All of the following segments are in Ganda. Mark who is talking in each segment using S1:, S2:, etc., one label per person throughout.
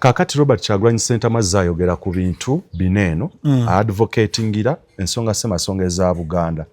S1: Kaakati Robert Kyagulanyi Ssentamu azze ayogera ku bintu bino eno, advocatingira ensonga ssemasonga eza Buganda.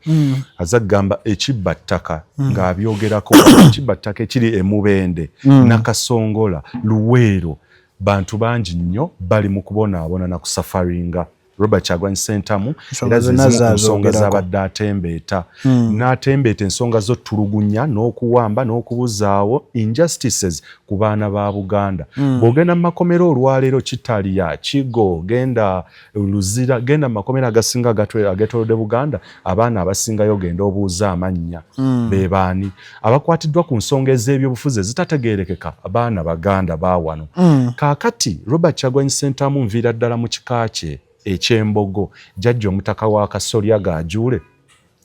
S1: Azze agamba ekibba ttaka, ng'abyogerako ekibba ttaka ekiri e Mubende, Nakasongola, Luweero. Bantu bangi nnyo bali mu kubonaabona na kusufferinga. Robert Kyagulanyi Ssentamu
S2: Ensonga
S1: era
S2: zonna
S1: zezimu ku nsonga
S2: zaazogerako.
S1: z'abadde atembeeta, n'atembeeta ensonga z'ottulugunya n'okuwamba n'okubuzaawo, injustices ku baana ba Buganda. Bw'ogenda mu makomera olwaleero, Kitalya, Kigo, genda Luzira, genda mu makomera agasinga ageetoolodde Buganda, abaana abasingayo genda obuuza amannya, be baani abakwatiddwa ku nsonga ez'ebyobufuzi ezitategeerekeka? Abaana Baganda baawano. Kaakati Robert Kyagulanyi Ssentamu nviira ddala mu kika kye ekyembogo, jjajja omutaka wa Kasolya Gaajuule,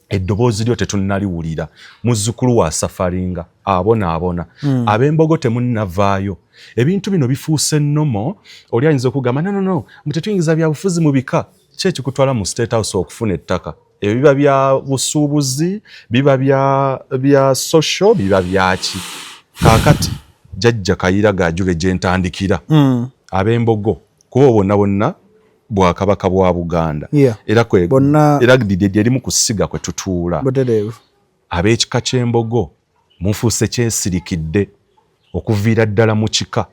S1: eddoboozi lyo tetunnaliwulira. Muzzukulu wa sufferinga, abonaabona. Ab'embogo temunnavaayo. Ebintu bino bifuuse nnomo. Oli ayinza okugamba, "No, no, no, mbu tetuyingiza byabufuzi mu bika." Ki ekikutwala mu State House okufuna ettaka? Ebyo biba bya busuubuzi, biba bya social, biba byaki? Kaakati jjajja Kayira Gaajule gye ntandikira, ab'embogo, kuba bonna bonna bwakabaka bwa Buganda. Era era lyerimu ku ssiga kwe tutuula. Ab'ekika ky'embogo mufuuse kyesirikidde okuviira ddala mu kika.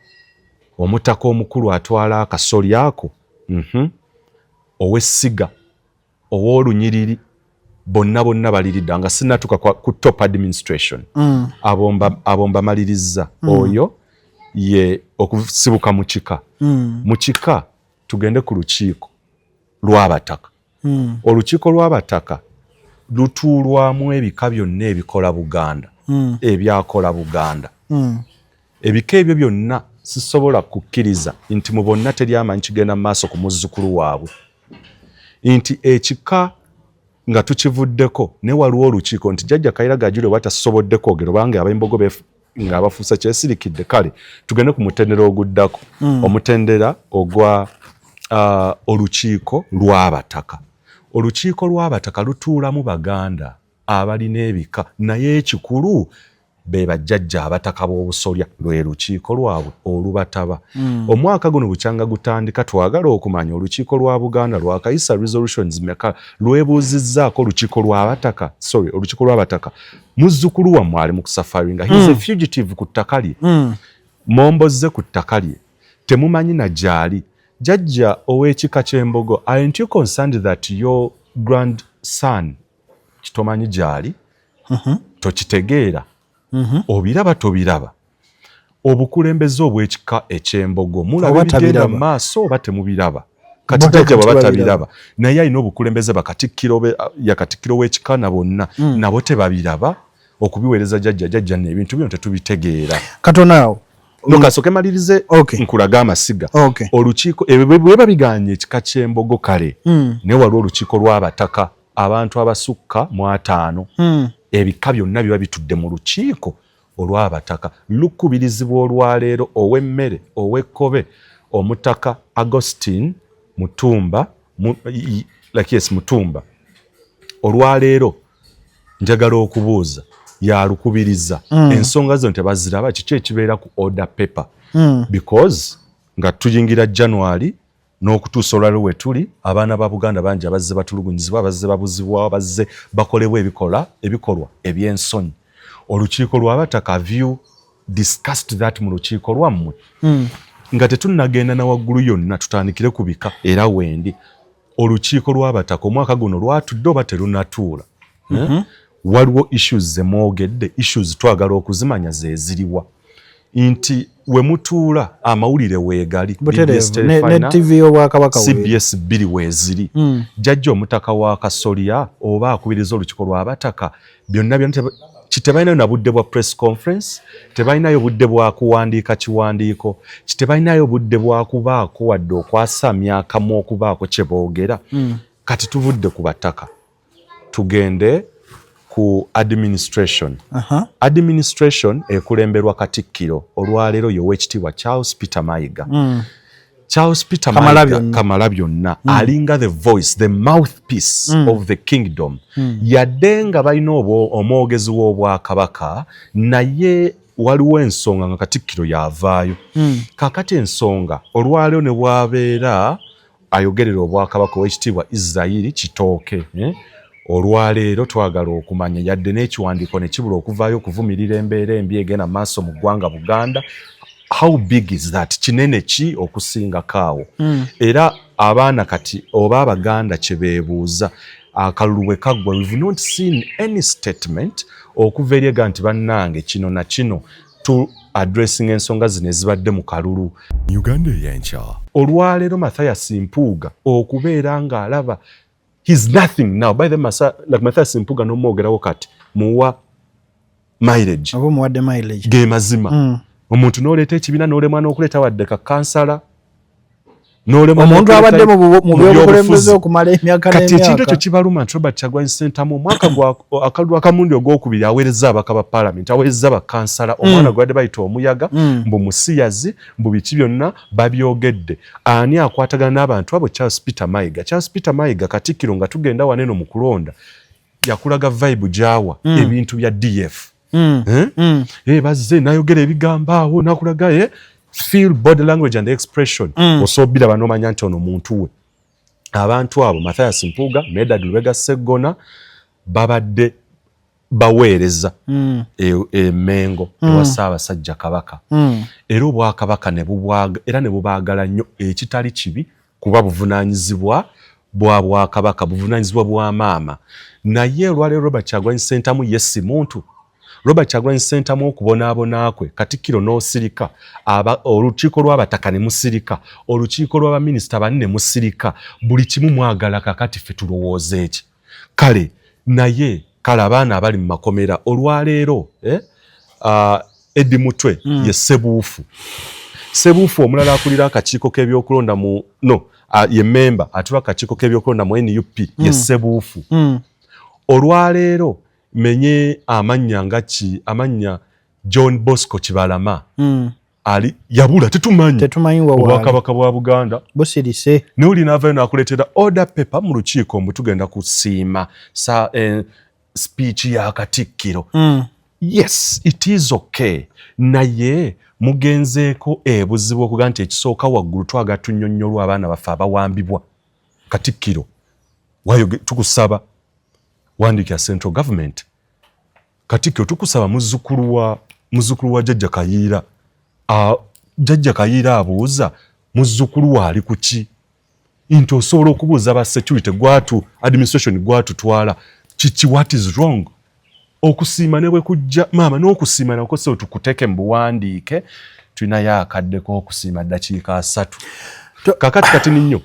S1: Omutaka omukulu atwala akasolya ako, ow'essiga, ow'olunyiriri, bonna bonna baliridda nga sinnatuuka ku top administration. Abo mbamalirizza. Oyo ye okusibuka mu kika. Mu kika tugende ku lukiiko lw'abataka. Olukiiko lw'abataka lutuulwamu ebika byonna ebikola Buganda, ebyakola Buganda. Ebika ebyo byonna sisobola kukkiriza nti mu bonna teri amanyi kigenda mu maaso ku muzzukulu waabwe. Nti ekika nga tukivuddeko, naye waliwo olukiiko nti jjajja Kayira Gajule bwatasobodde kwogera obanga ab'embogo ng'abafuusa kyesirikidde. Kale tugende ku mutendera oguddako, omutendera ogwa olukiiko lw'abataka. Olukiiko lw'abataka lutuulamu Baganda abalina ebika, naye ekikulu be bajjajja abataka b'obusolya, lwe lukiiko lwabwe olubataba. Omwaka guno bukyanga gutandika, twagala okumanya olukiiko lwa Buganda lwakayisa resolutions meka, lwebuuzizzaako olukiiko lw'abataka, sorry, olukiiko lw'abataka. Muzzukulu wammwe ali mu kusufferinga, he is a fugitive ku ttaka lye, mombozze ku ttaka lye, temumanyi na gy'ali. Jjajja ow'ekika ky'embogo, aren't you concerned that your grandson kitomanyi gy'ali? Tokitegeera? Obiraba tobiraba? Obukulembeze obw'ekika eky'embogo mulaba
S2: Oba
S1: ebigenda
S2: tabiraba.
S1: mu maaso oba temubiraba? Kati
S2: Bo
S1: jjajja bw'aba
S2: kati
S1: tabiraba, naye alina obukulembeze, bakatikkiro ya katikkiro w'ekika na bonna, nabo tebabiraba okubiweereza jjajja? Jjajja nno ebintu bino tetubitegeera.
S2: Katono awo.
S1: No, kasooke malirize. Nkulaga amasiga. Olukiiko ebyo bwe babiganye ekika ky'embogo, kale naye waliwo olukiiko lw'abataka, abantu abasukka mu 50. Ebika byonna biba bitudde mu lukiiko olw'abataka, lukubirizibwa olwaleero ow'emmere ow'ekkobe, omutaka Augustine Mutumba like, yes, Mutumba. Olwaleero njagala okubuuza, yalukubiriza. Ensonga zino tebaziraba? Kiki ekibeera ku order paper? Because nga tuyingira January n'okutuusa olwaleero we tuli, abaana ba Buganda bangi abazze batulugunyizibwa, abazze babuzibwawo, abazze bakolebwa ebikolwa eby'ensonyi. Olukiiko lw'abataka, have you discussed that mu lukiiko lwammwe? Nga tetunnagenda na waggulu yonna, tutandikire ku bika. Era wendi olukiiko lw'abataka omwaka guno lwatudde oba terunatuula? Eh? Waliwo issues zemwogedde? Issues twagala okuzimanya zeziriwa, nti we mutuula amawulire weegali.
S2: Butereevu.
S1: BBS
S2: Ne
S1: Terefayina,
S2: TV y'Obwakabaka weeri.
S1: CBS 2 weeziri. Jjajja omutaka wa Kasolya oba akubiriza olukiiko lw'abataka, byonna byonna tebalinayo na budde bwa press conference, tebalinayo budde bwa kuwandiika kiwandiiko, tebalinayo budde bwa kubaako wadde okwasamya akamwa okubaako kye boogera. Kati tuvudde ku bataka, tugende ku administration. Administration ekulemberwa katikkiro olwaleero, y'Oweekitiibwa Charles Peter Mayiga. Charles Peter
S2: Kamala
S1: Mayiga
S2: byonna.
S1: Kamala byonna, alinga the voice, the mouthpiece of the kingdom. Yadde nga balina omwogezi w'obwakabaka, naye Waliwo ensonga nga Katikkiro yavaayo. Kakati ensonga olwaleero ne bwabeera ayogerera Obwakabaka, Owekitiibwa Isirairi Kitooke, eh? Olwaleero twagala okumanya yadde n'ekiwandiiko ne kibula okuvaayo okuvumirira embeera embi egenda maaso mu ggwanga Buganda. How big is that? Kinene ki okusingako awo? Era abaana kati oba Abaganda kye beebuuza, akalulu bwe kaggwa, we've not seen any statement okuva eri ega nti bannange, kino na kino tu addressing ensonga zino ezibadde mu kalulu.
S2: Uganda Eyenkya.
S1: Olwaleero Mathias Mpuuga okubeera ng'alaba he's nothing now by the masa, like Mathias Mpuuga n'omwogerawo kati muwa mileage.
S3: Oba omuwadde mileage.
S1: Ge mazima. Omuntu n'oleeta ekibiina n'olemwa n'okuleeta wadde ka kansala.
S3: Omuntu abadde mu byobukulembeze okumala emyaka.
S1: Kati ekintu ekyo kibaluma nti Robert Kyagulanyi Ssentamu omwaka gwa akalulu akamundi ogwokubiri aweereza abaka ba paalamenti, aweereza bakansala. Omwana gwabadde bayita omuyaga, mbu musiyazi, mbu biki byonna babyogedde. Ani akwatagana n'abantu abo? Charles Peter Mayiga. Charles Peter Mayiga, Katikkiro, nga tugenda waneno mu kulonda yakulaga vibe gyawa ebintu bya DF. Eh? Eh, bazze nayogera ebigambo awo nakulaga, eh? Feel body language and expression. Osoobira banomanya nti ono muntu we. Abantu abo Mathias Mpuuga, Medard Lubega Sseggona babadde baweereza e Mengo ewa Ssaabasajja Kabaka. Era Obwakabaka ne bubwaga era ne bubaagala nnyo, ekitali kibi kuba buvunaanyizibwa bwa Bwakabaka, buvunaanyizibwa bwa maama. Naye olwaleero Robert Kyagulanyi Ssentamu ye si muntu. Robert Kyagulanyi Ssentamu okubonaabona kwe, Katikkiro n'osirika, olukiiko lw'abataka ne musirika, olukiiko lw'abaminisita bani ne musirika, buli kimu mwagala. Kakati ffe tulowooza eki? Kale naye kale abaana abali mu makomera olwaleero, eh? Eddie Mutwe ye Sebuufu. Sebuufu omulala akulira akakiiko k'ebyokulonda mu no ye memba atula akakiiko k'ebyokulonda mu NUP ye Sebuufu. Olwaleero menye amannya nga ki, amannya John Bosco Kibalama ali yabula, tetumanyi.
S3: Tetumanyi wa waali.
S1: Obwakabaka bwa Buganda
S3: busirise.
S1: Naye oli naavayo n'akuleetera order paper mu lukiiko mbu tugenda kusiima sa speech ya Katikkiro. Yes, it is okay, naye mugenzeeko ebuzibu okuga nti ekisooka waggulu twagala tunnyonnyolwa abaana baffe abawambibwa. Katikkiro wayo tukusaba wandiikira central government. Katikkiro, tukusaba muzzukulu wa Jjajja Kayiira. Jjajja Kayiira abuuza muzzukulu we ali ku ki, nti osobola okubuuza ba security gwatu administration gwatutwala kiki, what is wrong? Okusiima ne bwe kujja maama n'okusiima nakwo so tukuteeke mu buwandiike. Tulinayo akaddeko okusiima ddakiika 30. Kakati katini nnyo.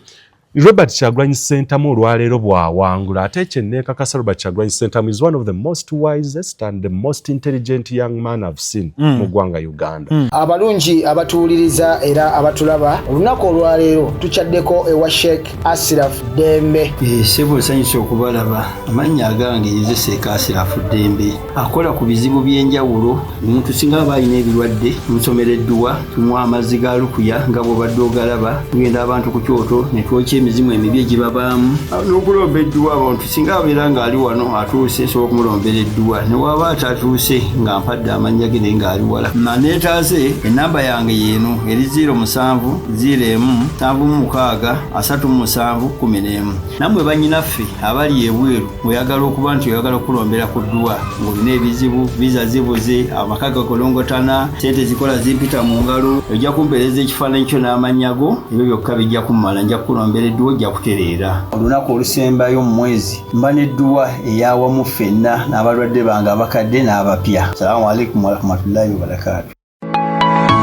S1: Robert Kyagulanyi Ssentamu olwaleero bw'awangula, ate kyenneekakasa, Robert Kyagulanyi Ssentamu is one of the most wisest and the most intelligent young man I've seen mu ggwanga Uganda.
S4: Abalungi abatuwuliriza era abatulaba, olunaku olwaleero tukyaddeko ewa Sheikh Asiraf Ddembe.
S5: Ssebo, nsanyusa okubalaba. Amannya agange nze Seeka Asirafu Ddembe, akola ku bizibu by'enjawulo. Omuntu singa aba alina ebirwadde, tumusomera edduwa, tumuwa amazzi ga lukuya nga bw'obadde ogalaba. Tugenda abantu ku kyoto ne twokya emizimu emibi egibabaamu n'okulomba edduwa. Abantu singa abeera ng'ali wano atuuse, nsobola okumulombera edduwa, ne waba atatuuse nga mpadde amannya ge naye ng'ali wala naneetaase. Enamba yange yeeno eri 07 01 76 37 11. Nammwe bannyinaffe abali ebweru, ng'oyagala okuba nti oyagala okulombera ku dduwa, ng'olina ebizibu, visa zibuze, amaka gakolongotana, sente zikola zimpita mu ngalo, ojja kumpeereza ekifaananyi kyo n'amannya go, ebyo byokka bijja kummala, nja kukulombera edduwa, ojja kutereera. Olunaku olusembayo mu mwezi mba n'edduwa eyawamu ffenna n'abalwadde bange abakadde n'abapya. Salaamu alaikum warahmatullahi wabarakaatu.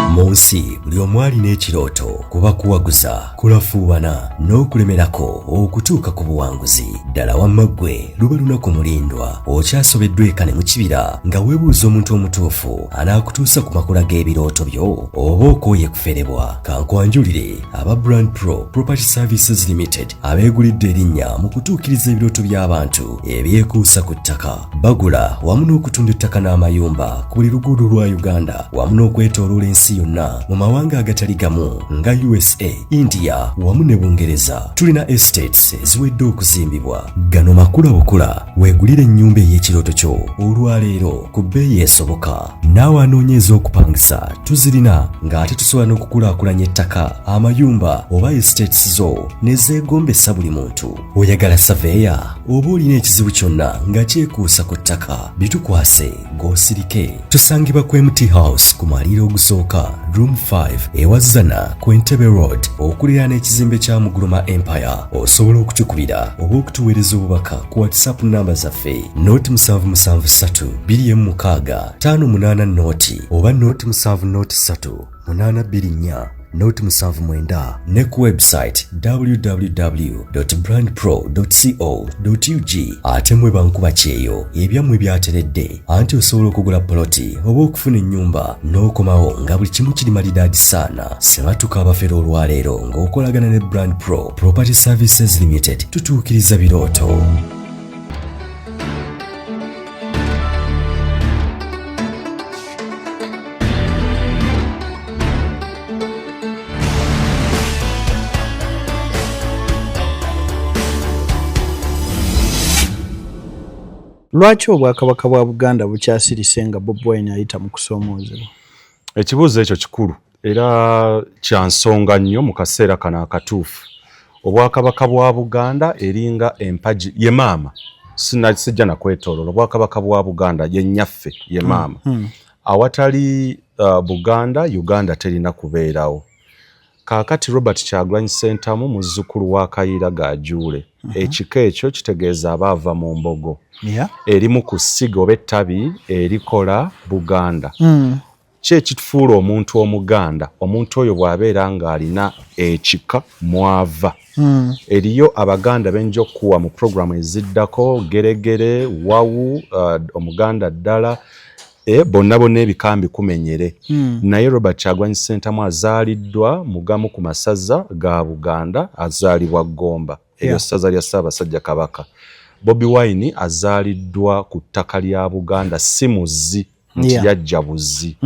S6: Mu nsi buli omu alina ekirooto, kuba kuwaguza, kulafuubana n'okulemerako okutuuka ku buwanguzi. Ddala wamma ggwe luba lunaku mulindwa, okyasobeddwa eka ne mu kibira nga weebuuza omuntu omutuufu anaakutuusa ku makula g'ebirooto byo, oba okooye kuferebwa. Kankwanjulire aba Brand Pro Property Services Limited, abeegulidde erinnya mu kutuukiriza ebirooto by'abantu ebyekuusa ku ttaka. Bagula wamu n'okutunda ettaka n'amayumba ku buli luguudo lwa Uganda wamu n'okwetooloola ensi yonna. yonna mu mawanga agatali gamu nga USA, India wamu ne Bungereza. Tulina estates eziwedde okuzimbibwa. Gano makula bukula, weegulire ennyumba ey'ekirooto kyo olwaleero ku bbeeyi esoboka. Naawe anoonya ez'okupangisa tuzirina, ng'ate tusobola n'okukulaakulanya ettaka, amayumba oba estates zo ne zeegombesa buli muntu. Oyagala saveeya oba olina ekizibu kyonna nga kyekuusa ku ttaka, bitukwase g'osirike. Tusangibwa ku MT House ku mwaliiro ogusooka, room 5, ewa Zana ku Entebbe Road, okuliraana ekizimbe kya Muguluma Empire. Osobola okutukubira oba okutuweereza obubaka ku WhatsApp namba zaffe 077 26 58 0 oba 070 3 824 079 ne ku website www.brandpro.co.ug. Ate mwe bankuba kyeyo, ebyammwe byateredde, anti osobola okugula poloti oba okufuna ennyumba n'okomawo nga buli kimu kiri malidaadi saana. Sebatuka abafere olwaleero ng'okolagana ne Brand Pro Property Services Limited, tutuukiriza birooto.
S3: Lwaki Obwakabaka bwa Buganda bukyasirise nga Bobi Wine ayita mu kusoomoozebwa?
S1: Ekibuuzo ekyo kikulu era kya nsonga nnyo mu kaseera kano akatuufu. Obwakabaka bwa Buganda eringa empagi ye maama, sijja nakwetooloola. Obwakabaka bwa Buganda ye nnyaffe, ye maama. Awatali Buganda, Uganda terina kubeerawo. Kaakati Robert Kyagulanyi Ssentamu muzzukulu wa Kayiira Gajuule. Ekika ekyo kitegeeza aba ava mu Mbogo. Erimu ku ssiga oba ettabi erikola Buganda. Ki ekitufuula omuntu Omuganda? Omuntu oyo bw'abeera ng'alina ekika mwava. Eriyo Abaganda benja okukuwa mu puroguramu eziddako, Geregere, Wawu, Omuganda ddala, bonna bonna ebika mbikumenyere. Naye Robert Kyagulanyi Ssentamu azaaliddwa mu gamu ku masaza ga Buganda, azaalibwa Gomba, eryo ssaza lya Ssaabasajja Kabaka. Bobi Wine azaaliddwa ku ttaka lya Buganda, si muzzi nti yajja buzzi.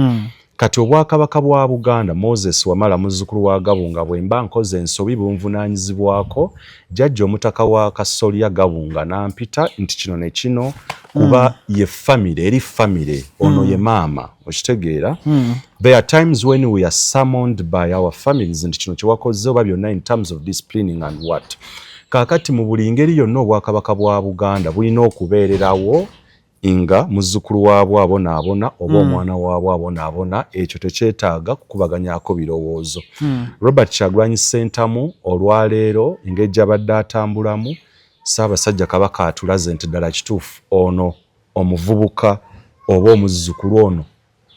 S1: Kati Obwakabaka bwa Buganda, Moses Wamala muzzukulu wa Gabunga, bwe mba nkoze ensobi bunvunaanyizibwako, jjajja omutaka wa Kasolya Gabunga n'ampita nti kino ne kino, kuba ye famire, eri famire ono ye maama, okitegeera? There are times when we are summoned by our families nti kino kyewakoze oba byonna in terms of disciplining and what. Kaakati mu buli ngeri yonna Obwakabaka bwa Buganda bulina okubeererawo nga muzzukulu waabwo abonaabona oba omwana waabwo abonaabona, ekyo tekyetaaga kukubaganyaako birowoozo. Robert Kyagulanyi Ssentamu olwaleero engeri gy'abadde atambulamu, Ssaabasajja Kabaka atulaze nti ddala kituufu ono omuvubuka oba omuzzukulu ono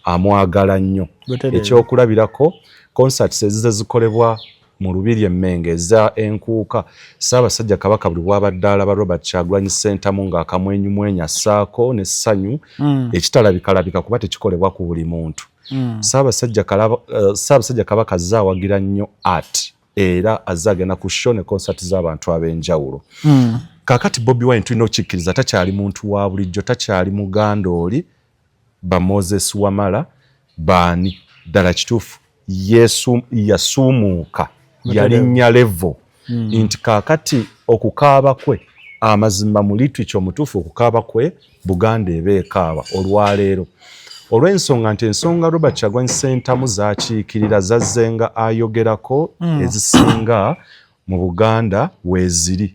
S1: amwagala nnyo. Ekyokulabirako, concerts ezize zikolebwa mu Lubiri e Mmengo eza Enkuuka, Ssaabasajja Kabaka buli bw'abadde alaba Robert Kyagulanyi Ssentamu ng'akamwenyumwenyu assaako n'essanyu ekitalabikalabika kuba tekikolebwa ku buli muntu. Ssaabasajja Kabaka azze awagira nnyo art, era azze agenda ku show ne concert z'abantu ab'enjawulo. Kaakati Bobi Wine tulina okukikkiriza takyali muntu wa bulijjo, takyali Muganda oli ba Moses Wamala baani, ddala kituufu yasuumuuka, yalinnya level nti kaakati okukaaba kwe, amazima mu literature omutuufu, okukaaba kwe Buganda eba ekaaba olwaleero olw'ensonga nti ensonga Robert Kyagulanyi Ssentamu z'akiikirira zazzenga ayogerako ezisinga mu Buganda weeziri: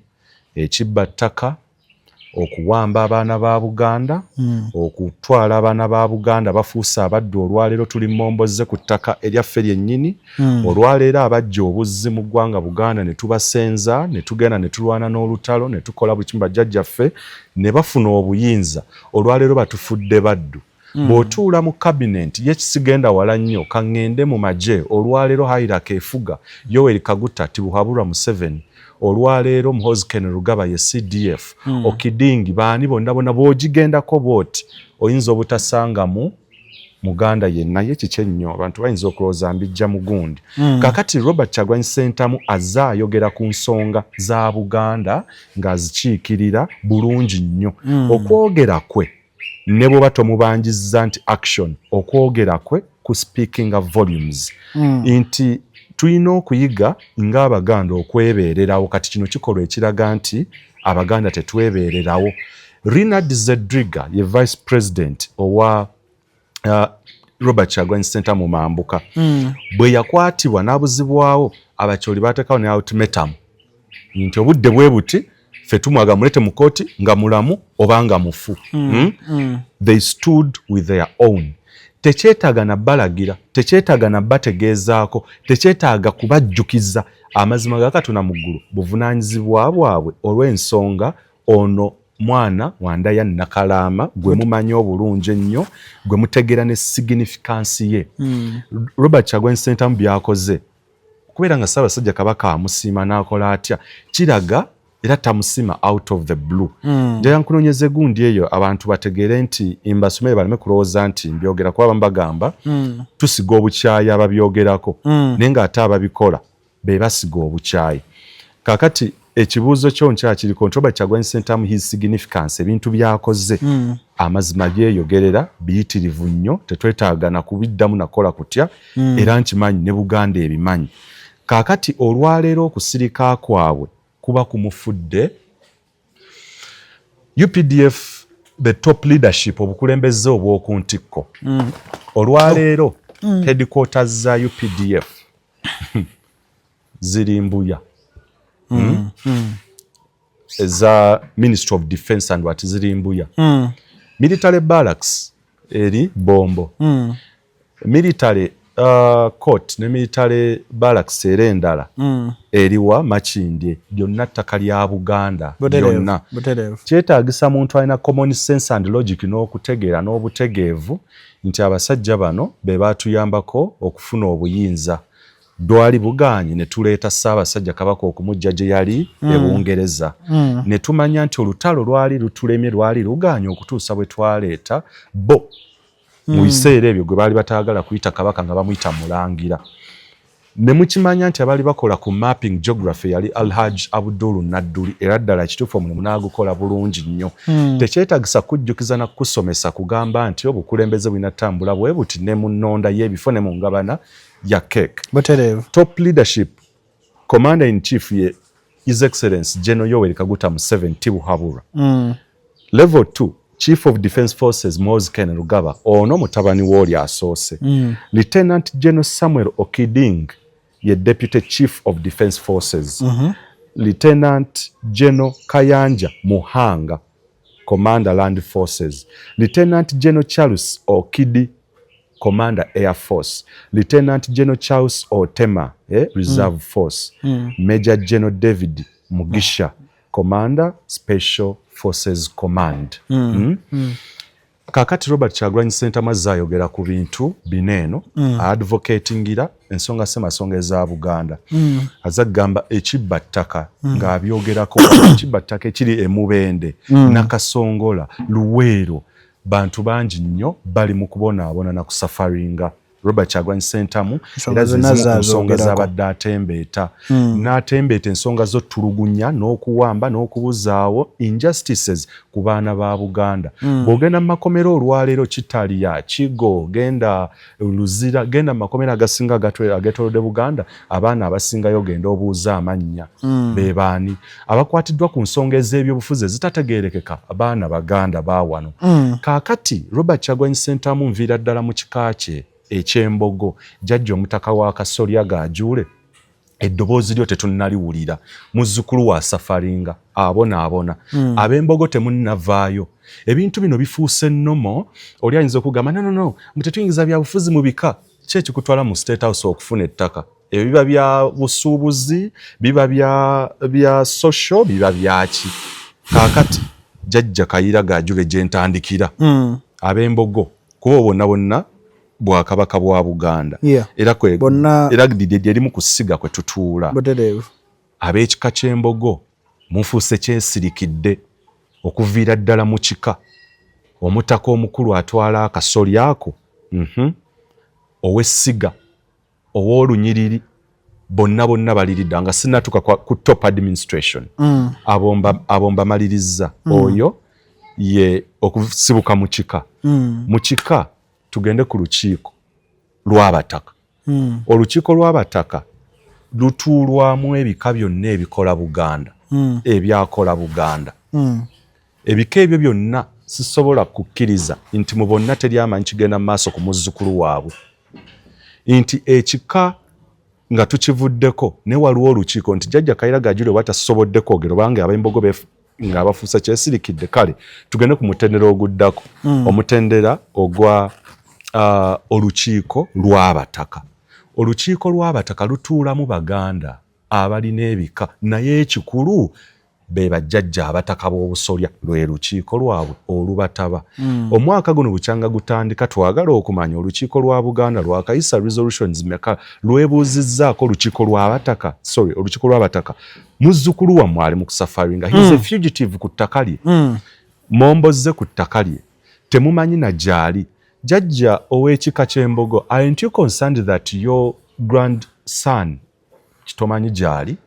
S1: ekibba ttaka, okuwamba abaana ba Buganda, okutwala abaana ba Buganda bafuuse abaddu. Olwaleero tuli mmomboze ku ttaka eryaffe lyennyini. Olwaleero abajja obuzzi mu ggwanga Buganda ne tubasenza, ne tugenda ne tulwana n'olutalo ne tukola buli kimu, bajjajjaffe ne bafuna obuyinza, olwaleero batufudde baddu. Bw'otuula mu cabinet ye, kisigenda wala nnyo, kaŋŋende mu magye, olwaleero hierarchy efuga Yoweri Kaguta Tibuhaburwa Museveni, olwaleero Muhoozi Kainerugaba ye CDF, Okidingi, baani bonna bonna, bw'ogigendako bw'oti oyinza obutasangamu Muganda yenna. Ye kiki ennyo abantu bayinza okulowooza mbijja mugundi. Kakati Robert Kyagulanyi Ssentamu azze ayogera ku nsonga za Buganda ng'azikiikirira bulungi nnyo. Okwogera kwe ne bw'oba tomubanjizza nti action, okwogera kwe ku speaking volumes nti tulina okuyiga ng'Abaganda okwebeererawo. Kati kino kikolwa ekiraga nti Abaganda tetwebeererawo. Rinald Zedriga ye vice president owa Robert Kyagulanyi Ssentamu Mambuka. Bwe yakwatibwa n'abuzibwawo, Abakyoli bateekawo ne ultimatum nti obudde bwe buti ffe tumwaga mulete mu kooti nga mulamu oba nga mufu. They stood with their own. Tekyetaaga na balagira, tekyetaaga na bategeezaako, tekyetaaga kubajjukiza amazima ga Katonda mu ggulu. Buvunaanyizibwa bwabwe olw'ensonga ono mwana wanda ya Nakalaama gwe mumanyi obulungi ennyo, gwe mutegeera ne significance ye. Robert Kyagulanyi Ssentamu byakoze okubeera nga Ssaabasajja Kabaka amusiima n'akola atya, kiraga era tamusiima out of the blue. Njagala nkunoonyeza egundi eyo abantu bategeere nti mbasomere baleme kulowooza nti mbyogera kuba bambagamba tusiga obukyayi ababyogerako, naye ng'ate ababikola be basiga obukyayi. Kaakati ekibuuzo kyo nkyakiriko nti Robert Kyagulanyi Ssentamu, his significance, ebintu byakoze, amazima byeyogerera, biyitirivu nnyo, tetwetaaga na kubiddamu nakola kutya. Era nkimanyi ne Buganda ebimanyi. Kaakati olwaleero okusirika kwabwe kuba kumufudde UPDF, the top leadership, obukulembeze obw'oku ntikko. Olwaleero headquarters za UPDF ziri Mbuya. Eza Ministry of Defence and what ziri Mbuya. Military barracks eri Bombo. Military court ne military barracks era endala eriwa? Makindye. Byonna ttaka lya Buganda byonna. Kyetaagisa muntu alina common sense and logic n'okutegeera n'obutegeevu nti abasajja bano be batuyambako okufuna obuyinza. Dwali buganye ne tuleeta Ssaabasajja Kabaka okumujja gye yali e Bungereza, ne tumanya nti olutalo lwali lutulemye, lwali luganye okutuusa bwe twaleeta bo. Mu biseera ebyo gwe baali bataagala kuyita kabaka nga bamuyita mulangira, ne mukimanya nti abaali bakola ku mapping geography yali Alhaj Abdulu Nadduli. Era ddala kituufu omulimu n'agukola bulungi nnyo. Tekyetagisa kujjukiza na kusomesa kugamba nti obukulembeze bulina ttambula bwe buti ne mu nnonda y'ebifo ne mu ngabana ya cake. Top leadership, commander in chief ye His Excellence General Yoweri Kaguta Museveni Tibuhaburwa. Level 2, Chief of Defence Forces Muhoozi Kainerugaba, ono mutabani w'oli asoose. Lieutenant General Samuel Okiding ye Deputy Chief of Defence Forces. Lieutenant General Kayanja Muhanga, Commander Land Forces. Lieutenant General Charles Okidi, Commander Air Force. Lieutenant General Charles Otema, Reserve Force. Major General David Mugisha, Commander Special Forces Command. Kaakati Robert Kyagulanyi Ssentamu azze ayogera ku bintu bino eno, advocatingira ensonga ssemasonga eza Buganda. Azze agamba ekibba ttaka ng'abyogerako, ekibba ttaka ekiri e Mubende, Nakasongola, Luweero, bantu bangi nnyo bali mu kubonaabona na kusufferinga. Robert Kyagulanyi Ssentamu
S3: Ensonga
S1: era
S3: zonna
S1: ze zimu ku nsonga
S3: zaazogerako.
S1: z'abadde atembeeta, n'atembeeta ensonga z'ottulugunya n'okuwamba n'okubuzaawo, injustices ku baana ba Buganda. Bw'ogenda mu makomera olwaleero, Kitalya, Kigo, genda Luzira, genda mu makomera agasinga ageetoolodde Buganda, abaana abasingayo genda obuuza amannya, be baani abakwatiddwa ku nsonga ez'ebyobufuzi ezitategeerekeka? Abaana Baganda baawano. Kaakati Robert Kyagulanyi Ssentamu nviira ddala mu kika kye ekyembogo, jjajja omutaka wa Kasolya Gaajuule, eddoboozi lyo tetunnaliwulira. Muzzukulu wa sufferinga, abonaabona. Ab'embogo temunnavaayo. Ebintu bino bifuuse nnomo. Oli ayinza okugamba, "No, no, no, mbu tetuyingiza byabufuzi mu bika." Ki ekikutwala mu State House okufuna ettaka? Ebyo biba bya busuubuzi, biba bya social, biba byaki? Kaakati jjajja Kayira Gaajule gye ntandikira, ab'embogo, kuba bonna bonna bwakabaka bwa Buganda. Era era lyerimu ku ssiga kwe tutuula. Ab'ekika ky'embogo mufuuse kyesirikidde okuviira ddala mu kika. Omutaka omukulu atwala akasolya ako, ow'essiga, ow'olunyiriri, bonna bonna baliridda nga sinnatuuka ku top administration. Abo mbamalirizza. Oyo ye okusibuka mu kika. Mu kika tugende ku lukiiko. lw'abataka. Olukiiko lw'abataka lutuulwamu ebika byonna ebikola Buganda, ebyakola Buganda. Ebika ebyo byonna sisobola kukkiriza nti mu bonna teri amanyi kigenda mu maaso ku muzzukulu waabwe, nti ekika nga tukivuddeko ne waliwo olukiiko nti Jjajja Kayira Gajuli oba tasobodde kwogera obanga ab'embogo nga abafuusa kyesirikidde. Kale tugende ku mutendera oguddako, omutendera ogwa olukiiko lw'abataka. Olukiiko lw'abataka lutuulamu Baganda abalina ebika, naye ekikulu be bajjajja abataka b'obusolya, lwe lukiiko lwabwe olubataba. Omwaka guno bukyanga gutandika, twagala okumanya olukiiko lwa Buganda lwakayisa resolutions meka, lwebuuzizzaako olukiiko lw'abataka, sorry, olukiiko lw'abataka. Muzzukulu wammwe ali mu kusufferinga, he is a fugitive ku ttaka lye, mombozze ku ttaka lye, temumanyi na gy'ali. Jjajja ow'ekika ky'Embogo, aren't you concerned that your grandson kitomanyi gy'ali,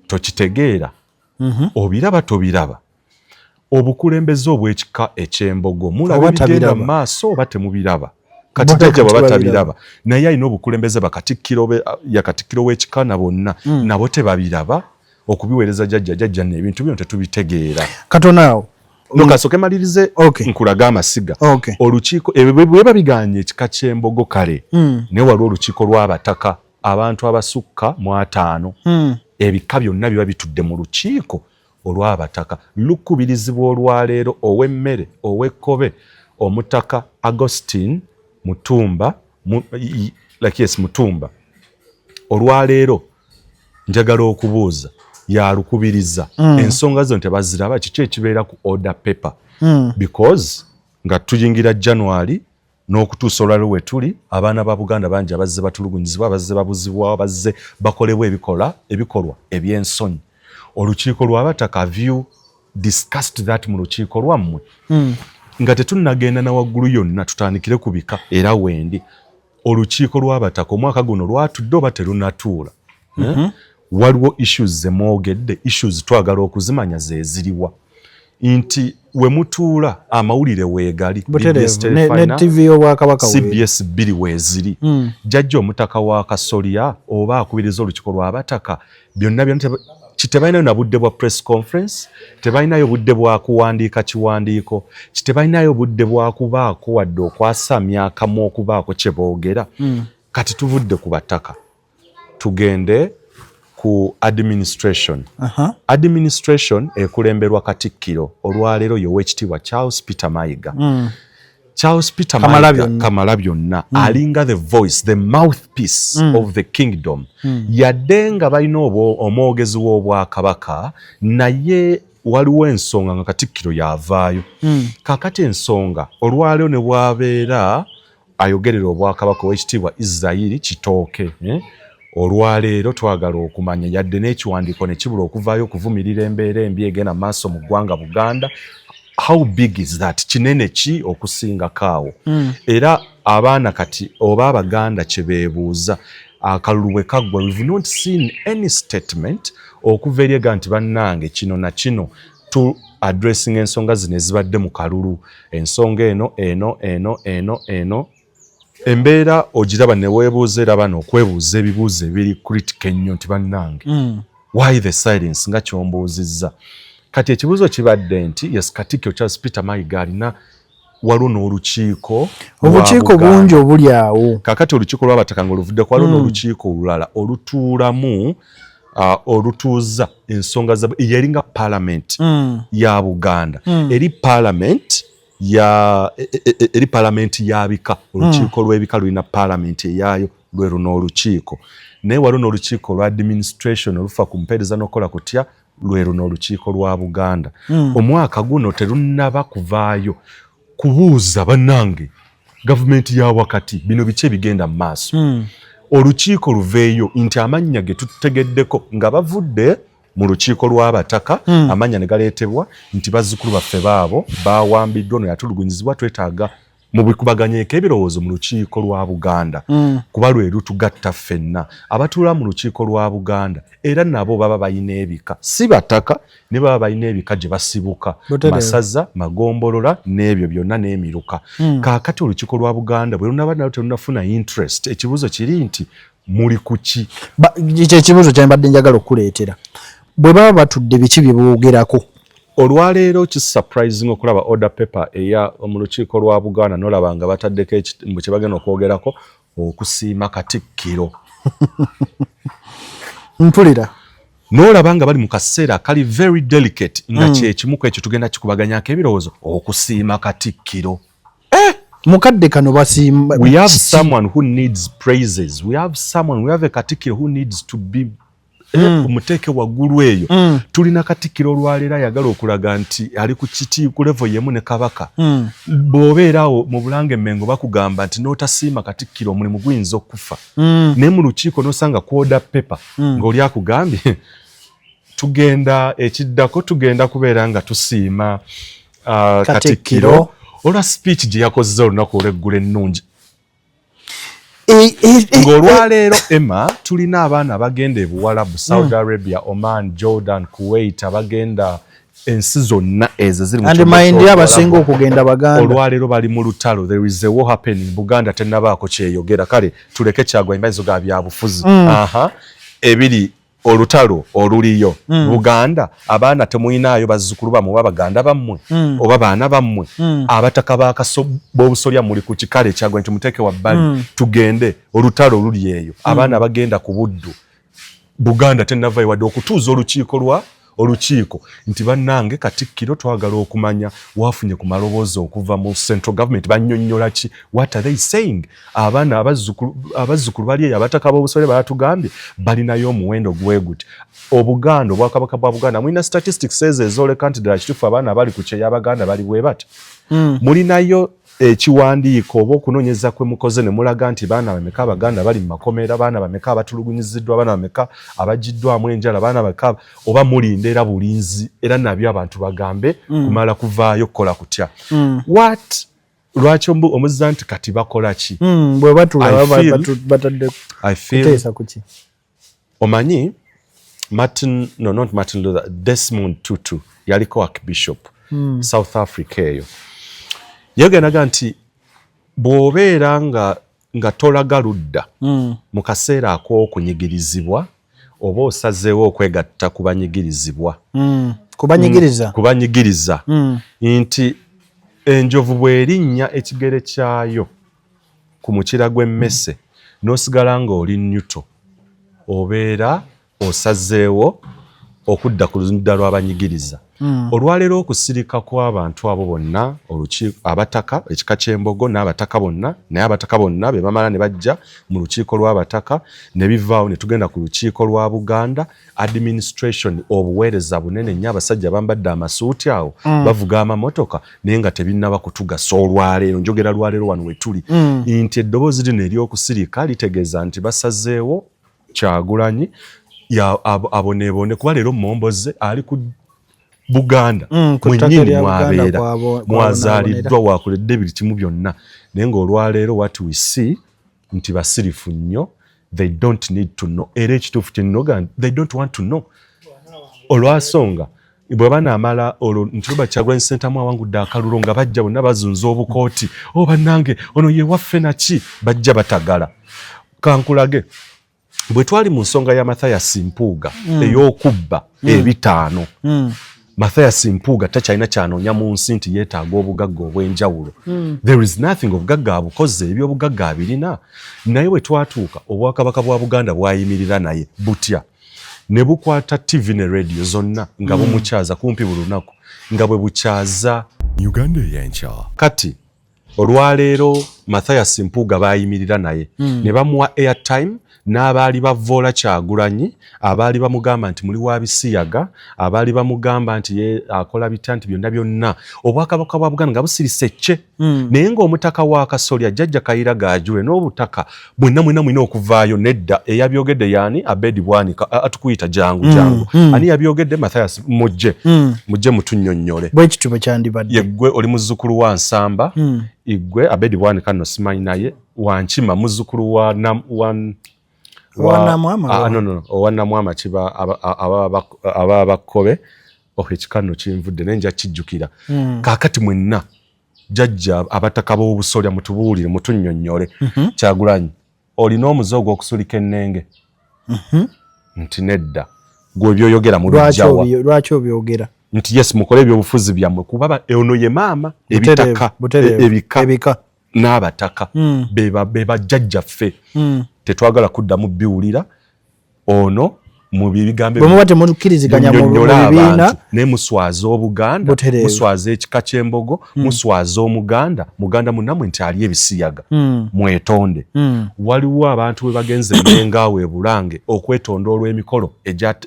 S1: tokitegeera, obiraba tobiraba? Obukulembeze obw'ekika eky'Embogo mulaba
S3: Oba
S1: ebigenda
S3: tabiraba.
S1: mu maaso oba temubiraba? Kati
S3: Bo
S1: jjajja
S3: kati
S1: bw'aba
S3: babiraba.
S1: tabiraba, naye alina obukulembeze, bakatikkiro ya katikkiro w'ekika na bonna, nabo tebabiraba okubiweereza jjajja. Jjajja nno ebintu bino tetubitegeera.
S3: Katono awo.
S1: No, kasooke malirize, nkulaga amasiga. Olukiiko ebyo bwe babiganye ekika ky'Embogo, kale naye waliwo olukiiko lw'abataka, abantu abasukka mu 50. Ebika byonna biba bitudde mu lukiiko olw'abataka, lukubirizibwa olwaleero ow'emmere ow'ekkobe Omutaka Augustine Mutumba like yes, Mutumba. Olwaleero njagala okubuuza yalukubiriza, ensonga zino tebaziraba? Kiki ekibeera ku order paper? Because nga tuyingira January n'okutuusa olwaleero we tuli, abaana ba Buganda bangi abazze batulugunyizibwa, abazze babuzibwawo, abazze bakolebwa ebikolwa eby'ensonyi. Olukiiko lw'abataka, have you discussed that mu lukiiko lwammwe? Nga tetunnagenda na waggulu yonna, tutandikire ku bika era wendi. Olukiiko lw'abataka omwaka guno lwatudde oba terunatuula? Eh? Waliwo issues zemwogedde, issues twagala okuzimanya zeziriwa, nti we mutuula amawulire weegali.
S3: Butereevu.
S1: BBS
S3: Ne
S1: Terefayina,
S3: TV y'Obwakabaka weeri.
S1: CBS 2 weeziri. Jjajja omutaka wa Kasolya oba akubiriza olukiiko lw'abataka, byonna byonna tebalinayo na budde bwa press conference, tebalinayo budde bwa kuwandiika kiwandiiko, kitebalinayo budde bwa kubaako wadde okwasamya akamu okubaako kye boogera. Kati tuvudde ku bataka, tugende ku administration. Administration ekulemberwa katikkiro olwaleero ye Oweekitiibwa Charles Peter Mayiga. Charles Peter
S3: Kamala
S1: Mayiga
S3: byonna.
S1: Kamala byonna, alinga the voice, the mouthpiece of the kingdom. Yadde nga balina omwogezi w'Obwakabaka, naye waliwo ensonga nga katikkiro yavaayo. Kakati ensonga olwaleero ne bwabeera ayogerera Obwakabaka Owekitiibwa Isirairi Kitooke, eh? Olwaleero twagala okumanya, yadde n'ekiwandiiko ne kibula okuvaayo okuvumirira embeera embi egenda mu maaso mu ggwanga Buganda, how big is that? Kinene ki okusingako awo? Era abaana kati oba Abaganda kye beebuuza, akalulu bwe kaggwa, we've not seen any statement okuva eri ega nti bannange kino na kino tu addressing ensonga zino ezibadde mu kalulu, ensonga eno eno eno eno eno. Embeera ogiraba ne weebuuza, era bano okwebuuza ebibuuzo ebiri critical ennyo nti bannange, why the silence? Nga kyombuuzizza kati, ekibuuzo kibadde nti yes, Katikkiro Charles Peter Mayiga alina, waliwo n'olukiiko lwa
S3: Obukiiko
S1: Buganda.
S3: bungi obuli awo.
S1: Kakati olukiiko lw'abataka nga oluvuddeko, waliwo n'olukiiko olulala olutuulamu, olutuuza ensonga za yeringa parliament ya Buganda, eri parliament ya eri parliament ya bika. Olukiiko lw'ebika lulina parliament eyaayo, lwe luno olukiiko. Naye waliwo n'olukiiko olwa administration olufa ku mpeereza n'okukola kutya, lwe luno olukiiko lwa Buganda. Omwaka guno terunnaba kuvaayo kubuuza bannange gavumenti ya wakati bino biki ebigenda mu maaso. Olukiiko luveeyo nti amannya ge tutegeddeko nga bavudde mu lukiiko lw'abataka, amannya ne galeetebwa nti bazzukulu baffe baabo bawambiddwa, ono yatulugunyizibwa, twetaaga Mubikubaganyeeko ebirowoozo mu Lukiiko lwa Buganda, kuba lwe lutugatta ffenna abatuula mu Lukiiko lwa Buganda. Era nabo baba balina ebika, si bataka, ne baba balina ebika gye basibuka, masaza, magombolola n'ebyo byonna n'emiruka. Kaakati Olukiiko lwa Buganda bwe lunaba nalwo terunafuna interest, ekibuuzo kiri nti muli ku ki?
S3: Kyo ekibuuzo kyembadde njagala okukuleetera. Bwe baba batudde, biki bye boogerako?
S1: Olwaleero kisurprising okulaba order paper eya mu Lukiiko lwa Buganda, nolaba nga bataddeko mbu kye bagenda okwogerako okusiima Katikkiro.
S3: Mpulira.
S1: N'olaba nga bali mu kaseera kali very delicate, nga kyekimu ku ekyo tugenda kikubaganyako ebirowoozo, okusiima Katikkiro.
S3: Mukadde kano basiima?
S1: We have someone who needs praises. We have someone, we have a Katikkiro who needs to be omuteeke waggulu eyo. Tulina Katikkiro olwaleero ayagala okulaga nti ali ku kiti ku level yemu ne Kabaka. Bw'obeera awo mu Bulange Emmengo, bakugamba nti n'otasiima Katikkiro omulimu guyinza okufa. Naye mu lukiiko n'osanga ku order paper ng'oli akugambye tugenda ekiddako tugenda kubeera nga tusiima Katikkiro olwa speech gye yakozesa olunaku olw'eggulo ennungi. Ng'olwaleero, Emma, tulina abaana abagenda e Buwalabu, Saudi Arabia, Oman, Jordan, Kuwait, abagenda ensi zonna ezo ziri mu
S3: And
S1: kyombo
S3: mind
S1: ky'Obuwalabu.
S3: Abasinga okugenda Baganda.
S1: Olwaleero bali mu lutalo. There is a war happening. Buganda tennabaako kyeyogera. Kale tuleke kyagwa embaizo ga byabufuzi. Aha, ebiri olutalo oluliyo Buganda, abaana temuyinaayo bazzukulu bammwe oba baganda bammwe oba baana bammwe? Abataka b'obusolya muli ku kikale? Ekyagwa nti muteeke wabbali, tugende olutalo oluli eyo. Abaana bagenda ku Buddu. Buganda tennavayo wadde okutuuza olukiiko lwa olukiiko nti bannange, Katikkiro twagala okumanya wafunye ku maloboozi okuva mu central government, bannyonnyola ki? What are they saying? Abaana abazzukulu bali eyo, abataka b'obusolya baatugambye balinayo omuwendo gwe guti. Obuganda, Obwakabaka bwa Buganda, mulina statistics ezo ezooleka nti ddala kituufu abaana abali ku kyeyo Abaganda bali bwe bati? Mulinayo ekiwandiiko oba okunoonyeza kwe mukoze ne mulaga nti baana bameka Abaganda bali mu makomera, baana bameka abatulugunyiziddwa, baana bameka abagiddwamu enjala, baana bameka? Oba mulinda era bulinzi, era nabyo abantu bagambe kumala kuvaayo kukola kutya? What, lwaki omuzza nti kati bakola ki?
S3: Bwe batula batadde kuteesa ku ki?
S1: Omanyi Martin, no, not Martin Luther, Desmond Tutu yaliko archbishop South Africa eyo, yegenaga nti bw'obeera nga tolaga ludda mu kaseera ak'okunyigirizibwa, oba osazeewo okwegatta ku banyigirizibwa.
S3: Kubanyigiriza.
S1: Kubanyigiriza. Nti enjovu bw'erinnya ekigere kyayo ku mukira gw'emmese n'osigala ng'oli neutral, obeera osazeewo okudda ku ludda lw'abanyigiriza. Olwaleero okusirika kw'abantu abo bonna, abataka, ekika ky'Embogo n'abataka bonna, naye abataka bonna be bamala ne bajja mu lukiiko lw'abataka ne bivaawo ne tugenda ku Lukiiko lwa Buganda. Administration, obuweereza bunene nnyo, abasajja bambadde amasuuti awo, bavuga amamotoka, naye nga tebinnaba kutugasa. Olwaleero njogera lwaleero wano wetuli nti eddoboozi lino ery'okusirika litegeeza nti basazeewo Kyagulanyi aboneebone, kuba leero Momboze ali ku Buganda mwennyini mwabeera, mwazaaliddwa, wakoledde buli kimu byonna, naye ng'olwaleero what we see nti basirifu nnyo. They don't need to know. Era ekituufu kyenoga, they don't want to know, olwasonga bwe banaamala olwo nti Robert Kyagulanyi Ssentamu awangudde akalulu, nga bajja bonna bazunza obukooti, o oh, bannange, ono ye waffe naki, bajja batagala. Kankulage bwe twali mu nsonga ya Mathias Mpuuga ey'okubba ebitaano. Mathias Mpuuga takyalina kyanoonya mu nsi nti yeetaaga obugagga obw'enjawulo. There is nothing. Obugagga abukoze, ebyobugagga abirina. Naye bwe twatuuka, Obwakabaka bwa Buganda bwayimirira naye butya ne bukwata TV ne radio zonna nga bumukyaza kumpi buli lunaku, nga bwe bukyaza
S6: Uganda ey'enkya.
S1: Kati olwaleero Mathias Mpuuga bayimirira naye ne bamuwa airtime. N'abaali bavvoola Kyagulanyi, abaali bamugamba nti muli wa bisiyaga, abaali bamugamba nti ye akola bitya, nti byonna byonna, Obwakabaka bwa Buganda nga busirise kye. Naye ng'omutaka wa Kasolya, Jjajja Kayira Gaajule, n'obutaka bwenna mwena mulina okuvaayo. Nedda, eyabyogedde yaani? Abedi Bwanika atukuyita jangu, jangu. Ani yabyogedde? Mathias, mujje, mujje mutunnyonnyole.
S3: Bwe kityo bwe kyandibadde.
S1: Yeggwe oli muzzukulu wa Nsamba, igwe Abedi Bwanika nno simanyi, naye Wankima, muzzukulu wa
S3: Owa Namwama?
S1: Ah, no, no, no. Owa Namwama kiba aba Bakkobe. Oh, ekika nno kinvudde, naye nja kijjukira. Kaakati mwenna jjajja abataka b'obusolya, mutubuulire, mutunnyonnyole. Kyagulanyi, olina omuze ogw'okusulika ennenge? Nti nedda, gwe byoyogera
S3: Lwaki
S1: mubijjawa?
S3: Lwaki obyogera?
S1: Nti yes, mukole ebyobufuzi byammwe, kuba ono ye maama ebitaka, ebika
S3: Ebika.
S1: n'abataka be bajjajjaffe. Tetwagala kuddamu biwulira ono mu bigambo.
S3: Bwe muba temukkiriziganya mu
S1: Munnyonnyola
S3: bibiina.
S1: abantu, naye muswaza Obuganda, muswaza ekika ky'Embogo, muswaza Omuganda, muganda munnamwe nti ali ebisiyaga. Mwetonde. Waliwo abantu bwe bagenze Emengaawo e Bulange okwetonda olw'emikolo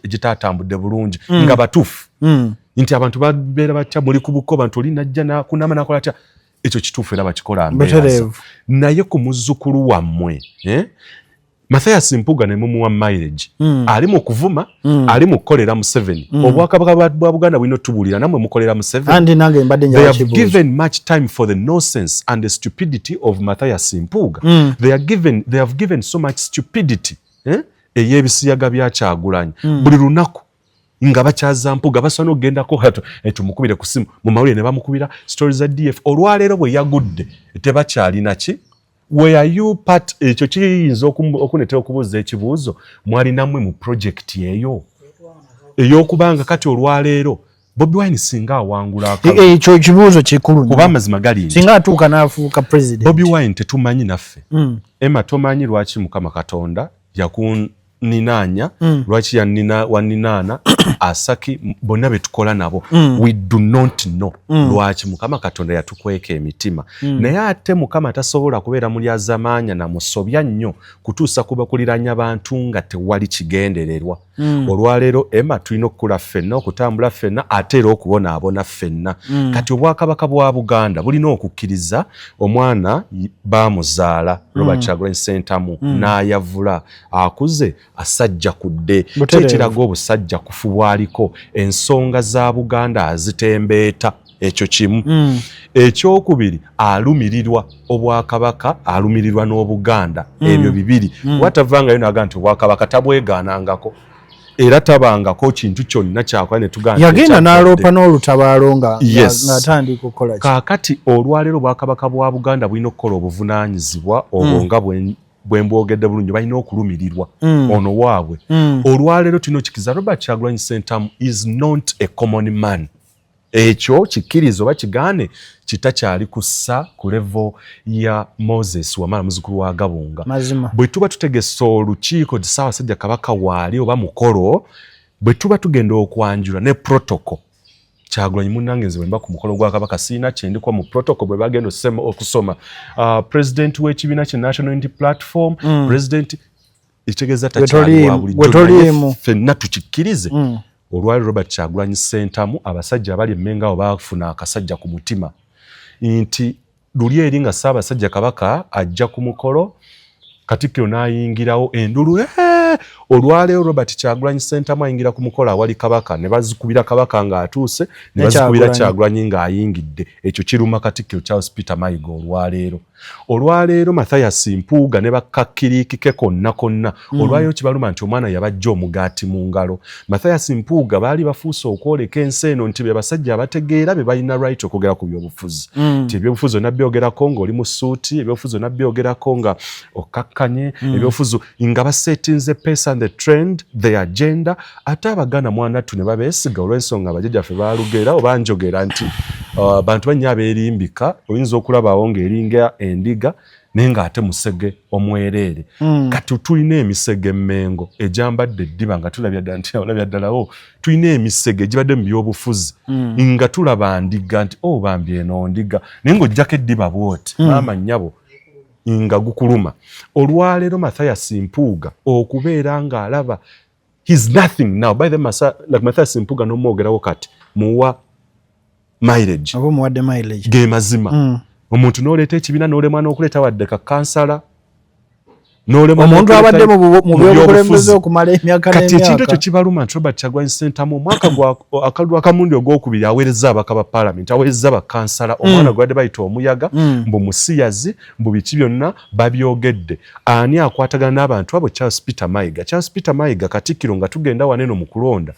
S1: egitatambudde bulungi, nga batuufu, nti abantu babeera batya, muli ku buko, bantu oli najja nakunama nakola atya. Ekyo kituufu era bakikola mbeeraza. Naye ku muzzukulu wammwe, eh? Mathias Mpuuga ne mumuwa mileage, ali mu kuvuma, ali mu kukolera Museveni. Obwakabaka bwa Buganda bulina otubuulira, nammwe mukolera Museveni?
S3: Andi nange mbadde
S1: They
S3: njala
S1: have
S3: kibuuzo.
S1: given much time for the nonsense and the stupidity of Matthias Mpuuga. They have given so much stupidity, eh? Ey'ebisiyaga bya Kyagulanyi. Buli lunaku nga bakyaza Mpuuga, basobola n'okugendako hato tumukubire ku simu mu mawulire ne bamukubira stories za DF. Olwaleero bwe yagudde tebakyalina ki. Were you part? Ekyo kiyinza okuneetera okubuuza ekibuuzo: mwali nammwe mu project eyo ey'okubanga kati olwaleero Bobi Wine singa awangula akalulu?
S3: Ekyo ekibuuzo kikulu nnyo.
S1: Kuba amazima gali nti
S3: Singa atuuka n'afuuka president.
S1: Bobi Wine tetumanyi naffe. Emma, tomanyi lwaki Mukama Katonda yakuninaanya, lwaki yanina waninaana asaki bonna betukola nabo. We do not know lwaki Mukama Katonda yatukweka emitima. Naye ate Mukama tasobola kubeera mulyazamaanya na musobya nnyo kutuusa kuba kuliranya bantu nga tewali kigendererwa. Olwaleero, Emma, tulina okukula ffenna, okutambula ffenna, ate era okubonaabona ffenna. Kati Obwakabaka bwa Buganda bulina okukkiriza omwana bamuzaala Robert Kyagulanyi Ssentamu, n'ayavula, akuze, asajja kudde. Kyekiraga obusajja kufu bwaliko, ensonga za Buganda azitembeeta. Ekyo kimu. Ekyokubiri, alumirirwa Obwakabaka, alumirirwa n'Obuganda. Ebyo bibiri. Watavangayo naga nti Obwakabaka tabwegaanangako, era tabangako kintu kyonna kyakola ne tugamba nti
S3: Yagenda
S1: ekyaggadde.
S3: n'aloopa n'olutabaalo nga ng'atandika okukola ki.
S1: Kaakati olwaleero Obwakabaka bwa Buganda bulina okukola obuvunaanyizibwa obwo nga bwe mbwogedde bulungi. Balina okulumirirwa ono waabwe. Olwaleero tulina okikiza Robert Kyagulanyi Ssentamu is not a common man. Ekyo kikkiriza oba kigaane, kitakyali kussa ku level ya Moses Wamala, muzukulu wa Gabunga. Bwe tuba tutegese olukiiko nti Ssaabasajja Kabaka waali oba mukolo, bwe tuba tugenda okwanjula ne protocol, Kyagulanyi munnange, nze bwe mba ku mukolo gwa Kabaka siina kyendikwa mu protocol. Bwe bagenda okusoma president w'ekibiina kye National Unity Platform, president ekitegeeza takyali wa bulijjo.
S3: Gwe toliimu.
S1: Naye ffenna tukikkirize, olwali Robert Kyagulanyi Ssentamu, abasajja abali emmenga awo baafuna akasajja ku mutima nti luli eri nga Ssaabasajja Kabaka ajja ku mukolo, Katikkiro n'ayingirawo endulu, "Eh!" Olwaleero Robert Kyagulanyi Ssentamu ayingira ku mukolo awali Kabaka, ne bazikubira Kabaka ng'atuuse, ne
S3: Ne
S1: bazikubira
S3: Kyagulanyi.
S1: Kyagulanyi ng'ayingidde. Ekyo kiruma Katikkiro Charles Peter Mayiga. Olwaleero Mathias Mpuuga ne bakakkiriikike konna konna, olwaleero kibaluma nti omwana yabajja omugaati mu ngalo. Mathias Mpuuga baali bafuuse okwoleka ensi eno nti be basajja abategeera, be balina right okwogera ku byobufuzi, nti ebyobufuzi onabyogerako ng'oli mu suuti, ebyobufuzi onabyogerako nga okkakkanye, ebyobufuzi nga basetinze pace and the trend, the agenda. Ate Abaganda mwanattu ne babeesiga olw'ensonga abajjajjaffe baalugera oba njogera nti bantu bannya abeerimbika, oyinza okulabawo ng'eringa endiga naye ng'ate musege omwereere. Kati tulina emisege emmengo egyambadde eddiba nga tulabya ddala nti olabya ddalawo. Tulina emisege egibadde mu byobufuzi nga tulaba ndiga nti o bambi eno ndiga, naye ng'ojjako eddiba bwoti, maama nnyabo, Nga gukuluma. Olwaleero Mathias Mpuuga okubeera ng'alaba he's nothing now by the masa, like Mathias Mpuuga n'omwogerawo kati muwa mileage.
S3: Oba omuwadde mileage.
S1: Ge mazima. Omuntu n'oleeta ekibiina n'olemwa n'okuleeta wadde ka kansala, n'olemwa
S3: omuntu
S1: n'okuleeta
S3: abadde mu
S1: mu
S3: byobukulembeze
S1: byobufuzi.
S3: Okumala emyaka
S1: Kati ekintu
S3: n'emyaka.
S1: ekyo kibaluma nti Robert Kyagulanyi Ssentamu omwaka gwa akalulu akamundi ogwokubiri aweereza abaka ba paalamenti, aweereza bakansala, omwana gwe badde bayita omuyaga, mbu musiyazi, mbu biki byonna babyogedde. Ani akwatagana n'abantu abo? Charles Peter Mayiga. Charles Peter Mayiga, katikkiro, nga tugenda waneno mu kulonda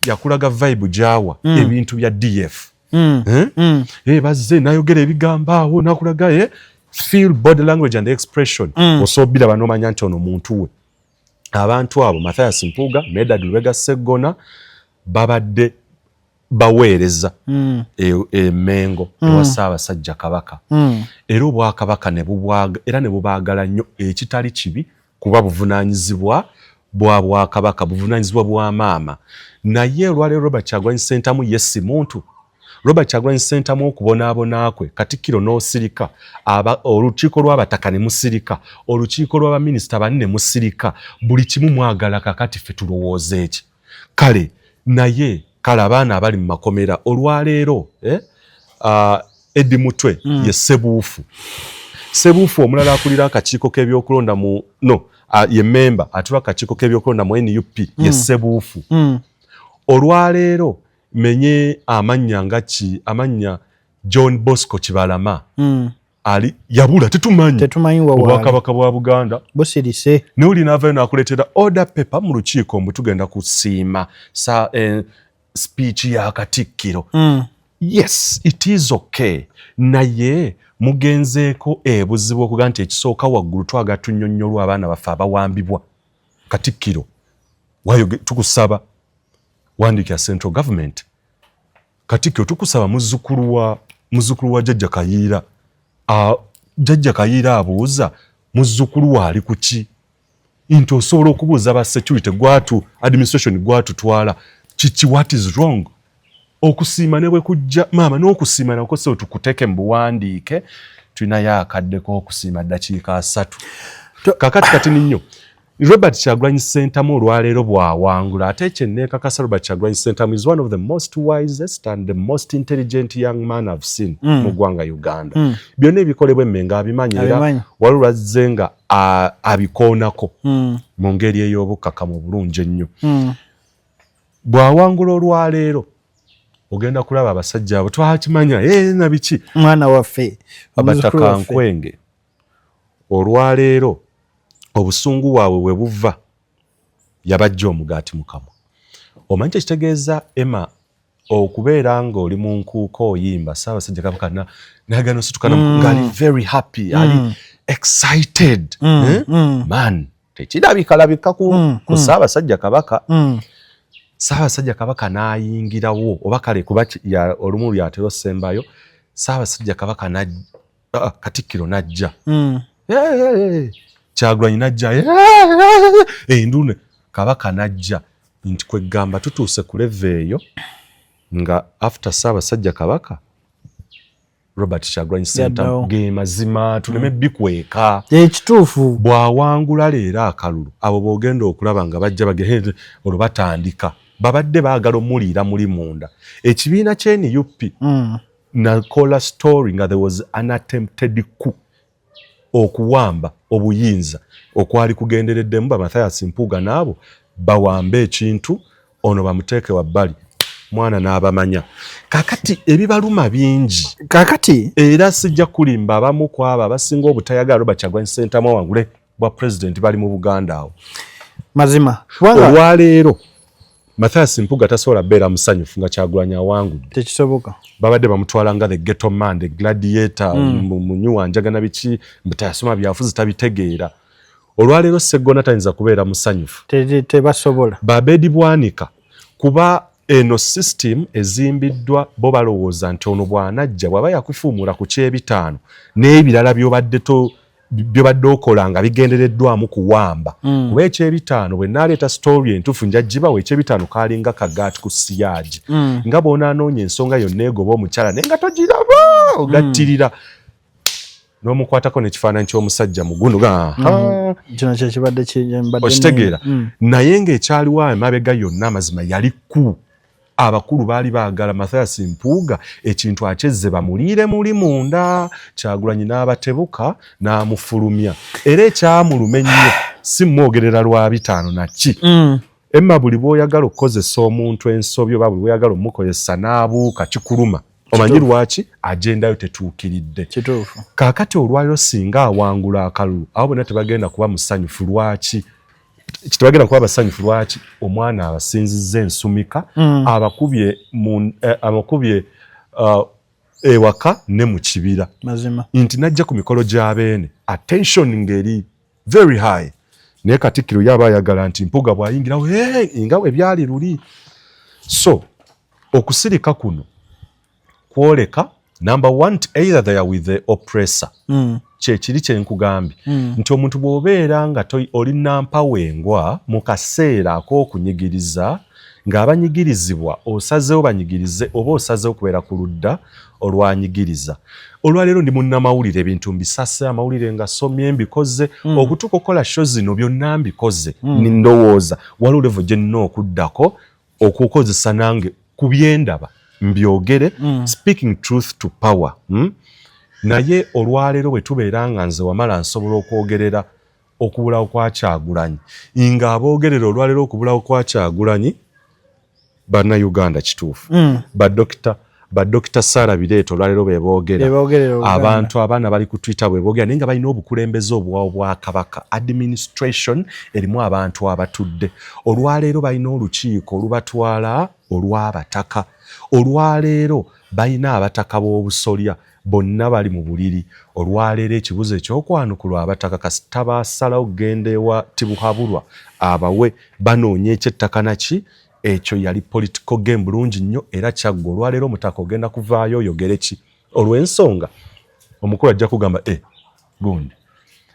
S1: yakulaga vibe gyawa ebintu bya DF. Eh? Eh, bazze nayogera ebigambo awo nakulaga feel body language and expression, osoobira banomanya nti ono muntu we. Abantu abo Mathias Mpuuga, Medard Lubega Sseggona babadde baweereza e Mengo ewa Ssaabasajja Kabaka, era obwakabaka ne bubwaga era ne bubaagala nnyo, ekitali kibi kuba buvunaanyizibwa bwa bwakabaka, buvunaanyizibwa bwa maama. Naye olwaleero Robert Kyagulanyi Ssentamu ye si muntu. Robert Kyagulanyi Ssentamu okubonaabona kwe, katikkiro n'osirika, olukiiko lw'abataka ne musirika, olukiiko lw'abaminisita bani ne musirika, buli kimu mwagala. Kakati ffe tulowooza eki? Kale naye kale abaana abali mu makomera olwaleero, eh, Eddie Mutwe ye Sebuufu. Sebuufu omulala akulira akakiiko k'ebyokulonda mu no ye memba atula akakiiko k'ebyokulonda mu NUP, ye Sebuufu. Olwaleero menye amannya nga ki, amannya John Bosco Kibalama ali yabula, tetumanyi.
S3: Tetumanyi wa waali.
S1: Obwakabaka bwa Buganda
S3: busirise.
S1: Naye oli naavayo n'akuleetera order paper mu lukiiko mbu tugenda kusiima sa speech ya katikkiro. Yes, it is okay, naye mugenzeeko ebuzibu okuga nti ekisooka waggulu twagala tunnyonnyolwa abaana baffe abawambibwa. Katikkiro wayo tukusaba wandiikira central government. Katikkiro, tukusaba muzzukulu wa Jjajja Kayiira. Jjajja Kayiira abuuza muzzukulu we ali ku ki, nti osobola okubuuza ba security gwatu administration gwatutwala kiki, what is wrong? Okusiima ne bwe kujja maama n'okusiima nakwo so tukuteeke mu buwandiike, tulinayo akaddeko okusiima ddakiika 30. Kakati katini nnyo, Robert Kyagulanyi Ssentamu olwaleero bw'awangula, ate kyenneekakasa, Robert Kyagulanyi Ssentamu is one of the most wisest and the most intelligent young man I've seen mu ggwanga Uganda. Byonna ebikolebwa Emmengo abimanyi, era
S3: Abimanyi.
S1: waliwo lwazze nga abikoonako mu ngeri ey'obukkakkamu obulungi ennyo. Bw'awangula olwaleero ogenda kulaba abasajja abo twakimanya, "Eh, na biki."
S3: Mwana waffe, omuzzukulu
S1: Abataka
S3: waffe.
S1: Nkwenge olwaleero obusungu bwabwe bwe buva yabajja omugaati mu kamwa. Omanyi kyekitegeeza emma okubeera ng'oli mu nkuuka oyimba Ssaabasajja Kabaka nagana osituka ng'ali very happy, ali excited, eh? Man, tekirabikalabika ku Ssaabasajja Kabaka. Ssaabasajja Kabaka n'ayingirawo oba kale kuba olumu lyatera osembayo Ssaabasajja Kabaka Katikkiro n'ajja. "Hey, hey, hey." Kyagulanyi n'ajja, "Hey, hey, hey." Endune Kabaka n'ajja nti kwegamba tutuuse ku level eyo nga after Ssaabasajja Kabaka, Robert Kyagulanyi Ssentamu.
S3: Yaddawo.
S1: Ge mazima, tuleme bikweka.
S3: Ekituufu.
S1: Bw'awangula leero akalulu, abo b'ogenda okulaba nga bajja bagende olwo batandika babadde baagala omuliira muli munda ekibiina kye NUP. Nakola story nga there was an attempted coup, okuwamba obuyinza okwali kugendereddemu ba Mathias Mpuuga n'abo bawambe ekintu, ono bamuteeke wabbali, mwana n'abamanya. Kakati ebibaluma bingi.
S3: Kakati
S1: era sijja kulimba, abamu ku abo abasinga obutayagala Robert Kyagulanyi Ssentamu awangule bwa pulezidenti bali mu Buganda awo.
S3: Mazima, kubanga
S1: Olwaleero Mathias Mpuuga tasobola beera musanyufu nga Kyagulanyi awangudde.
S3: Tekisoboka.
S1: Babadde bamutwala nga the ghetto man, the gladiator, munywa njaga na biki, mbu tayasoma byafuzi, tabitegeera. Olwaleero Seggona tayinza kubeera musanyufu.
S3: Tebasobola.
S1: Babedi Bwanika, kuba eno system ezimbiddwa bo balowooza nti ono bw'anajja bw'aba yakufuumula ku kyebitaano n'ebirala by'obadde to byobadde okola nga bigendereddwamu kuwamba, kuba ekyebitaano bwe naaleeta story entuufu nja gibawa. Ekyebitaano kalinga kagaati ku siyaagi, nga bw'onaanoonya ensonga yonna egoba omukyala naye nga togiraba, ogattirira. N'omukwatako n'ekifaananyi ky'omusajja mugundu ga
S3: Kino kyekibadde mbadde
S1: Okitegeera? Naye ng'ekyaliwo emabega yonna, amazima yali ku abakulu baali baagala Mathias Mpuuga ekintu akyezze bamuliire muli munda. Kyagulanyi n'abatebuka n'amufulumya, era ekyamuluma ennyo si mwogerera lwa 50 naki. Emma, buli bw'oyagala okukozesa omuntu ensobi oba buli bw'oyagala omukozesa n'abuuka, kikuluma. Omanyi lwaki? Agendayo tetuukiridde. Kaakati olwaliro singa awangula akalulu, abo bonna tebagenda kuba musanyufu. Lwaki tebagenda kuba basanyufu? Lwaki? Omwana abasinzizza ensumika, abakubye abakubye ewaka ne mu kibira. Nti najja ku mikolo gy'abeene, attention ng'eri very high, naye Katikkiro ye aba ayagala nti Mpuuga bw'ayingirawo, "Hey," nga ebyali luli. So okusirika kuno kwoleka, number one, nti either they are with the oppressor. Kyekiri kyenkugambye nti omuntu bw'obeera nga oli nampawengwa mu kaseera ak'okunyigiriza, ng'abanyigirizibwa osazeewo banyigirize oba osazeewo kubeera ku ludda olwanyigiriza. Olwaleero ndi munnamawulire, ebintu mbisase, amawulire nga somye mbikoze, okutuuka okukola show zino byonna mbikoze. Ndowooza waliwo level gye nnina okuddako okukozesa nange ku byendaba mbyogere, speaking truth to power, Naye olwaleero bwe tubeera nga nze wamala nsobola okwogerera okubulawo kwa Kyagulanyi, ng'aboogerera olwaleero okubulawo kwa Kyagulanyi Bannayuganda kituufu, badokita Sara Bireeta olwaleero beboogera,
S3: Bebogerera Oluganda.
S1: Abantu abaana bali ku Twitter bweboogera, naye nga balina obukulembeze obwa bwakabaka, administration erimu abantu abatudde. Olwaleero balina olukiiko olubatwala olw'abataka. Olwaleero balina abataka b'obusolya bonna bali mu buliri. Olwaleero ekibuzo ekyokwanukulwa, abataka kasita basalawo kugenda ewa Tibuhaburwa abawe banoonya ekyettaka naki, ekyo yali political game bulungi nnyo era kyaggwa. Olwaleero omutaka ogenda kuvaayo oyogere ki? Olw'ensonga omukulu ajja kugamba, e gundi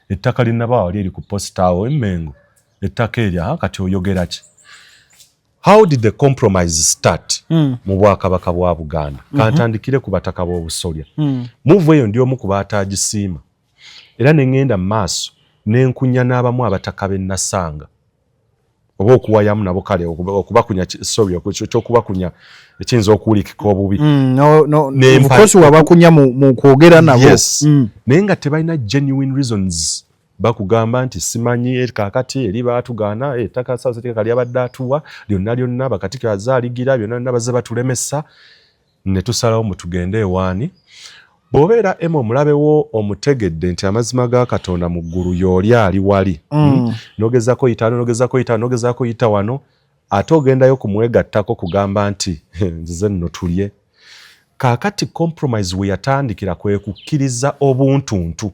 S1: ettaka linnabawa wali eri ku posita awo emmengo, ettaka eryo, aha, kati oyogera ki? How did the compromise start mu Bwakabaka bwa Buganda? Kantandikire ku bataka b'obusolya. Move eyo ndi omu ku baataagisiima, era ne ŋŋenda mu maaso ne nkunya n'abamu abataka be nasanga oba okuwayamu nabo, kale okubakunya, sorry, ekyokubakunya ekiyinza okuwulikika obubi.
S3: No, of course wabakunya mu kwogera nabo.
S1: Yes. Naye nga tebalina genuine reasons. Bakugamba nti simanyi, kaakati eri baatugaana ettaka, saabassajja lyabadde atuwa lyonna lyonna, bakatikkiro azaaligira byonna byonna, bazze batulemesa ne tusalawo mu tugende ewaani. Bw'obeera ema omulabe wo omutegedde nti amazima ga Katonda mu ggulu y'oli ali wali, N'ogezaako yita wano, n'ogezaako yita wano, n'ogezaako yita wano, ate ogendayo kumwegattako kugamba nti nzize nno tulye. Kaakati compromise we yatandikira kwe kukkiriza obuntuntu,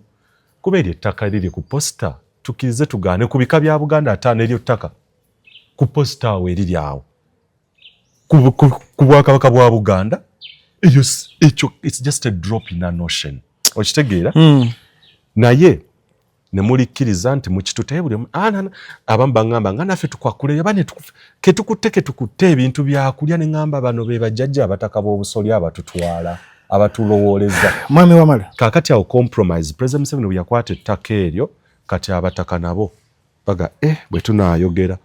S1: kuba eryo ettaka eriri ku posita, tukkirize tugaane, ku bika bya Buganda 50, eryo ttaka ku posita awo eriri awo ku Bwakabaka bwa Buganda, eryo ekyo it's just a drop in an ocean, okitegeera? Naye ne mulikkiriza nti mukitute buli omu, ah, abamu baŋŋamba nga naffe tukwakule aba ketukutte ketukutte ebintu byakulya, ne ŋŋamba bano be bajjajja abataka b'obusolya abatutwala abatulowooleza.
S3: Mwami Wamala.
S1: Kaakati awo compromise, President Museveni bwe yakwata ettaka eryo, kati abataka nabo baga bwe tunaayogera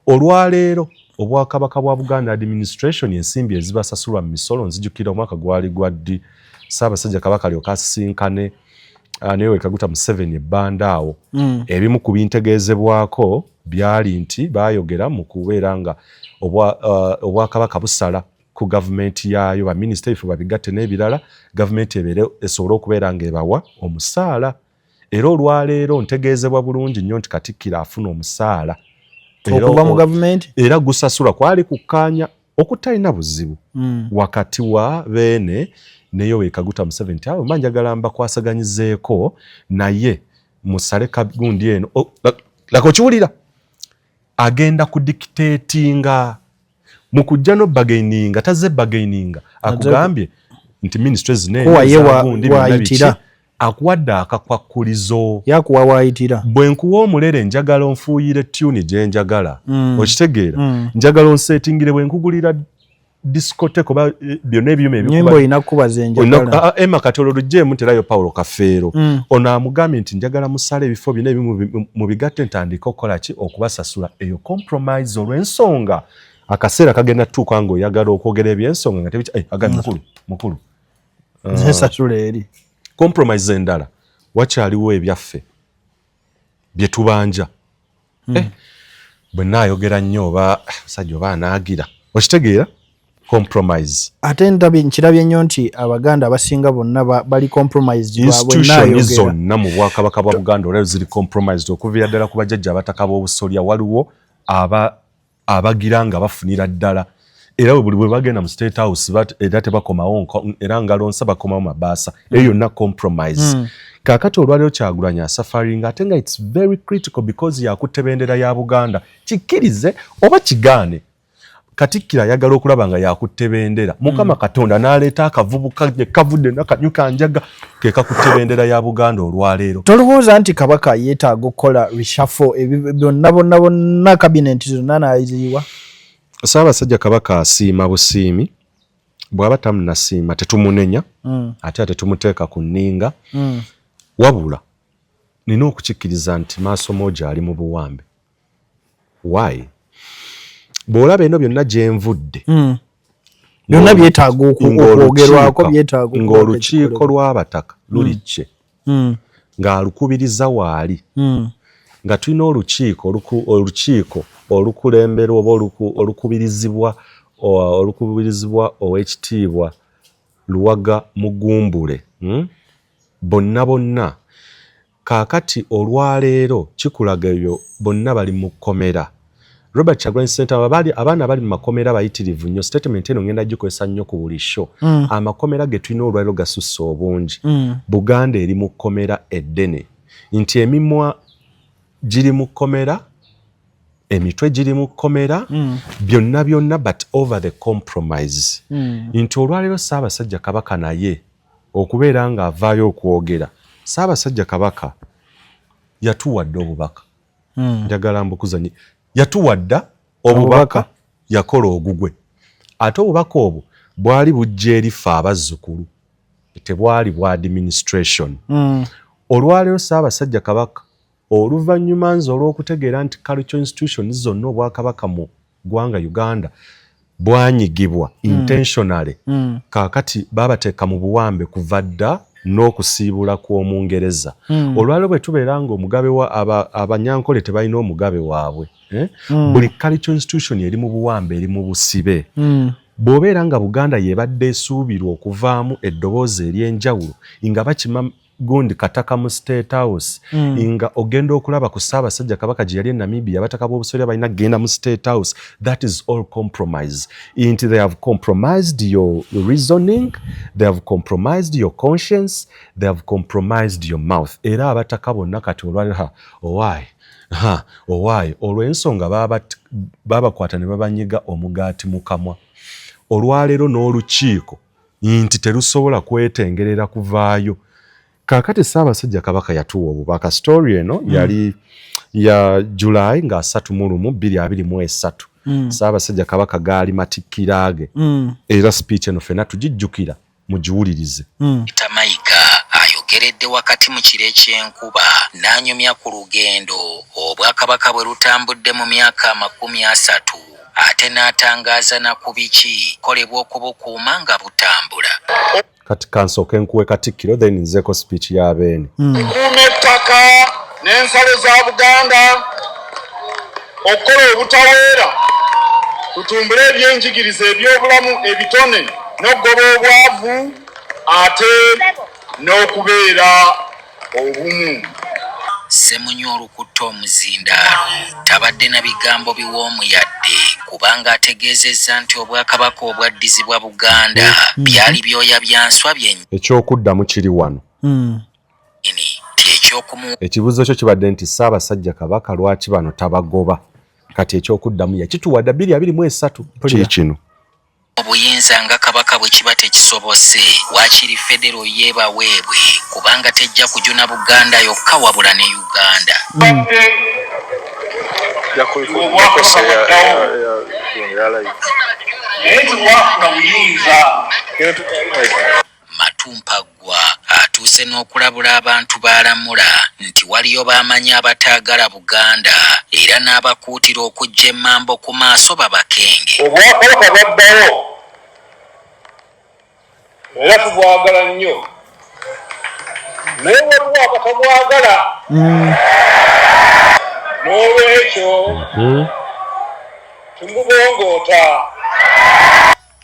S1: olwaleero Obwakabaka bwa Buganda administration, ensimbi ezibasasulwa mu misolo, nzijukira omwaka gwali gwa ddi, Ssaabasajja Kabaka alyoka asisinkane naye Wekaguta Museveni ebbanda awo. Ebimu ku bintegeezebwako byali nti baayogera mu kubeera nga Obwakabaka busala ku gavumenti yaayo, baminisita ebifo babigatte n'ebirala, gavumenti ebeere esobole okubeera ng'ebawa omusaala. Era olwaleero ntegeezebwa bulungi nnyo nti Katikkiro afuna omusaala.
S3: Okuva mu gavumenti.
S1: Era gusasulwa. Kwali kukkaanya okutalina buzibu wakati wa Beene ne Yoweri Kaguta Museveni nti abo mba njagala mbakwasaganyizeeko, naye musale kagundi eno. Oh, laka okiwulira agenda kudictatinga mu kujja no bargaininga, tazze bargaininga, akugambye nti ministry
S3: Kuwa ye
S1: zinegundi
S3: waayitira.
S1: Akuwadde akakwakkulizo.
S3: Yakuwa waayitira.
S1: Bwe nkuwa omulere, njagala onfuuyire tune gye njagala. Okitegeera? Njagala onsetingire bwe nkugulira. Discotheque oba byonna ebyuma
S3: Nyimbo
S1: ebikuba
S3: olina kuba zenjagala.
S1: Emma, kati olwo lugyeemu terayo Paulo Kafeero. Ono amugambye nti njagala musale ebifo byonna ebimu mubigatte ntandike okukola ki, okubasasula. Eyo compromise, olw'ensonga akaseera kagenda tutuuka ng'oyagala okwogera ebyensonga nga tebikya agambye mukulu mukulu.
S3: Zensasula eri.
S1: Compromise endala, wakyaliwo ebyaffe bye tubanja. Bwe naayogera nnyo oba musajja oba anaagira, okitegeera, compromise.
S3: Ate ndabye, nkirabye nnyo nti Abaganda abasinga bonna bali compromised bwa
S1: Institution
S3: bwennaayogera.
S1: zonna mu Bwakabaka bwa Buganda olwaleero ziri compromised, okuviira ddala ku bajjajja abataka b'obusolya. Waliwo abagira nga bafunira ddala, era buli bwe bagenda mu State House era tebakomawo era ngalonsa bakomawo mabaasa. Eyo yonna compromise. Kaakati olwaleero Kyagulanyi asufferinga, ate nga it's very critical because yakutte bendera ya Buganda. Kikkirize oba kigaane, Katikkiro ayagala okulaba nga yakutte bendera. Mukama Katonda n'aleeta akavubuka gye kavudde nakanyuka njaga ke kakutte bendera ya Buganda olwaleero.
S3: Tolowooza nti Kabaka yeetaaga okukola reshuffle, byonna bonna bonna, cabinet zonna n'aziyiwa?
S1: Ssaabasajja Kabaka asiima busiimi. Bw'aba tamunasiima tetumunenya, ate ate tumuteeka ku nninga. Wabula nina okukikkiriza nti maaso moogi ali mu buwambe. Why? Bw'olaba eno byonna gye nvudde,
S3: Byonna byetaaga okwogerwako, byetaaga okubaako
S1: ng'olukiiko
S3: ekikolebwa.
S1: lw'abataka lulikye ng'alukubiriza waali, nga tulina olukiiko olukiiko olukulemberwa oba olukubirizibwa ow'ekitiibwa Luwaga Mugumbule, Bonna bonna kaakati olwaleero kikulaga ebyo bonna bali mu kkomera. Robert Kyagulanyi Ssentamu, abaana bali mu makomera bayitirivu nnyo. Statement eno ngenda gikozesa nnyo ku buli show. Amakomera ge tulina olwaleero gasusse obungi. Buganda eri mu kkomera eddene, nti emimwa giri mu kkomera, emitwe giri mu kkomera, byonna byonna, but over the compromise, nti olwaleero Ssaabasajja Kabaka naye okubeera ng'avaayo okwogera, Ssaabasajja Kabaka yatuwadde obubaka. Njagala mbukuzanye. Yatuwadda obubaka, yakola ogugwe, ate obubaka obwo bwali bujja eri ffe abazzukulu, tebwali bwa administration. Olwaleero Ssaabasajja Kabaka, oluvannyuma nze olw'okutegeera nti cultural institutions zonna, obwakabaka mu ggwanga Uganda bwanyigibwa intentionally, kaakati babateeka mu buwambe kuva dda n'okusiibula kw'Omungereza. Olwaleero bwe tubeera nga omugabe wa Abanyankole tebalina omugabe waabwe, eh? Buli cultural institution eri mu buwambe, eri mu busibe. Bw'obeera nga Buganda yebadde esuubirwa okuvaamu eddoboozi ery'enjawulo, nga bakima gundi kataka mu State House, nga ogenda okulaba ku Ssaabasajja Kabaka gye yali e Namibia, abataka b'obusolya balina kugenda mu State House. That is all compromise, nti they have compromised your reasoning, they have compromised your conscience, they have compromised your mouth. Era abataka bonna kati olwaliro ha owaayi, ha owaayi, olw'ensonga babakwata ne babanyiga omugaati mu kamwa. Olwaleero n'olukiiko nti terusobola kwetengerera kuvaayo. Kaakati Ssaabasajja Kabaka yatuwa obubaka. Story eno yali ya July nga 31, 2023. Ssaabasajja Kabaka gaali matikkira ge, era speech eno ffenna tugijjukira, mugiwulirize.
S2: Mayiga ayogeredde wakati mu kiro eky'enkuba n'anyumya ku lugendo obwakabaka bwe lutambudde mu myaka 30, ate n'atangaaza na ku biki kolebwa okubukuuma nga butambula.
S1: Kati kansooke nkuwe Katikkiro, then nzeeko speech ya Beene.
S7: Kuuma ettaka n'ensalo za Buganda, okukola obutaweera, tutumbule ebyenjigiriza, ebyobulamu, ebitone n'okugoba obwavu, ate n'okubeera obumu.
S2: Ssemunywa olukutta omuzindaalo tabadde na bigambo biwoomu yadde, kubanga ategeezezza nti obwakabaka obwaddizibwa Buganda byali byoya bya nswa byennyini,
S1: Ekyokuddamu kiri wano.
S2: Nti ekyokumu
S1: Ekibuuzo kyo kibadde nti Ssaabasajja Kabaka lwaki bano tabagoba? Kati ekyokuddamu yakituwadde 2023, kikino.
S2: Obuyinza nga Kabaka bwe kiba tekisobose, waakiri federo yeebaweebwe, kubanga tejja kujuna Buganda yokka wabula ne Uganda.
S7: Badde obwakabaka bwaddawo.
S8: Naye tebwafuna buyinza.
S2: Matumpaggwa atuuse n'okulabula abantu b'alamula nti waliyo b'amanyi abataagala Buganda era n'abakuutira okuggya emmambo ku maaso babakenge.
S8: Obwakabaka bwaddawo era tubwagala nnyo naye waliwo abatabwagala n'olwekyo tumubongoota.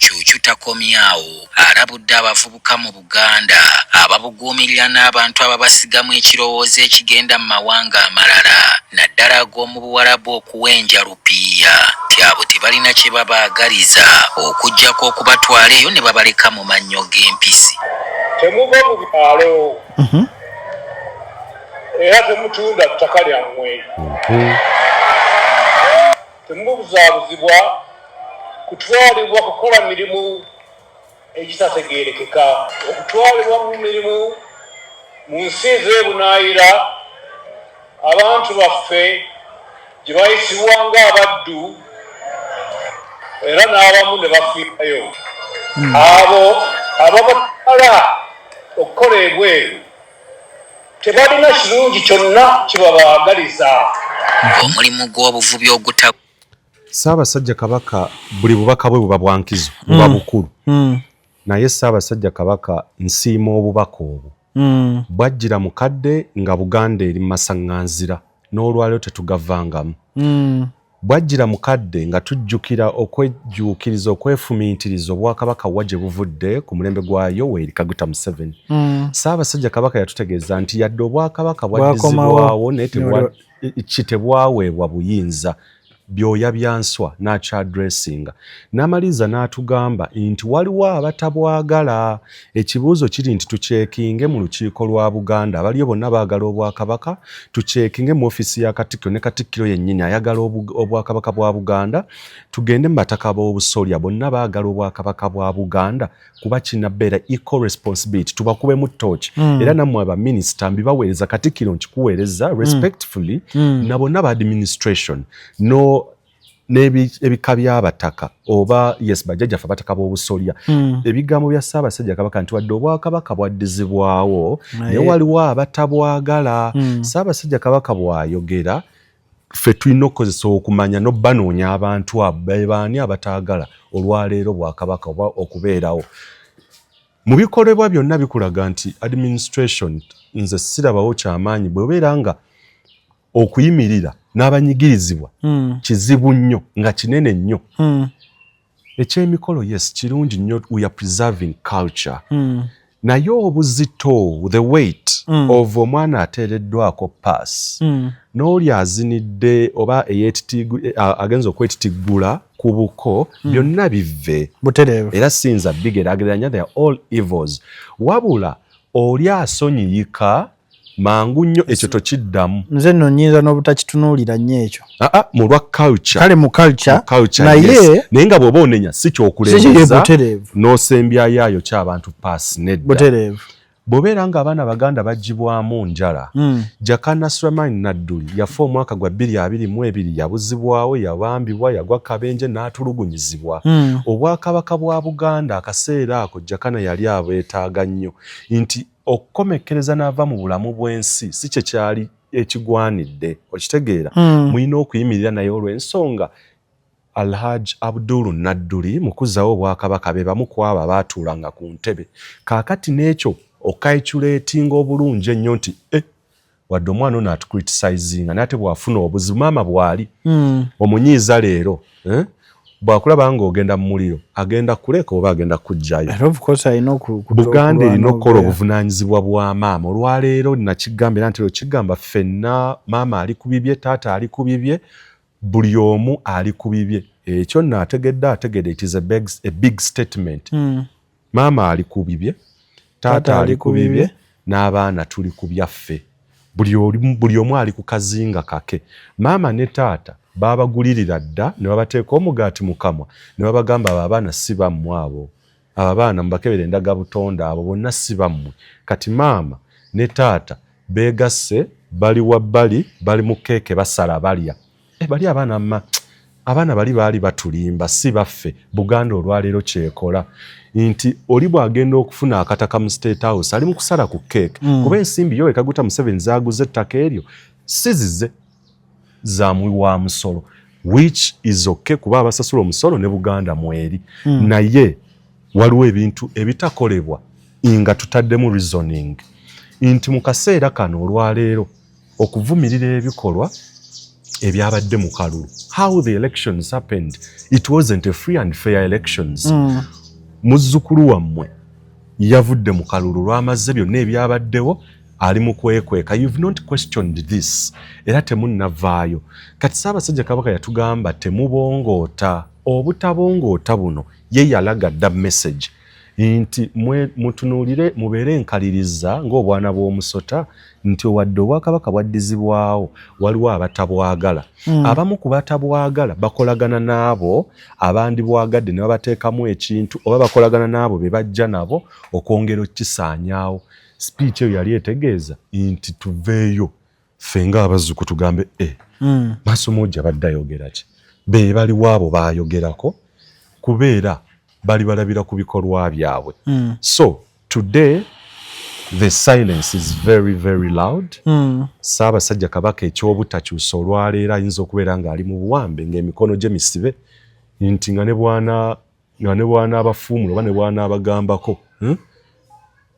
S2: Kyukyu takomye awo, alabudde abavubuka mu Buganda ababuguumirira n'abantu ababasigamu ekirowoozo ekigenda mu mawanga amalala naddala ag'omu Buwarabu okuwenja lupiiya nti abo tebalina kye babaagaliza okuggyako okubatwala eyo ne babaleka mu mannyo g'empisi.
S8: Temuva mu byalo era temutunda ttaka lyammwe. Temubuzaabuzibwa kutwalibwa kukola mirimu egitategeerekeka, okutwalibwa mu mirimu mu nsi ez'ebunaayira abantu baffe gye bayisibwa ng'abaddu era n'abamu ne bafiirayo. Abo ababatwala okukola ebweru tebalina kirungi kyonna kye babaagaliza.
S2: Omulimu gw'obuvubi oguta
S1: Ssaabasajja Kabaka buli bubaka bwe buba bwa nkizo, buba bukulu. Naye Ssaabasajja Kabaka nsiima obubaka obwo. Bwajjira mu kadde nga Buganda eri mu masaŋŋanzira n'olwaleero tetugavangamu. Bwajjira mu kadde nga tujjukira okwejjuukiriza okwefumiitiriza Obwakabaka wa gye buvudde ku mulembe gwa Yoweri Kaguta Museveni. Ssaabasajja Kabaka yatutegeeza nti yadde Obwakabaka bwaddizibwawo naye tebwaweebwa buyinza byoya bya nswa n'akyadressinga n'amaliriza n'atugamba nti waliwo abatabwagala. Ekibuuzo kiri nti tukyekinge mu lukiiko lwa Buganda abaliyo bonna baagala Obwakabaka, tukyekinge mu ofiisi ya Katikkiro ne Katikkiro yennyini ayagala Obwakabaka bwa Buganda, tugende mu bataka b'obusolya bonna baagala Obwakabaka bwa Buganda kuba kinabeera equal responsibility tubakubemu torch. Era nammwe abaminisita mbibaweereza, Katikkiro nkikuweereza respectfully na bonna ba administration no n'ebika by'abataka oba yes bajjajjaffe abataka b'obusolya. Ebigambo bya Ssaabasajja Kabaka nti wadde Obwakabaka bwaddizibwawo naye waliwo abatabwagala. Ssaabasajja Kabaka bw'ayogera ffe tulina okukozesa okumanya n'obanoonya abantu abo be baani abataagala olwaleero Bwakabaka oba okubeerawo. Mu bikolebwa byonna bikulaga nti administration nze sirabawo kyamaanyi bw'ebeera nga okuyimirira n'abanyigirizibwa kizibu nnyo nga kinene nnyo. Ekyemikolo yes kirungi nnyo, we are preserving culture, naye obuzito, the weight of omwana ateereddwako pass n'oli azinidde oba agenza okwetitiggula ku buko byonna bive
S3: butereevu.
S1: Era siyinza bigeraageranya, they are all evils, wabula oli asonyiyika mangu nnyo ekyo tokiddamu.
S3: Nze nno nnyinza n'obutakitunuulira nnyo ekyo.
S1: Aa, mu lwa culture.
S3: Kale mu culture.
S1: Mu culture,
S3: naye
S1: yes. Naye nga bw'oba onenya si kyokulembeza
S3: butereevu.
S1: N'osembyayo ayo ky'abantu paasi nedda.
S3: Butereevu.
S1: Bw'obeera ng'abaana baganda baggyibwamu njala, Jakana Sulaiman Nadduli yafa omwaka gwa 2022, yabuzibwawo, yabambibwa, yagwa kabenje n'atulugunyizibwa. Obwakabaka bwa Buganda akaseera ako Jakana yali abwetaaga nnyo nti okukomekkereza n'ava mu bulamu bw'ensi si kye kyali ekigwanidde, okitegeera? Mulina okuyimirira naye olw'ensonga Alhaj Abdul Nadduli mu kuzzaawo Obwakabaka be bamu ku abo abaatuulanga ku ntebe. Kaakati n'ekyo ocalculatinga obulungi ennyo nti wadde omwana ono atucriticizinga naye ate bw'afuna obuzibu maama bw'ali omunyiiza leero, eh? Bw'akulaba ng'ogenda mu muliro agenda kuleka oba agenda kuggyayo.
S3: Era of course alina
S1: Buganda erina okukola
S3: okulwana.
S1: Obuvunaanyizibwa bwa maama olwaleero nakigamba era ntera okigamba ffenna, maama ali ku bibye, taata ali ku bibye, buli omu ali ku bibye. Ekyo nno ategedde ategedde, it is a big statement. Maama ali ku bibye, taata ali ku bibye, n'abaana tuli ku byaffe, buli omu ali ku kazinga kake. Maama ne taata babagulirira dda ne babateeka omugaati mu kamwa ne babagamba abo abaana si bammwe, abo abaana mubakebera endagabutonda, abo bonna si bammwe. Kati maama ne taata beegasse bali wabbali, bali mu keeke basala balya. Bali abaana mma Abaana bali baali batulimba, si baffe. Buganda olwaleero kyekola nti oli bw'agenda okufuna akataka mu State House, ali mu kusala ku keeke, kuba ensimbi yo Kaguta Museveni zaguze ettaka eryo si zize, zamuwi wa musolo, which is okay, kuba abasasula omusolo ne Buganda mweri. Naye waliwo ebintu ebitakolebwa nga tutaddemu reasoning nti mu kaseera kano olwaleero okuvumirira ebikolwa ebyabadde mu kalulu, how the elections happened, it wasn't a free and fair elections. Muzzukulu wammwe yavudde mu kalulu lwamaze byonna ebyabaddewo, ali mu kwekweka. You've not questioned this, era temunnavaayo. Kati Ssaabasajja Kabaka yatugamba temubongoota. Obutabongoota buno ye yalaga dda message nti mutunuulire, mubeere enkaliriza ng'obwana bw'omusota, nti owadde obwakabaka bwaddizibwawo, waliwo abatabwagala. Abamu ku batabwagala bakolagana n'abo abandibwagadde ne babateekamu ekintu, oba bakolagana n'abo be bajja nabo okwongera okukisaanyaawo. Speech eyo yali etegeeza nti tuveeyo ffe ng'abazzukulu tugambe e Maaso Moogi abadde ayogera ki? Be baliwo abo baayogerako, kubeera bali balabira ku bikolwa byabwe. So today the silence is very very loud. Ssaabasajja Kabaka ekyobutakyusa olwaleero ayinza okubeera ng'ali mu buwambe, ng'emikono gye misibe, nti nga ne bwana nga ne bwana abafuumula oba ne bwana abagambako,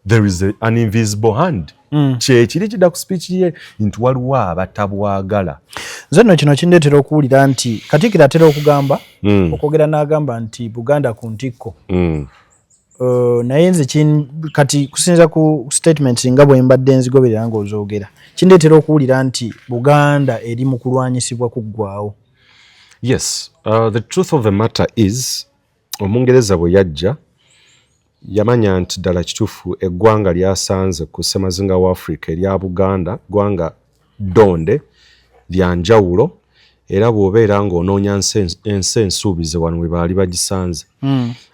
S1: There is an invisible hand. Kyekiri kidda ku speech ye nti waliwo abatabwagala.
S3: Nze nno kino kindeetera okuwulira nti Katikkiro atera okugamba, okwogera n'agamba nti Buganda ku ntikko. Naye nze kati kusinza ku statements nga bwe mbadde nzigoberera ng'ozoogera, kindeetera okuwulira nti Buganda eri mu kulwanyisibwa kuggwawo.
S1: Yes, the truth of the matter is, Omungereza bwe yajja yamanya nti ddala kituufu eggwanga lyasanze ku ssemazinga wa Africa erya Buganda ggwanga ddonde lya njawulo, era bw'obeera ng'onoonya ensi ensuubize, wano we baali bagisanze.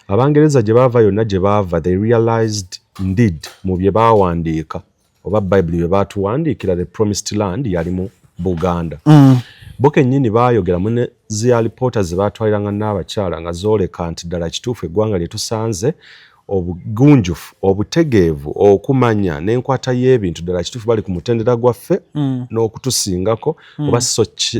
S1: Abangereza gye baava yonna gye baava, they realized indeed mu bye baawandiika oba Bayibuli bye baatuwandiikira, the promised land yali mu Buganda. Bo kennyini baayogera mu zi alipoota ze baatwaliranga n'abakyala nga zooleka nti ddala kituufu eggwanga lye tusanze, obugunjufu, obutegeevu, okumanya n'enkwata y'ebintu, ddala kituufu bali ku mutendera gwaffe n'okutusingako,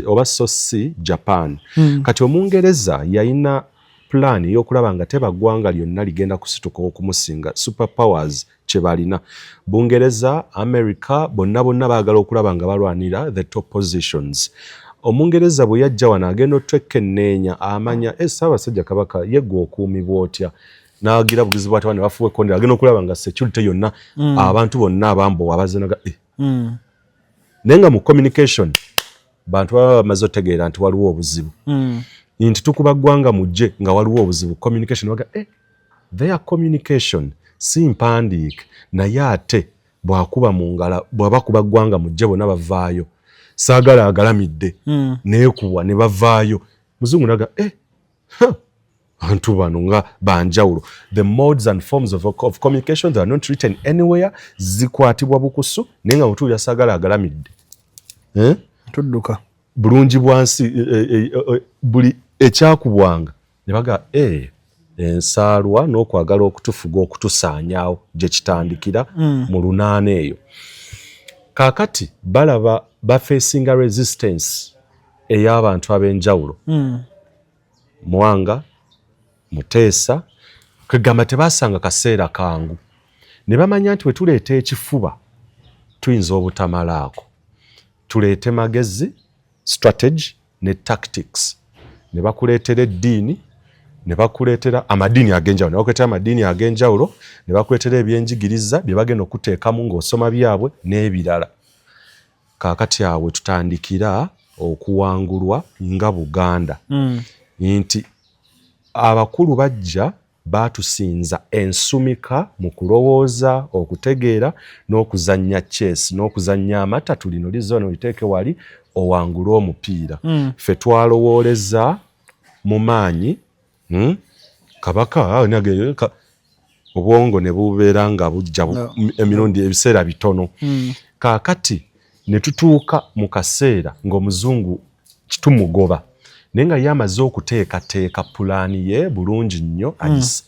S1: oba so si Japan. Kati Omungereza yalina pulaani ey'okulaba nga teba ggwanga lyonna ligenda kusituka okumusinga. Super powers kye balina, Bungereza, America, bonna bonna baagala okulaba nga balwanira the top positions. Omungereza bwe yajja wano agenda otwekkenneenya, amanya e Ssaabasajja Kabaka ye gwe okuumibwa otya, n'agira bugizi bw'ate ne bafuwa ekkondera, agenda okulaba nga security yonna, abantu bonna abambowa abazenaga Naye nga mu communication bantu baba bamaze otegeera nti waliwo obuzibu, nti tukuba ggwanga mujje nga waliwo obuzibu. Communication baga their communication si mpandiike, naye ate bwakuba mu ngala, bw'aba kuba ggwanga mujje, bonna bavaayo. Saagala agalamidde neekubwa ne bavaayo. Muzungu naga huh, bantu bano nga banjawulo. The modes and forms of communication, they are not written anywhere, zikwatibwa bukusu, naye nga mutuulira saagala agalamidde, eh?
S3: Tudduka.
S1: Bulungi bwansi buli ekyakubwanga ne baga ensaalwa n'okwagala okutufuga, okutusaanyaawo gye kitandikira mu lunaana eyo. Kaakati balaba bafacinga resistance ey'abantu ab'enjawulo, Mwanga, Muteesa, kwegamba tebasanga kaseera kangu ne bamanya nti bwe tuleeta ekifuba tuyinza obutamalaako, tuleete magezi, strategy ne tactics. Ne bakuleetera eddiini, ne bakuleetera amadiini ag'enjawulo, ne bakuleetera amadiini ag'enjawulo, ne bakuleetera ebyenjigiriza bye bagenda okuteekamu ng'osoma byabwe n'ebirala. Kaakati awo tutandikira okuwangulwa nga Buganda, nti abakulu bajja baatusinza ensumika mu kulowooza, okutegeera n'okuzannya chess n'okuzannya amatatu, lino lizono liteeke wali owangule omupiira. Ffe twalowooleza mu maanyi, Kabaka obwongo ne bubeera nga bujja emirundi ebiseera bitono. Kaakati ne tutuuka mu kaseera ng'omuzungu kitumugoba, Naye nga ye amaze okuteekateeka pulaani ye bulungi nnyo,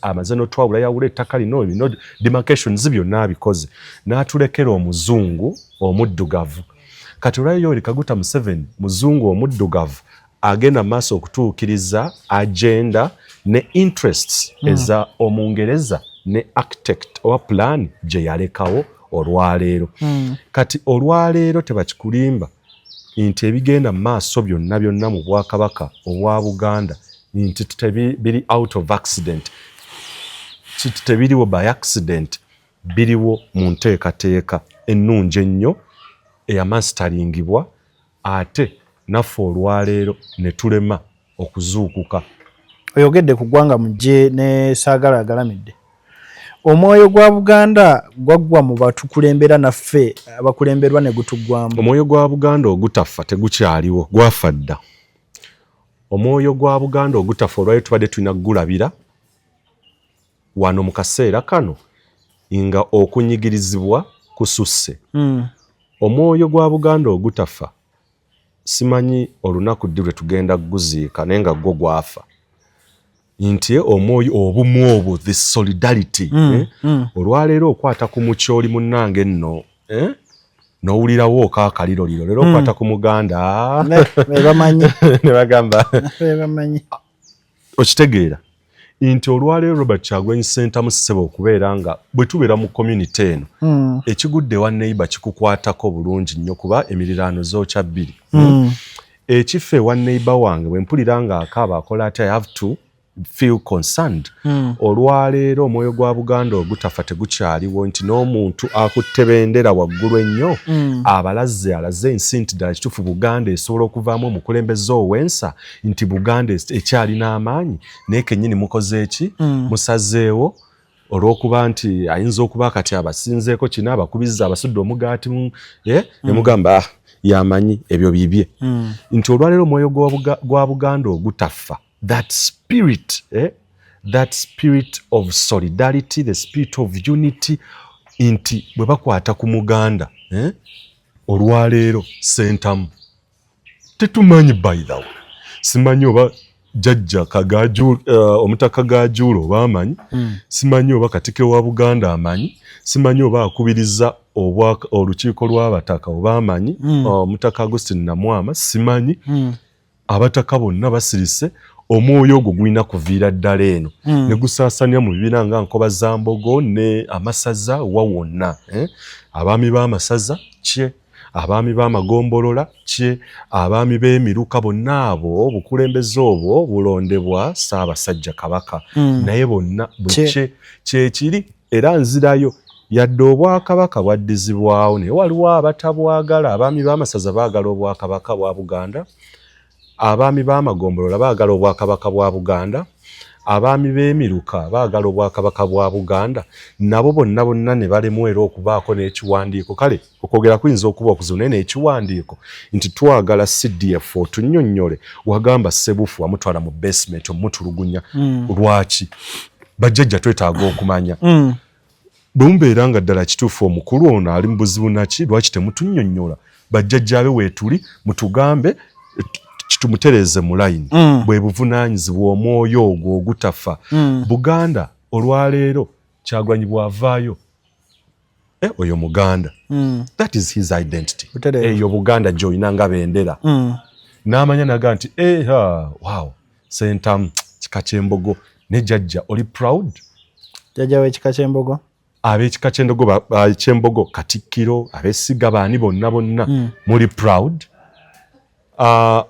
S1: amaze n'otwawula yawula ettaka lino, bino demarcations byonna abikoze, n'atulekera omuzungu omuddugavu. Kati olwayo Yoweri Kaguta Museveni, muzungu omuddugavu, agenda maaso okutuukiriza agenda ne interests eza Omungereza ne architect owa plan gye yalekawo olwaleero. Kati olwaleero tebakikulimba nti ebigenda mu maaso byonna byonna mu bwakabaka obwa Buganda nti biri out of accident, tebiriwo by accident, biriwo mu nteekateeka ennungi ennyo eyamansitaringibwa, ate naffe olwaleero ne tulema okuzuukuka.
S3: Oyogedde ku ggwanga mujje ne Saagala agalamidde. Omwoyo gwa Buganda gwaggwa mu batukulembera, naffe abakulemberwa ne gutuggwamu?
S1: Omwoyo gwa Buganda ogutafa tegukyaliwo, gwafa dda. Omwoyo gwa Buganda ogutafa olwaleero tubadde tulina kugulabira wano mu kaseera kano nga okunyigirizibwa kususse. Omwoyo gwa Buganda ogutafa, simanyi olunaku ddi lwe tugenda kuguziika, naye nga gwo gwafa, nti omwoyo obumu obwo, the solidarity, eh? Olwaleero okwata ku mukyoli munnange nno, eh? N'owulirawo okaakaliroliro leero okwata ku Muganda.
S3: Bebamanyi.
S1: Ne bagamba.
S3: Bebamanyi.
S1: Okitegeera nti olwaleero Robert Kyagulanyi Ssentamu ssebo, okubeera nga bwe tubeera mu community eno, ekigudde ewa neighbor kikukwatako bulungi nnyo, kuba emiriraano zookya bbiri. Ekifo ewa neighbor wange, bwe mpulira nga akaaba akola ati, I have to feel concerned. Olwaleero omwoyo gwa Buganda ogutafa tegukyaliwo, nti n'omuntu akutte bendera waggulu ennyo abalaze, alaze ensi nti ddala kituufu Buganda esobola okuvaamu omukulembeze ow'ensa, nti Buganda ekyalina amaanyi, naye kennyini mukoze eki? Musazeewo olw'okuba nti ayinza okuba kati abasinzeeko kino, abakubizza, abasudde omugaati, eh, ne mugamba, "Ah, yamanyi ebyo bibye." Nti olwaleero omwoyo gwa Buganda ogutafa, that spirit, eh, that spirit of solidarity, the spirit of unity, nti bwe bakwata ku Muganda, eh, olwaleero Sentamu tetumanyi, by the way, simanyi oba jjajja Kagaju, Omutaka Gajuula oba amanyi, simanyi oba Katikkiro wa Buganda amanyi, simanyi oba akubiriza olukiiko lw'abataka oba amanyi, Omutaka Augustin Namwama simanyi. Abataka bonna basirise. Omwoyo ogwo gulina kuviira ddala eno ne gusaasanya mu bibiina nga Nkoba za Mbogo ne amasaza wa wonna, eh? Abaami b'amasaza kye, abaami b'amagombolola kye, abaami b'emiruka bonna, abo obukulembeze obwo bulondebwa Ssaabasajja Kabaka, naye bonna bwe kyekiri. Era nzirayo, yadde obwakabaka bwaddizibwawo, naye waliwo abatabwagala. Abaami b'amasaza baagala obwakabaka bwa Buganda, abaami b'amagombolola baagala obwakabaka bwa Buganda, abaami b'emiruka baagala obwakabaka bwa Buganda, nabo bonna bonna ne balemwa era okubaako n'ekiwandiiko. Kale okwogera kuyinza okuba okuzibu, naye n'ekiwandiiko nti twagala CDF otunnyonnyole, wagamba Sebufu wamutwala mu basement omutulugunya, lwaki? Bajjajja twetaaga okumanya. Bwe mubeera nga ddala kituufu omukulu ono ali mu buzibu naki, lwaki temutunnyonnyola? Bajjajjaabe weetuli, mutugambe kitumutereeze mu layini. Bwe buvunaanyizibwa omwoyo ogwo ogutafa. Buganda olwaleero Kyagulanyi bw'avaayo, eh, oyo Muganda. That is his identity. Eyo Buganda gy'olina nga bendera. N'amanya naga nti, eh, ha, wow, Sentamu kika ky'embogo, ne jjajja oli proud.
S3: Jjajja w'ekika ky'embogo.
S1: Ab'ekika ky'embogo, Katikkiro, ab'essiga, baani bonna bonna, muli proud.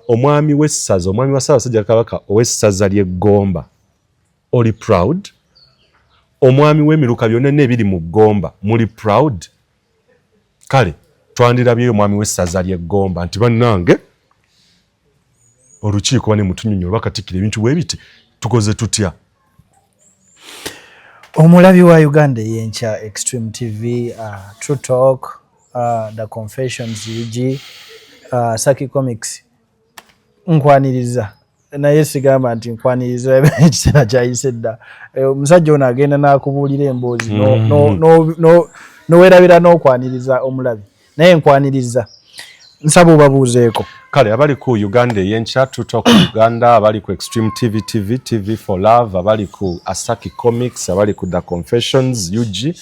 S1: Omwami w'essaza, omwami wa Ssaabasajja Kabaka ow'essaza ly'Eggomba, oli proud. Omwami w'emiruka byonna ebiri mu Ggomba, muli proud. Kale twandirabyeyo omwami w'essaza ly'Eggomba nti bannange olukiiko bane mutunyonyola, bakatikkira ebintu bwe biti tukoze tutya?
S3: Omulabi wa Uganda Eyenkya, Extreme TV, True Talk, The Confessions UG, Saki Comics, nkwaniriza, naye sigamba nti nkwaniriza, ekiseera kyayise dda. Omusajja ono agenda n'akubuulira emboozi nowerabira n'okwaniriza omulabi, naye nkwaniriza, nsaba obabuuzeeko.
S1: Kale abali ku Uganda Eyenkya, Tutalk Uganda, abali ku Extreme TV, TV TV for Love, abali ku Asaki Comics, abali ku The Confessions UG,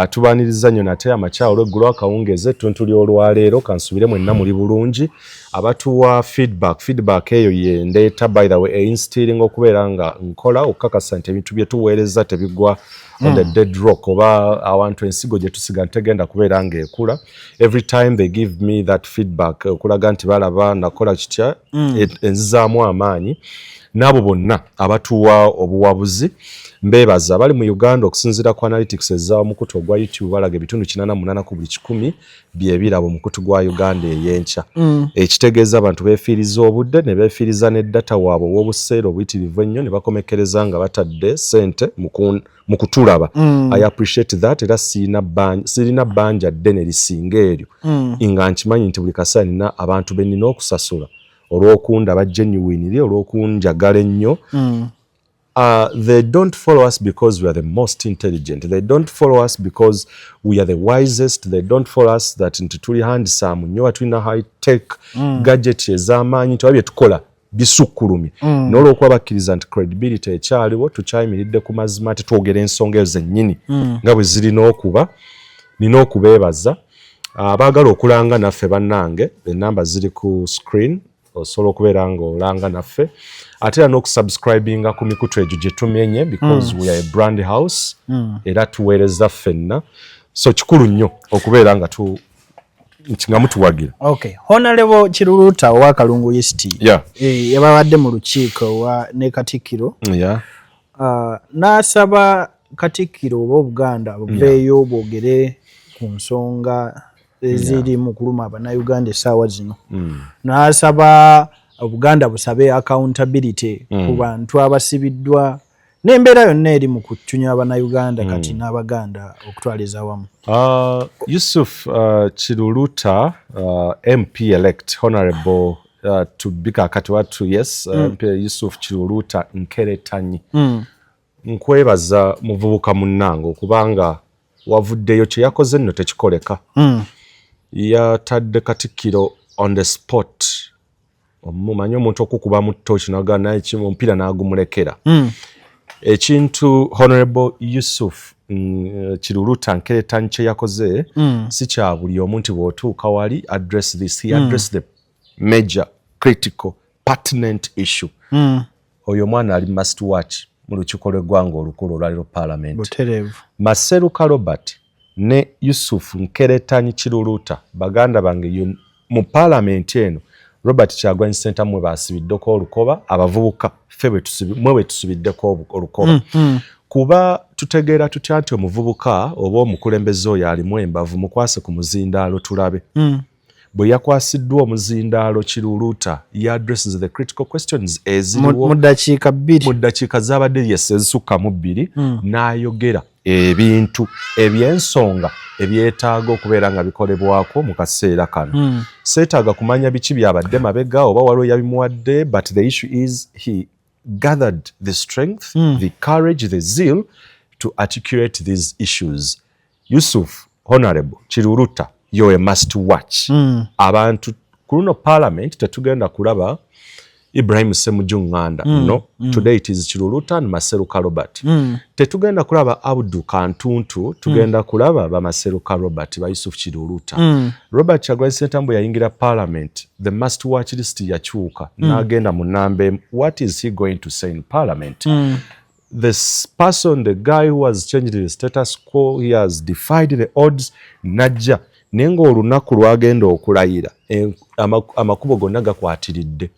S1: tubaniriza nnyo nate amakya, olweggulo, akawungeeze, ettuntu ly'olwaleero. Kansubire mwenna muli bulungi. Abatuwa feedback, feedback eyo ye ndeeta, by the way, einstilling okubeera nga nkola okukakasa nti ebintu bye tuweereza tebigwa on the dead rock oba awantu ensigo gye tusiga ntegenda kubeera ng'ekula. Every time they give me that feedback okulaga nti balaba nakola kitya, enzizaamu amaanyi. N'abo bonna abatuwa obuwabuzi mbeebaza. Abali mu Uganda, okusinziira ku analytics ez'omukutu ogwa YouTube, balaga ebitundu 88 ku buli 100 byebiraba omukutu gwa Uganda Ey'enkya, ekitegeeza abantu beefiiriza obudde ne beefiiriza ne data waabwe ow'obuseera obuyitirivu ennyo ne bakomekereza nga batadde ssente mu kutulaba. I appreciate that, era sirina bbanja ddene lisinga eryo, nga nkimanyi nti buli kaseera nina abantu be nnina okusasula olw'okundaba genuinely, olw'okunjagala ennyo. They don't follow us because we are the most intelligent. They don't follow us because we are the wisest. They don't follow us that nti tuli handsome nnyo, tulina high tech gadget ez'amaanyi, nti bye tukola bisukkulumye. N'olwokuba bakkiriza nti credibility ekyaliwo, tukyayimiridde ku mazima, tetwogera ensonga ezo zennyini nga bwe zirina okuba. Nina okubeebaza. Abaagala okulanga naffe, bannange, enamba ziri ku screen, osobola okubeera ng'olanga naffe, ate era n'okusubscribinga ku mikutu egyo gye tumenye, because we are a brand house, era tuweereza ffenna, so kikulu nnyo okubeera nga tu nga mutuwagira.
S3: Okay, Honorable Kiruluta owa Kalungu East, yababadde mu lukiiko wa ne Katikkiro, n'asaba Katikkiro oba Obuganda buveeyo bwogere ku nsonga eziri mu kuluma Abannayuganda essaawa zino. N'asaba Obuganda busabe accountability ku bantu abasibiddwa n'embeera yonna eri mu kucunya Abannayuganda kati n'Abaganda okutwaliza awamu.
S1: Yusuf Kiruluta, MP elect, honorable tubika kati watu, yes, MP Yusuf Kiruluta Nkeretanyi, nkwebaza muvubuka munnange okubanga wavuddeyo. Kye yakoze nno tekikoleka. Yatadde Katikkiro on the spot. Omumanyi omuntu okukuba mu toki naga naye omupiira n'agumulekera. Ekintu Honorable Yusuf Kiruluta Nkeretanyi kye yakoze si kya buli omu nti bw'otuuka wali address this. He addressed the major, critical, pertinent issue. Oyo omwana ali must watch mu lukiiko lw'eggwanga olukulu olwaliro, Parliament.
S3: Butereevu.
S1: Maseruka Robert ne Yusuf Nkeretanyi Kiruluta, baganda bange, mu Paalamenti eno Robert Kyagulanyi Ssentamu mwe basibiddeko olukoba, abavubuka ffe mwe bwe tusibiddeko olukoba. Kuba tutegeera tutya nti omuvubuka oba omukulembeze oyo alimu embavu? Mukwase ku muzindaalo tulabe. Bwe yakwasiddwa omuzindaalo Kiruluta, ye addresses the critical questions eziriwo
S3: mu ddakiika 2.
S1: Mu ddakiika zabadde, yes, ezisukka mu 2, n'ayogera ebintu ebyensonga ebyetaaga okubeera nga bikolebwako mu kaseera kano. Seetaaga kumanya biki byabadde mabega oba waliwo yabimuwadde, but the issue is he gathered the strength, the courage, the zeal to articulate these issues. Yusuf Honorable Kiruruta, you're a must watch. Abantu ku luno Parliament tetugenda kulaba Ibrahim Ssemujju Nganda. No. Today it is Kiruluta and Maseruka Robert. Tetugenda kulaba Abdu Kantuntu, tugenda kulaba ba Maseruka Robert, ba Yusuf Kiruluta. Robert Kyagulanyi Ssentamu bwe yayingira Parliament, the must watch list yakyuka, n'agenda mu namba emu. What is he going to say in Parliament? This person, the guy who has changed the status quo, he has defied the odds, najja naye ng'olunaku lwagenda okulayira amakubo gonna gakwatiridde.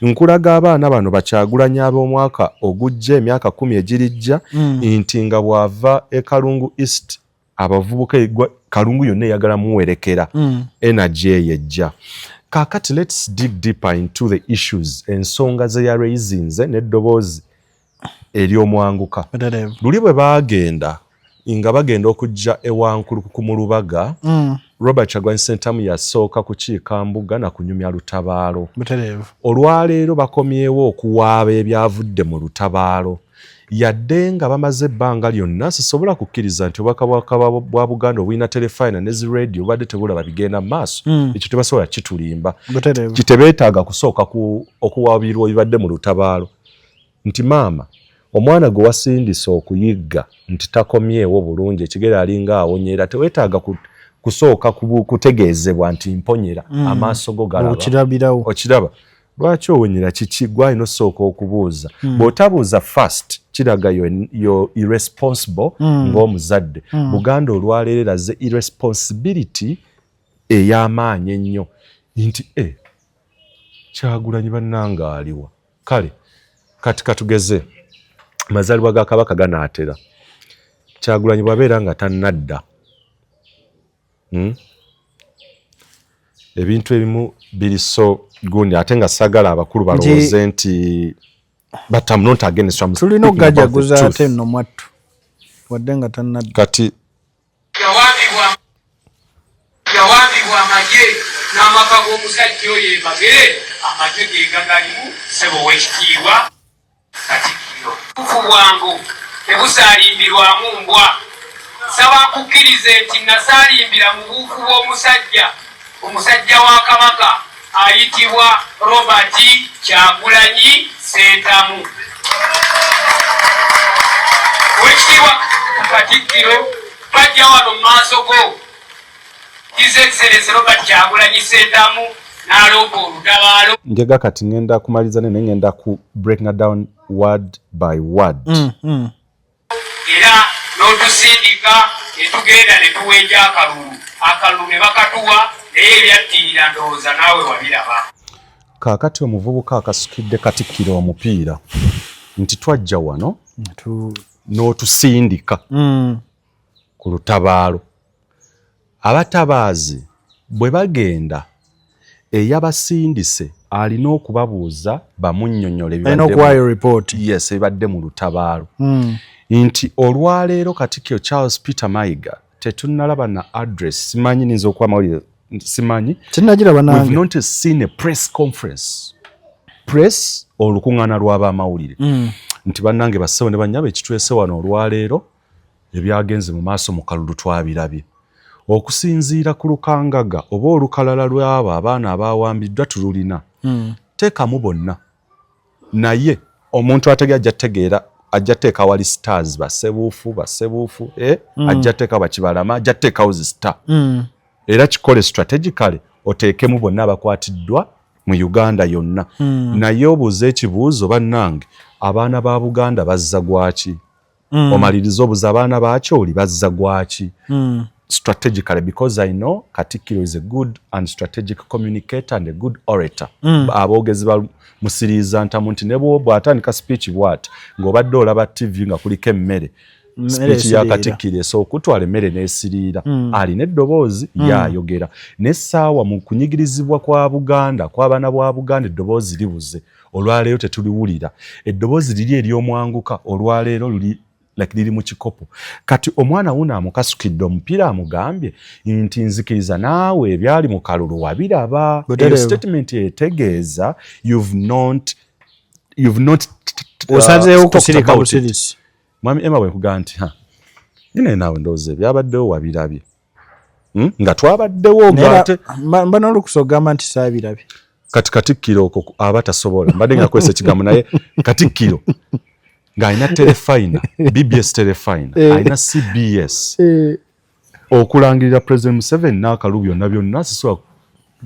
S1: Nkulaga abaana bano bakyagulanya ab'omwaka ogujja, emyaka 10 egirijja, nti nga bw'ava e Kalungu East, abavubuka Kalungu yonna eyagala muwerekera. Energy eyo ejja. Kaakati let's dig deeper into the issues, ensonga ze yaraisinze n'eddoboozi ery'omwanguka. Luli bwe baagenda nga bagenda okujja ewankulukuku mu Lubaga, Robert Kyagulanyi Ssentamu yasooka kukiika mbuga na kunyumya lutabaalo. Olwaleero bakomyewo okuwaaba ebyavudde mu lutabaalo. Yadde nga bamaze ebbanga lyonna, sisobola kukkiriza nti obwakabaka bwa Buganda obulina terefayina ne zi radio bubadde tebulaba bigenda mu maaso. Ekyo tebasobola kitulimba. Kitebeetaaga kusooka okuwabirwa ebibadde mu lutabaalo nti maama omwana gwe wasindise okuyigga nti takomyewo bulungi, ekigere alinga awonyera, teweetaaga kusooka kutegeezebwa nti mponyera. Amaaso go galaba, okiraba. Lwaki owonyera? Kiki gwalina osooka okubuuza? Bw'otabuuza first, kiraga yo irresponsible ng'omuzadde. Buganda olwaleero eraze irresponsibility ey'amaanyi ennyo nti Kyagulanyi bannanga aliwa? Kale kati katugeze amazaalibwa ga Kabaka ganaatera, Kyagulanyi bw'abeera nga tannadda, Ebintu ebimu biri so gundi, ate nga sagala abakulu balowooze nti, but I'm not against.
S3: Tulina okugajaguza ate nno mwattu wadde nga tannadda.
S1: Kati
S9: yawambibwa amagye n'amaka g'omusajja oyo emagere amagye ge gagalimu. Ssebo w'ekitiibwa Katikkiro, bufu bwangu tebusaalimbirwamu mbwa. Nsaba nkukkirize nti nasaalimbira mu buufu bw'omusajja, omusajja wa Kabaka ayitibwa Robert Kyagulanyi Ssentamu. Owekitiibwa Katikkiro, twajja wano mu maaso go, His Excellency Robert Kyagulanyi Ssentamu n'aloopa olutabaalo.
S1: Njega kati ngenda kumaliza nene, ngenda ku breaking down word by word.
S9: Era n'otusindika ne tugenda ne tuwenja akalulu, akalulu ne bakatuwa, naye ebyaddirira ndowooza naawe wabiraba.
S1: Kaakati omuvubuka akasukidde Katikkiro omupiira nti twajja wano n'otusindika ku lutabaalo, abatabaazi bwe bagenda, eyabasindise alina okubabuuza bamunnyonnyole
S3: ebibadde
S1: ebibadde mu lutabaalo. Nti olwaleero Katikkiro Charles Peter Mayiga tetunnalaba na address, simanyi ninza okuba amawulire, simanyi.
S3: We've
S1: not seen a press conference, press olukuŋŋaana lw'abamawulire nti bannange bassebo ne bannyabo, ekitwese wano olwaleero, ebyagenze mu maaso mu kalulu twabirabye, okusinziira ku lukangaga oba olukalala lw'abo abaana abawambiddwa tululina. Teekamu bonna, naye omuntu ategera ajja tegeera, ajja teeka wali stars, basebuufu basebuufu, eh? Ajja teekawo bakibalama, ajja teekawo zi star. Era kikole strategically, oteekemu bonna abakwatiddwa mu Uganda yonna. Naye obuuze ekibuuzo, bannange, abaana ba Buganda bazza gwaki? Omalirize obuza abaana bakyoli bazza gwaki? Strategically, because I know Katikkiro is a good and strategic communicator and a good orator. Aboogezi bamusiriiza ntamu nti ne bw'atandika speech bw'ati ng'obadde olaba TV nga kuliko emmere, speech ya Katikkiro esobola okutwala emmere n'esiriira. Alina eddoboozi, yaayogera n'essaawa mu kunyigirizibwa kwa Buganda, kw'abaana bwa Buganda, eddoboozi libuze. Olwaleero tetuliwulira eddoboozi liri ery'omwanguka, olwaleero luli like liri mu kikopo. Kati omwana wuno amukasukidde omupiira, amugambye nti nzikiriza naawe ebyali mu kalulu wabiraba. Eyo statement etegeeza you've not
S3: osazeewo kusirika busirisi.
S1: Mwami Emma, bwe nkugamba nti ha nyine naawe ndowooza ebyabaddewo wabirabye, Nga twabaddewo
S3: ngate mba n'olukusa ogamba nti saabirabye.
S1: Kati Katikkiro okwo aba tasobola, mbadde nga kwesa ekigambo, naye Katikkiro ng'alina terefayina, BBS terefayina, alina CBS okulangirira President Museveni n'akalu byonna byonna. Sisobola,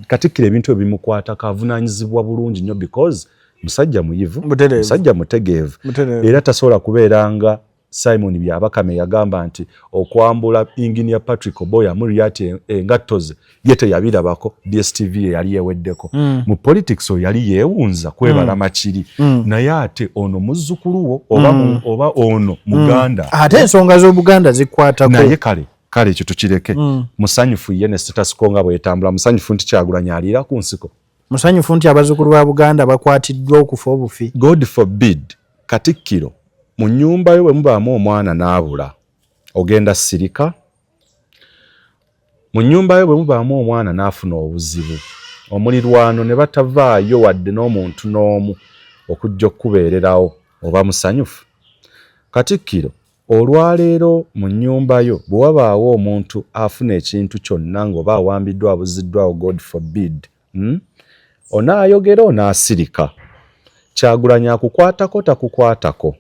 S1: Katikkiro ebintu ebyo bimukwatako, avunaanyizibwa bulungi nnyo because musajja muyivu, musajja mutegeevu, era tasobola kubeera nga Simon Byabakame yagamba nti okwambula Engineer Patrick Oboi Amuriat engatto ze ye teyabirabako, DStv ye yali eweddeko. Mu politics oyo yali yeewunza kwebalama kiri. Naye ate ono muzzukulu wo oba, oba ono muganda.
S3: Ate ensonga z'Obuganda zikwatako.
S1: Naye kale kale ekyo tukireke. Musanyufu ye ne status quo nga bwetambula, musanyufu nti Kyagulanyi aliira ku nsiko.
S3: Musanyufu nti abazzukulu ba Buganda bakwatiddwa okufa obufi.
S1: God forbid, Katikkiro, mu nnyumba yo bwe mubaamu omwana n'abula, ogenda sirika? Mu nnyumba yo bwe mubaamu omwana n'afuna obuzibu, omulirwano ne batavaayo wadde n'omuntu n'omu okujja okukubeererawo, oba musanyufu? Katikkiro, olwaleero mu nnyumba yo bwe wabaawo omuntu afuna ekintu kyonna ng'oba awambiddwa, abuziddwawo, God forbid, Onaayogera, onaasirika? Kyagulanyi akukwatako, takukwatako?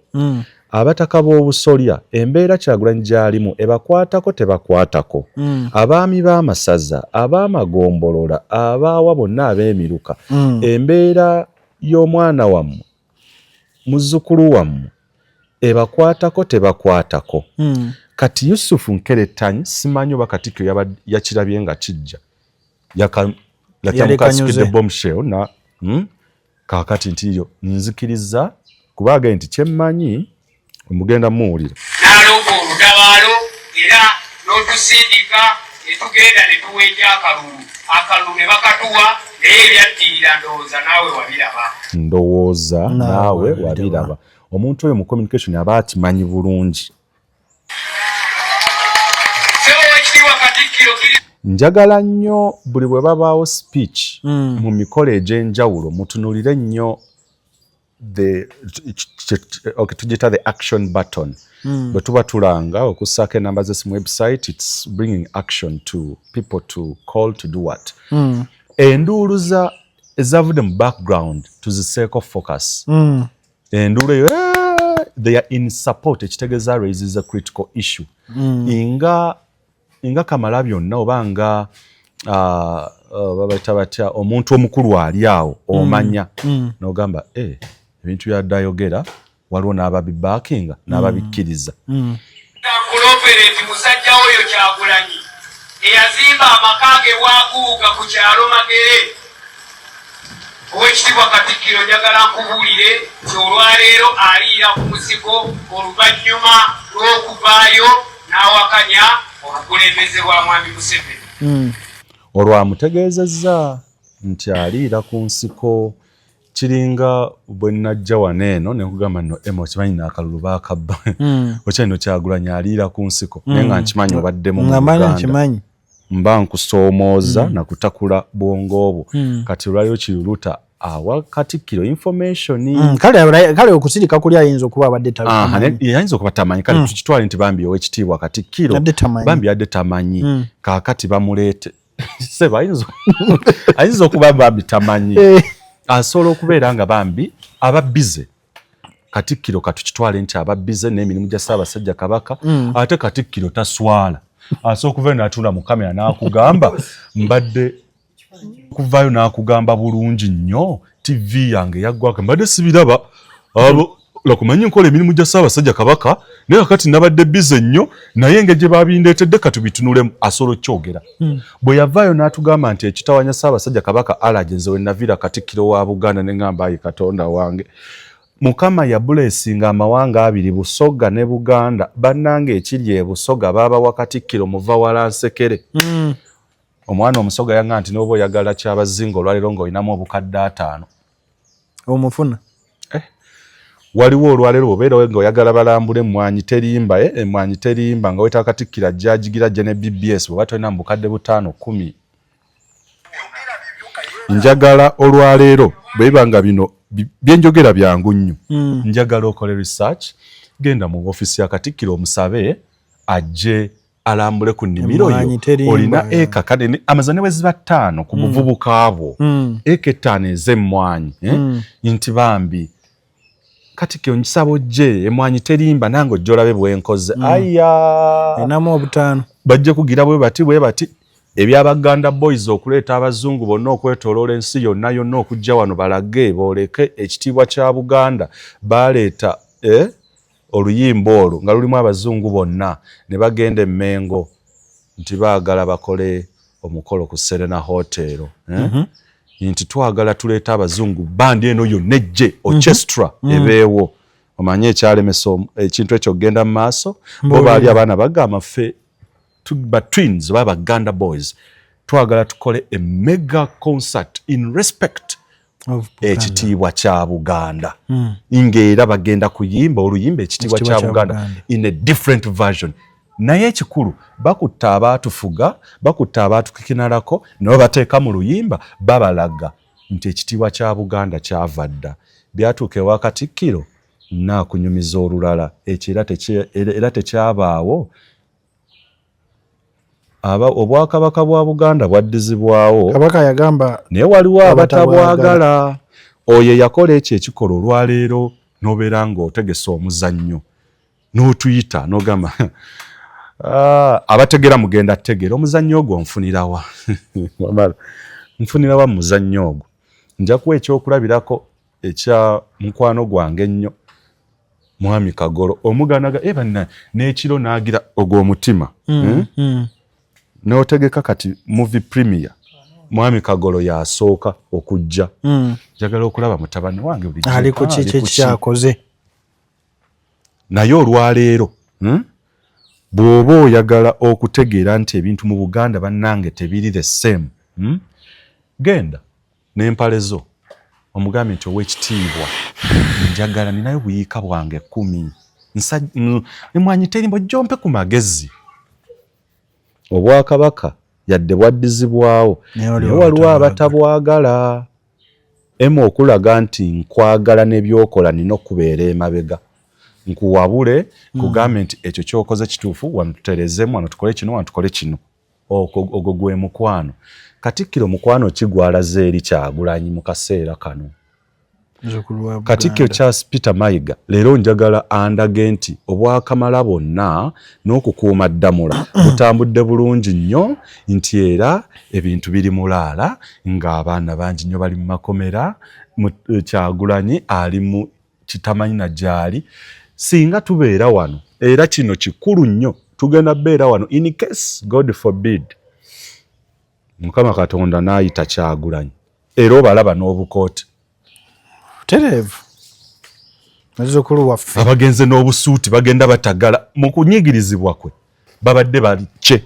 S1: Abataka b'obusolya, embeera Kyagulanyi gy'alimu ebakwatako, tebakwatako? Abaami b'amasaza, ab'amagombolola, abaawa bonna ab'emiruka, embeera y'omwana wammwe, muzzukulu wammwe, ebakwatako, tebakwatako? Kati Yusufu Nkeretanyi, simanyi oba Katikkiro yakirabye nga kijja, yakamukasikidde bombshell na Kaakati nti yo nzikiriza kuba agaye nti kyemmanyi omugenda muwulira.
S9: N'aloopa olutabaalo era n'otusindika ne tugenda ne tuweja akalulu, akalulu ne bakatuwa, naye ebyaddirira ndowooza naawe wabiraba.
S1: Ndowooza naawe wabiraba. Omuntu oyo mu communication aba akimanyi bulungi. Njagala nnyo buli bwe babaawo speech mu mikolo egy'enjawulo, mutunulire nnyo the, okay, tugiyita the action button. Bwe tuba tulanga okussaako enamba z'essimu, website, it's bringing action to people to call, to do what? Enduulu za ezavudde mu background tuziseeko focus. Enduulu eyo, they are in support, ekitegeeza raises a critical issue. Nga kamala byonna oba nga babaita batya, omuntu omukulu ali awo omanya n'ogamba, ebintu byadde ayogera waliwo n'ababibaakinga n'ababikkiriza.
S9: Nkuloopere nti musajja oyo Kyagulanyi eyazimba amaka ge bwaguuga ku kyalo Magere. Owekitiibwa Katikkiro, njagala nkubuulire nti olwaleero aliira ku nsiko oluvannyuma lw'okuvaayo n'awakanya obukulembeze bwa Mwami Museveni.
S1: Olwamutegeezezza nti aliira ku nsiko, kiringa bwe najja wano eno ne nkugamba nno, Emma, okimanyi n'akalulu baakabba, okyalino Kyagulanyi aliira ku nsiko, naye nga nkimanyi obaddemu mu Uganda, mba nkusoomooza nakutakula bwongo obwo. Kati olwaliwo Kiruluta awa Katikkiro information.
S3: Kale okusirika kuli ayinza okuba abadde
S1: ayinza okuba tamanyi. Kale tukitwale nti bambi owekitiibwa Katikkiro bambi yadde tamanyi. Kaakati bamuleete seba, ayinza okuba bambi tamanyi, asobola okubeera nga bambi aba busy. Katikkiro katukitwale nti aba busy n'emirimu gya Ssaabasajja Kabaka. Ate Katikkiro taswala, asobola okuvayo n'atuula mu kamera n'akugamba, mbadde kuvaayo n'akugamba bulungi nnyo, TV yange yaggwako, mbadde sibiraba, abo lakumanyi nkola emirimu gya Ssaabasajja Kabaka, naye kakati nabadde busy nnyo, naye engeri gye babindeetedde katubitunulemu. Asobola okyogera. Bwe yavaayo n'atugamba nti ekitawanya Ssaabasajja Kabaka allergy, nze we naviira Katikkiro wa Buganda ne ŋŋamba, ayi Katonda wange Mukama, yabulesinga amawanga abiri, Busoga ne Buganda. Bannange, ekiri e Busoga baabawa Katikkiro muva wala nsekere. Omwana Omusoga yaŋŋamba nti n'oba oyagala Kyabazinga olwaleero ng'olinamu obukadde 50
S3: omufuna.
S1: Waliwo olwaleero bw'obeera ng'oyagala balambula Emmwanyi Terimba, Emmwanyi Terimba, nga weetaaga Katikkiro ajja agigira ajja ne BBS, bw'oba tolina mu bukadde 5, 10. Njagala olwaleero bwe biba nga bino byenjogera byangu nnyo, njagala okole research, genda mu ofiisi ya Katikkiro omusabe ajje alambule ku nnimiro yo. Olina eka kale amaza ne bwe ziba 5 ku buvubuka bwo, eka 5 ez'emmwanyi, eh? Nti bambi Katikkiro, nkisaba ojje, Emmwanyi Terimba, nange ojja olabe bwenkoze. Aya,
S3: enamu obutaano.
S1: Bajja kugira bwe bati bwe bati. Ebyabaganda boys okuleeta abazungu bonna okwetoloola ensi yonna yonna okujja wano balage booleke ekitiibwa kya Buganda, baleeta oluyimba olwo nga lulimu abazungu bonna ne bagenda Emmengo nti baagala bakole omukolo ku Serena Hotel, eh? Nti twagala tuleeta abazungu, bandi eno yonna ejje, orchestra ebeewo. Omanye ekyalemesa ekintu ekyo okugenda mu maaso? Bo baali abaana bagamba, ffe ba twins oba Baganda boys twagala tukole a mega concert in respect ekitiibwa kya Buganda, ng'era bagenda kuyimba oluyimba Ekitiibwa kya Buganda in a different version. Naye ekikulu, bakutta abaatufuga, bakutta abaatukikinalako, nabo bateeka mu luyimba, babalaga nti ekitiibwa kya Buganda kyava dda. Byatuuka ewa Katikkiro. Nnaakunyumiza olulala. Ekyo era tekyabaawo. Obwakabaka bwa Buganda bwaddizibwawo.
S3: Kabaka yagamba
S1: naye waliwo abatabwagala. Oyo yakola ekyo ekikola olwaleero n'obeera ng'otegese omuzannyo n'otuyita n'ogamba abategera mugenda tegeera omuzannyo ogwo nfunirawa nfunirawa mu muzannyo ogwo. Nja kuwa ekyokulabirako ekya mukwano gwange ennyo Mwami Kagolo omuganaga banna n'ekiro n'agira ogw'omutima n'otegeka kati movie premiere Mwami Kagolo yasooka okujja. Njagala okulaba mutabani wange bulijjo
S3: ali ku kiki ekyakoze.
S1: Naye olwaleero bw'oba oyagala okutegeera nti ebintu mu Buganda bannange tebiri the same, genda n'empale zo omugambe nti ow'ekitiibwa njagala ninayo buyiika bwange 10 emwanyi terimbo jompe ku magezi. Obwakabaka yadde bwaddizibwawo naye waliwo abatabwagala. Emu okulaga nti nkwagala n'ebyokola nina okubeera emabega nkuwabule nkugambe nti ekyo kyokoze kituufu, wano tuterezeemu, wano tukole kino, wano tukole kino. Ogwo gwe mukwano. Katikkiro mukwano ki gw'alaze eri Kyagulanyi mu kaseera kano? Katikkiro Charles Peter Mayiga leero njagala andage nti obwakamala bwonna n'okukuuma ddamula butambudde bulungi nnyo, nti era ebintu biri mulaala ng'abaana bangi nnyo bali mu makomera, Kyagulanyi ali mu kitamanyi na gy'ali. Singa tubeera wano, era kino kikulu nnyo, tugenda beera wano in case God forbid Mukama Katonda n'ayita Kyagulanyi, era obalaba n'obukooti
S3: tereevu muzzukulu waffe
S1: abagenze n'obusuuti bagenda batagala mu kunyigirizibwa kwe babadde bali kye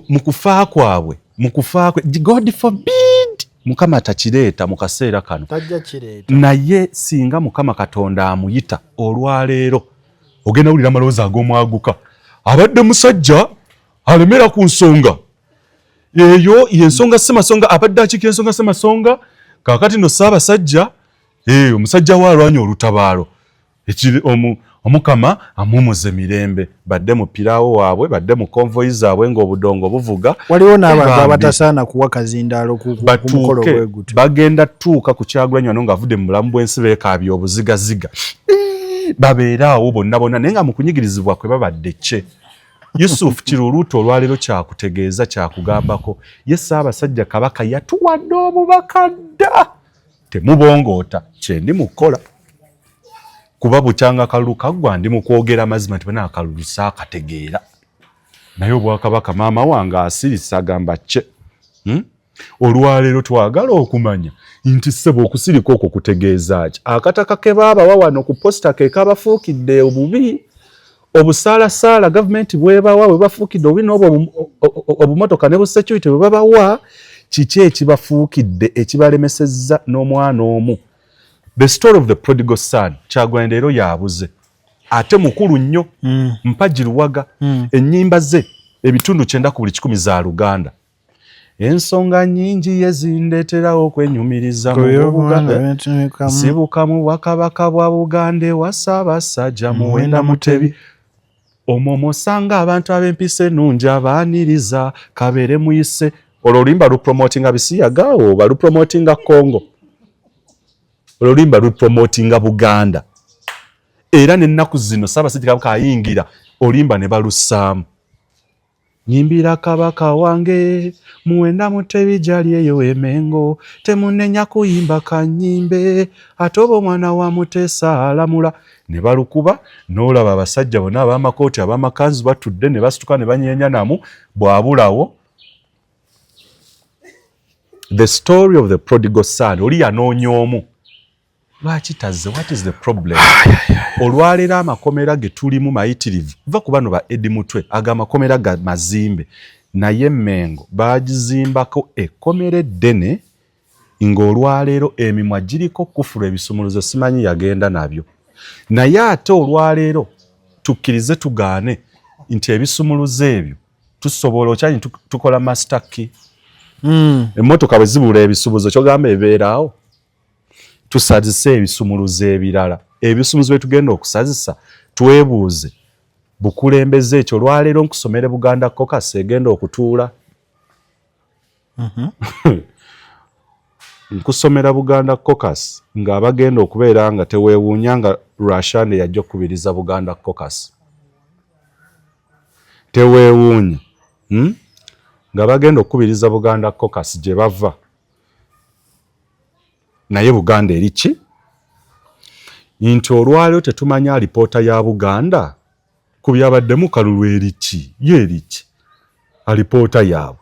S1: mu kufa kwabwe, mu kufa kwe, God forbid Mukama takireeta mu kaseera kano, naye singa Mukama Katonda amuyita olwaleero ogenda wulira amaloboozi ag'omwaguka. Abadde musajja alemera ku nsonga eyo yensonga Ssemasonga, abadde akiikira ensonga Ssemasonga. Kaakati no Ssaabasajja omusajja we alwanya olutabaalo, Omukama amumuze mirembe, badde mu piraawo waabwe, badde mu konvoyi zaabwe ng'obudongo buvuga.
S3: Waliwo n'abantu abatasaana kuwa kazindaalo ku mukolo bwe gutyo.
S1: Bagenda tuuka ku Kyagulanyi wano ng'avudde mu bulamu bw'ensi beekaabya obuzigaziga, babeere awo bonna bonna, naye nga mu kunyigirizibwa kwe babadde kye. Yusuf Kiruluuta olwaleero kyakutegeeza kyakugambako ye Ssaabasajja Kabaka yatuwadde obubaka dda, temubongoota kyendi mu kukola kuba bukyanga kalulu kaggwa ndi mu kwogera amazima nti bana akalulu saakategeera, naye obwakabaka maama wange asirise agamba kye. Olwaleero twagala okumanya nti ssebo okusirika okwo kutegeeza ki? Akataka ke baabawa wano ku posita ke kabafuukidde obubi, obusaalasaala gavumenti bwebawa bwe bafuukidde obubi, n'obwo obumotoka ne busecurity bwe babawa, kiki ekibafuukidde ekibalemesezza n'omwana omu? The story of the prodigal son. Kyagulanyi leero yabuze ate mukulu nnyo, Mpagi Luwaga, ennyimba ze ebitundu 90 ku buli 100 za Luganda. Ensonga nnyingi ye zindeeterawo okwenyumiriza mu Buganda. Nsibuka mu bwakabaka bwa Buganda ewa Ssaabasajja Muwenda Mutebi. Omwo mw'osanga abantu ab'empisa ennungi abaaniriza kabeere muyise. Olwo oluyimba lupromotinga bisiyaga oba lupromotinga Congo? Olwo oluyimba lupromotinga Buganda. Era n'ennaku zino Ssaabasajja Kabaka ayingira oluyimba ne balussaamu. Nyimbira Kabaka wange Muwenda Mutebi gyali eyo e Mengo, temunenya kuyimba kanyimbe ate oba omwana wa Muteesa alamula. Ne balukuba n'olaba abasajja bonna ab'amakooti ab'amakanzu batudde ne basituka ne banyeenya namu bwabulawo. The story of the prodigal son. Oli yanoonya omu, lwaki tazze? What is the problem? Olwaleero amakomera ge tulimu mayitirivu. Va ku bano ba Edi Mutwe, ago amakomera ga mazimbe, naye Mengo bagizimbako ekkomera eddene ng'olwaleero emimwa giriko kufulu, ebisumuluzo simanyi yagenda nabyo. Naye ate olwaleero tukkirize tugaane nti ebisumuluzo ebyo tusobola okyanyi tukola master key. Emmotoka bwe zibula ebisubuzo kyogamba ebeeraawo. Tusazise ebisumuluzo ebirala. Ebisumuluzo bye tugenda okusazisa, twebuuze bukulembeze ekyo. Olwaleero nkusomere Buganda Caucus egenda okutuula. Nkusomera Buganda Caucus ng'abagenda okubeera nga teweewuunya nga Rwashande yajja okukubiriza Buganda Caucus. Teweewuunya, Nga bagenda okukubiriza Buganda Caucus gye bava. Naye Buganda eri ki? Nti olwaleero tetumanya alipoota ya Buganda ku byabaddemu kalulu eri ki, ye eri ki alipoota yaabwe.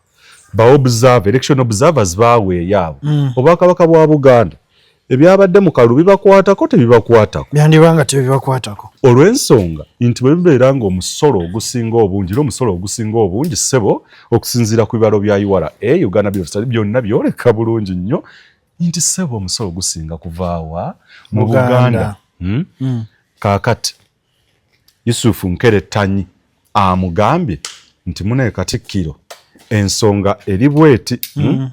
S1: Ba observer, election observers baaweeyo abo. Obwakabaka bwa Buganda, ebyabadde mu kalulu bibakwatako, tebibakwatako?
S3: Byandiba nga tebibakwatako.
S1: Olw'ensonga nti bwe bibeera nga omusolo ogusinga obungi, era omusolo ogusinga obungi, ssebo, okusinziira ku bibalo bya URA, Uganda Bureau of Statistics, byonna byoleka bulungi nnyo nti, ssebo, omusolo gusinga kuvaawa? Mu Buganda. Kaakati Yusufu Nkerettanyi amugambye nti, "Munaye Katikkiro, ensonga eri bweti."
S9: Njagala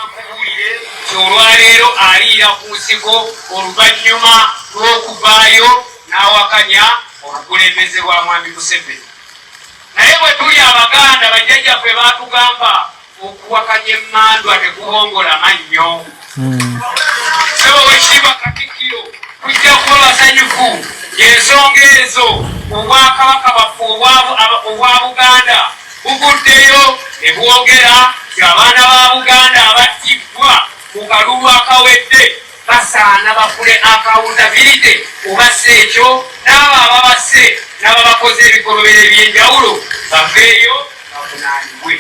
S9: nkubuulire nti olwaleero aliira ku nsiko oluvannyuma lw'okuvaayo n'awakanya obukulembeze bwa Mwami Museveni. Naye bwe tuli Abaganda, bajjajjaffe baatugamba okuwakanya emmandwa tekubongola mannyo. Sebo wekitiibwa Katikkiro, tujja kuba basanyufu ensonga ezo obwakabaka bwaffe obwa Buganda buvuddeyo ne bwogera nti abaana ba Buganda abattibbwa mu kalulu akawedde basaana bafune accountability, oba si ekyo n'abo ababasse n'ababakoze ebikolobero ebyenjawulo baveeyo bavunaanibwe.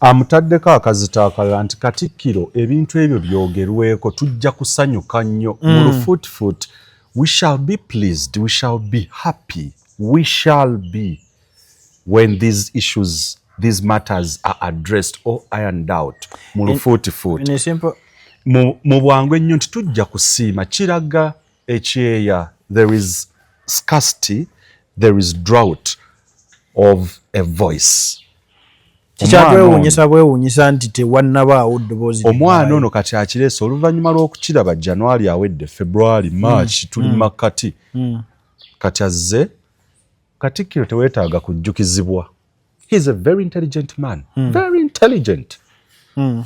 S1: Amutaddeko akazito akalala nti, "Katikkiro, ebintu ebyo byogerweko, tujja kusanyuka nnyo." Mu lufuutifuuti, we shall be pleased, we shall be happy, we shall be when these issues, these matters are addressed or ironed out. Mu lufuutifuuti, mu bwangu ennyo, nti tujja kusiima. Kiraga ekyeya, there is scarcity, there is drought of a voice.
S3: Kikyatwewuunyisa bwewuunyisa nti tewannabaawo ddoboozi.
S1: Omwana ono kati akireese oluvannyuma lw'okukiraba January awedde, February, March, tuli makkati. Kati azze. Katikkiro teweetaaga kujjukizibwa. He is a very intelligent man, very intelligent.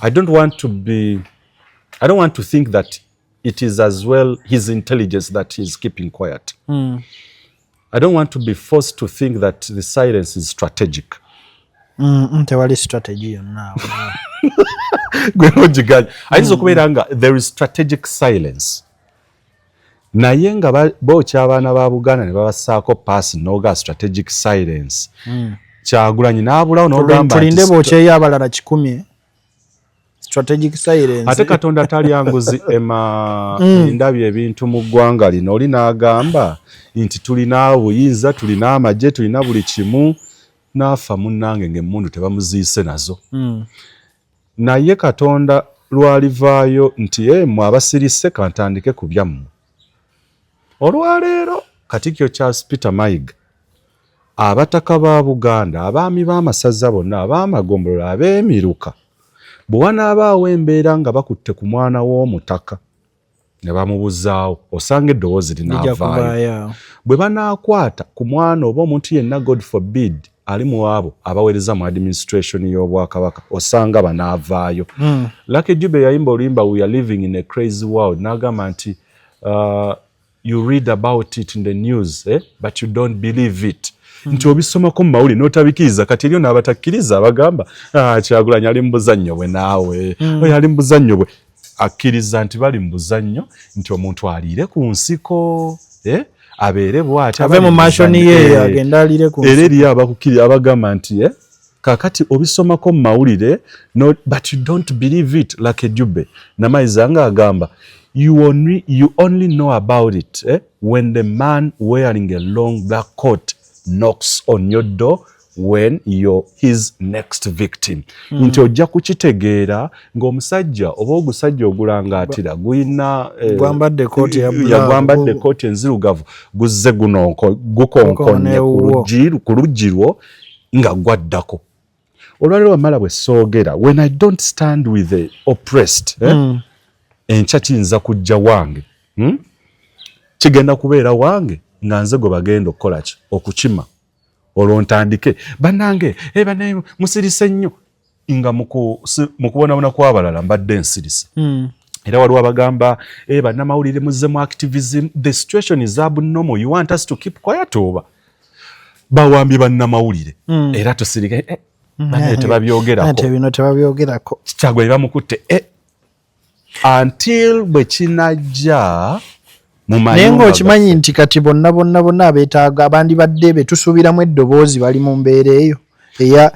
S1: I don't want to think that it is as well his intelligence that he is keeping quiet. I don't want to be forced to think that the silence is strategic.
S3: Tewali strategy yonna.
S1: Gwe ogiganya, ayinza okubeera nga there is strategic silence, naye nga bookya abaana ba Buganda ne babassaako paasi noga strategic silence. Kyagulanyi n'abulawo n'ogamba.
S3: Tulinde bookyeyo abalala 100, strategic silence.
S1: Ate Katonda talya nguzi ema. Ndabye ebintu mu ggwanga lino, oli n'agamba nti tulina obuyinza, tulina amagye, tulina buli kimu, n'afa munnange ng'emmundu tebamuziise nazo. Naye Katonda lwalivaayo nti, "E, mmwe abasirise, kantandike ku byammwe." Olwaleero Katikkiro Charles Peter Mayiga, abataka ba Buganda, abaami b'amasaza bonna, ab'amagombolola, ab'emiruka, bwe wanaabaawo embeera nga bakutte ku mwana w'omutaka ne bamubuzaawo, osanga eddoboozi linaavaayo. Bwe banaakwata ku mwana oba omuntu yenna, God forbid, ali mu abo abaweereza mu administration y'obwakabaka, osanga banaavaayo. Lucky Dube yayimba oluyimba "We are living in a crazy world", n'agamba nti you read about it in the news, eh? But you don't believe it. Nti obisomako mu mawulire n'otabikiriza. Kati eriyo n'abatakkiriza abagamba, "Ah, Kyagulanyi ali mu buzannyo bwe." Naawe oyo ali mu buzannyo bwe, akkiriza nti bali mu buzannyo, nti omuntu aliire ku nsiko, eh? Abeere bw'ati.
S3: Ave mu mansion ye agende aliire ku
S1: Era eriyo abakukiri abagamba nti, eh, kakati obisomako mu mawulire no, but you don't believe it. Like Dube Namayiza nga agamba, you only know about it, eh, when the man wearing a long black coat knocks on your door when you're his next victim. Nti ojja kukitegeera ng'omusajja oba ogusajja ogulangaatira gulina
S3: Gwambadde kooti ya black.
S1: Yagwambadde kooti enzirugavu, guzze gunonko gukonkonye ku
S3: ewuwo.
S1: luggi, ku luggi lwo nga gwaddako. Olwaleero wamala bwe soogera, when I don't stand with the oppressed, eh? Enkya kiyinza kujja wange, Kigenda kubeera wange nga nze gwe bagenda okukola ki, okukima. Olwo ntandike, bannange, eh, bannaye musirise nnyo, nga mu kubonabona kw'abalala mbadde nsirise. Era waliwo abagamba, eh, bannamawulire muzze mu activism. The situation is abnormal, you want us to keep quiet? Oba bawambye bannamawulire, era tusirike, eh, bannaye tebabyogerako.
S3: Ate bino tebabyogerako.
S1: Kyagwe bamukutte, eh, until bwe kinajja mu
S3: Naye
S1: mayumba
S3: ng'okimanyi nti kati bonna bonna bonna abeetaaga, abandibadde be tusuubiramu eddoboozi, bali mu mbeera eyo eya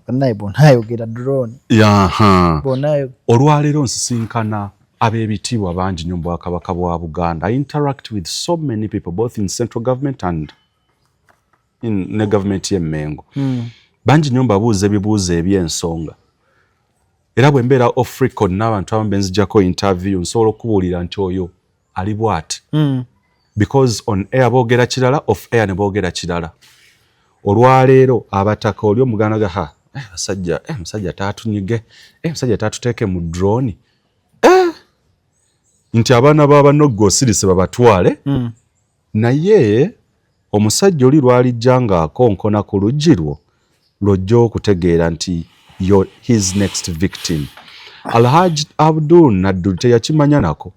S3: bannaye bonna ayogera drone.
S1: Yaha.
S3: Bonna
S1: Olwaleero nsisinkana ab'ebitiibwa bangi nnyo mu Bwakabaka bwa Buganda. I interact with so many people, both in central government and in ne government y'Emmengo. Bangi nnyo mbabuuza ebibuuzo eby'ensonga, era bwe mbeera off record n'abantu abamu benzijjako interview, nsobola okubuulira nti oyo ali bw'ati, because on air boogera kirala, off air ne boogera kirala. Olwaleero abataka oli omuganda ga ha, eh, basajja, eh, musajja taatunyige, eh, musajja taatuteeke mu drone, eh, nti abaana b'abanoggo osirise babatwale. Naye omusajja oli lwalijja ng'akonkona ku luggi lwo, lw'ojja okutegeera nti you're his next victim. Alhaj Abdul Nadduli teyakimanya nako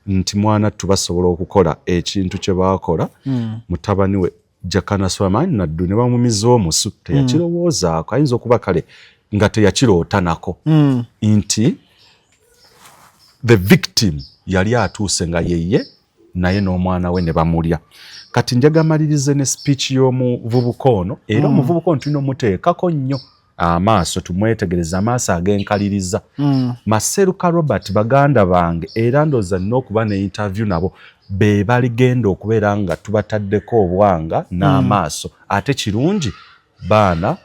S1: nti mwana tubasobola okukola ekintu kye baakola mutabani we Jakana Sulaiman Nadduli ne bamumiza omusu. Teyakirowoozaako, ayinza okuba kale nga teyakiroota nako nti the victim yali atuuse nga yeye naye n'omwana we ne bamulya. Kati njagamalirize ne speech y'omuvubuka ono. Era omuvubuka ono tulina omuteekako nnyo amaaso, tumwetegereze amaaso ag'enkaliriza. Maseruka Robert, baganda bange, era ndowooza nina okuba ne interview nabo, be baligenda okubeera nga tubataddeko obwanga n'amaaso. Ate kirungi baana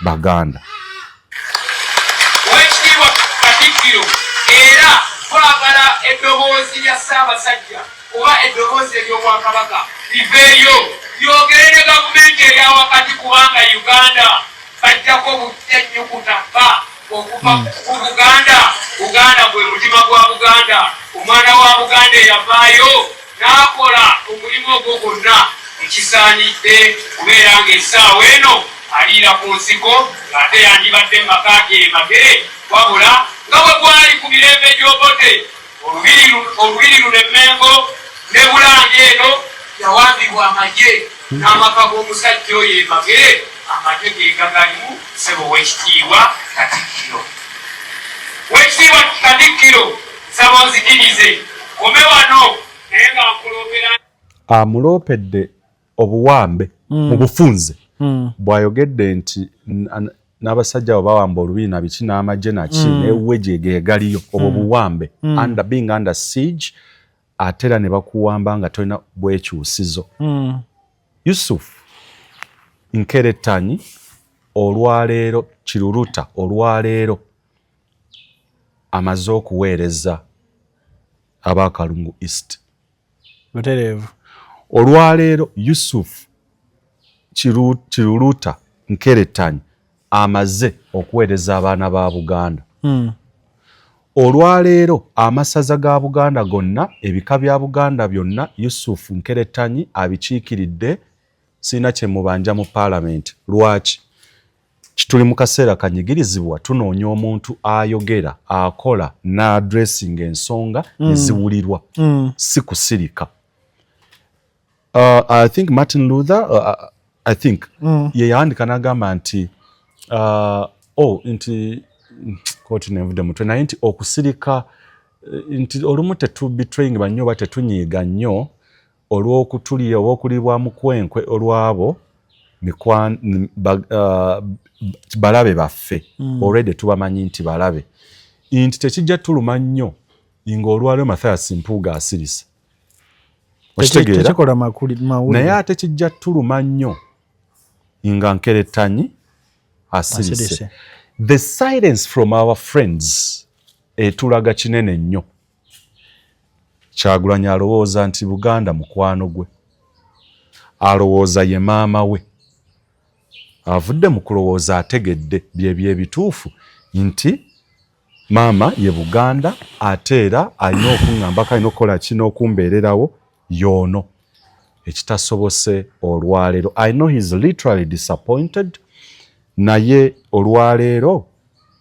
S1: baganda.
S9: Owekitiibwa Katikkiro, era twagala eddoboozi lya Ssaabasajja oba eddoboozi ery'Obwakabaka liveeyo lyogere ne gavumenti eya wakati, kubanga Uganda bajjako bujja nnyukuta ba okuva ku Buganda. Buganda gwe mutima gwa Buganda. Omwana wa Buganda eyavaayo n'akola omulimu ogwo gwonna, ekisaanidde kubeera ng'essaawa eno aliira ku nsiko, ng'ate yandibadde mu maka ge e Magere. Wabula nga bwe gwali ku mirembe gy'Obote, olubiri luno Emmengo ne Bulange eno yawambibwa amagye, n'amaka g'omusajja oyo e Magere amagye ge gagalimu. Ssebo Wekitiibwa Katikkiro, Wekitiibwa Katikkiro, nsaba onzikirize kome wano, naye nga nkuloopera.
S1: Amuloopedde obuwambe mu bufunze bw'ayogedde nti n'abasajja abo bawamba olubiri na biki n'amagye naki newuwe gye gegaliyo. Obwo buwambe, under being under siege, ate era ne bakuwamba nga tolina bwekyusizo. Yusuf Nkeretanyi olwaleero, Kiruruta olwaleero amaze okuweereza ab'Akalungu East.
S3: Butereevu.
S1: Olwaleero Yusuf Kiruluta Nkeretanyi amaze okuweereza abaana ba Buganda. Olwaleero amasaza ga Buganda gonna, ebika bya Buganda byonna, Yusufu Nkeretanyi abikiikiridde. Sirina kyemubanja mu paalamenti. Lwaki kituli mu kaseera kanyigirizibwa, tunoonya omuntu ayogera, akola n'addressinga ensonga neziwulirwa, si kusirika. I think Martin Luther, I think ye yawandika n'agamba nti oh, nti kooti nenvudde mutwe, naye nti okusirika, nti olumu tetubetraying bannyo oba tetunyiiga nnyo olw'okutulya oba okulibwa mukwenkwe olwabo balabe baffe. Already tubamanyi nti balabe, nti tekijja tuluma nnyo ng'olwaliro Mathias Mpuuga asirise. Okitegeera?
S3: Tekikola mawulire.
S1: Naye ate kijja tuluma nnyo nga Nkeretanyi asirise.
S3: Asirise.
S1: The silence from our friends etulaga kinene nnyo. Kyagulanyi alowooza nti Buganda mukwano gwe, alowooza ye maama we. Avudde mu kulowooza, ategedde byebyo ebituufu nti maama ye Buganda, ate era alina okuŋŋambako, alina okukola kino okumbeererawo yoono ekitasobose olwaleero. I know he's literally disappointed, naye olwaleero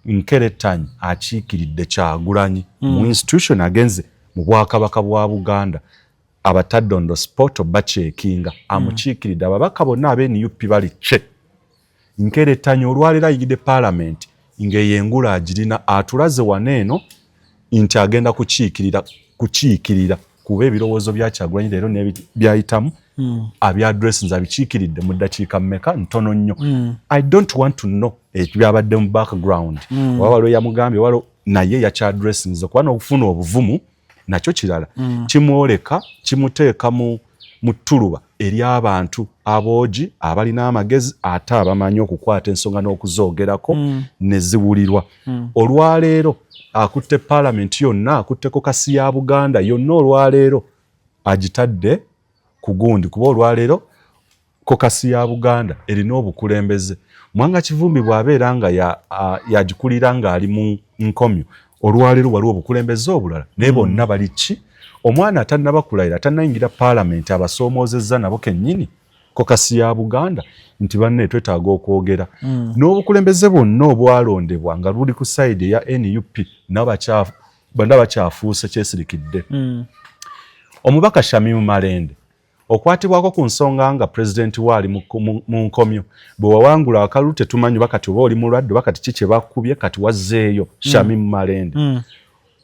S1: Nkeretanyi akiikiridde Kyagulanyi mu institution, agenze mu Bwakabaka bwa Buganda, abatadde on the spot obakyekinga, amukiikiridde. Ababaka bonna abe NUP bali kye Nkeretanyi olwaleero ayingidde Paalamenti ng'eyo engula agirina, atulaze wano eno nti agenda kukiikirira kuba ebirowoozo bya Kyagulanyi leero byayitamu abyaddressinze, abikiikiridde mu ddakiika mmeka? Ntono nnyo. I don't want to know ebyabadde mu background, oba waliwo yamugambye waliwo, naye yakyaddressinze kuba n'okufuna obuvumu nakyo kirala kimwoleka, kimuteeka mu ttuluba eri abantu aboogi abalina amagezi ate abamanyi okukwata ensonga n'okuzoogerako ne ziwulirwa. Olwaleero akutte Paalamenti yonna, akutte caucus ya Buganda yonna, olwaleero agitadde ku gundi, kuba olwaleero caucus ya Buganda erina obukulembeze. Mwanga Kivumbi bw'abeera nga yagikulira ng'ali mu nkomyo, olwaleero waliwo obukulembeze obulala, naye bonna bali ki? Omwana atannaba kulayira, atannayingira Paalamenti, abasoomoozezza nabo kennyini caucus ya Buganda nti banne twetaaga okwogera n'obukulembeze bwonna obwalondebwa nga buli ku side eya NUP, nabo bonna bakyafuuse kyesirikidde. Omubaka Shamimu Malende okwatibwako ku nsonga nga pulezidenti waali mu nkomyo, bwe wawangula akalulu tetumanyi oba kati oba oli mulwadde oba kati ki kye bakubye, kati wazzeeyo. Shamimu Malende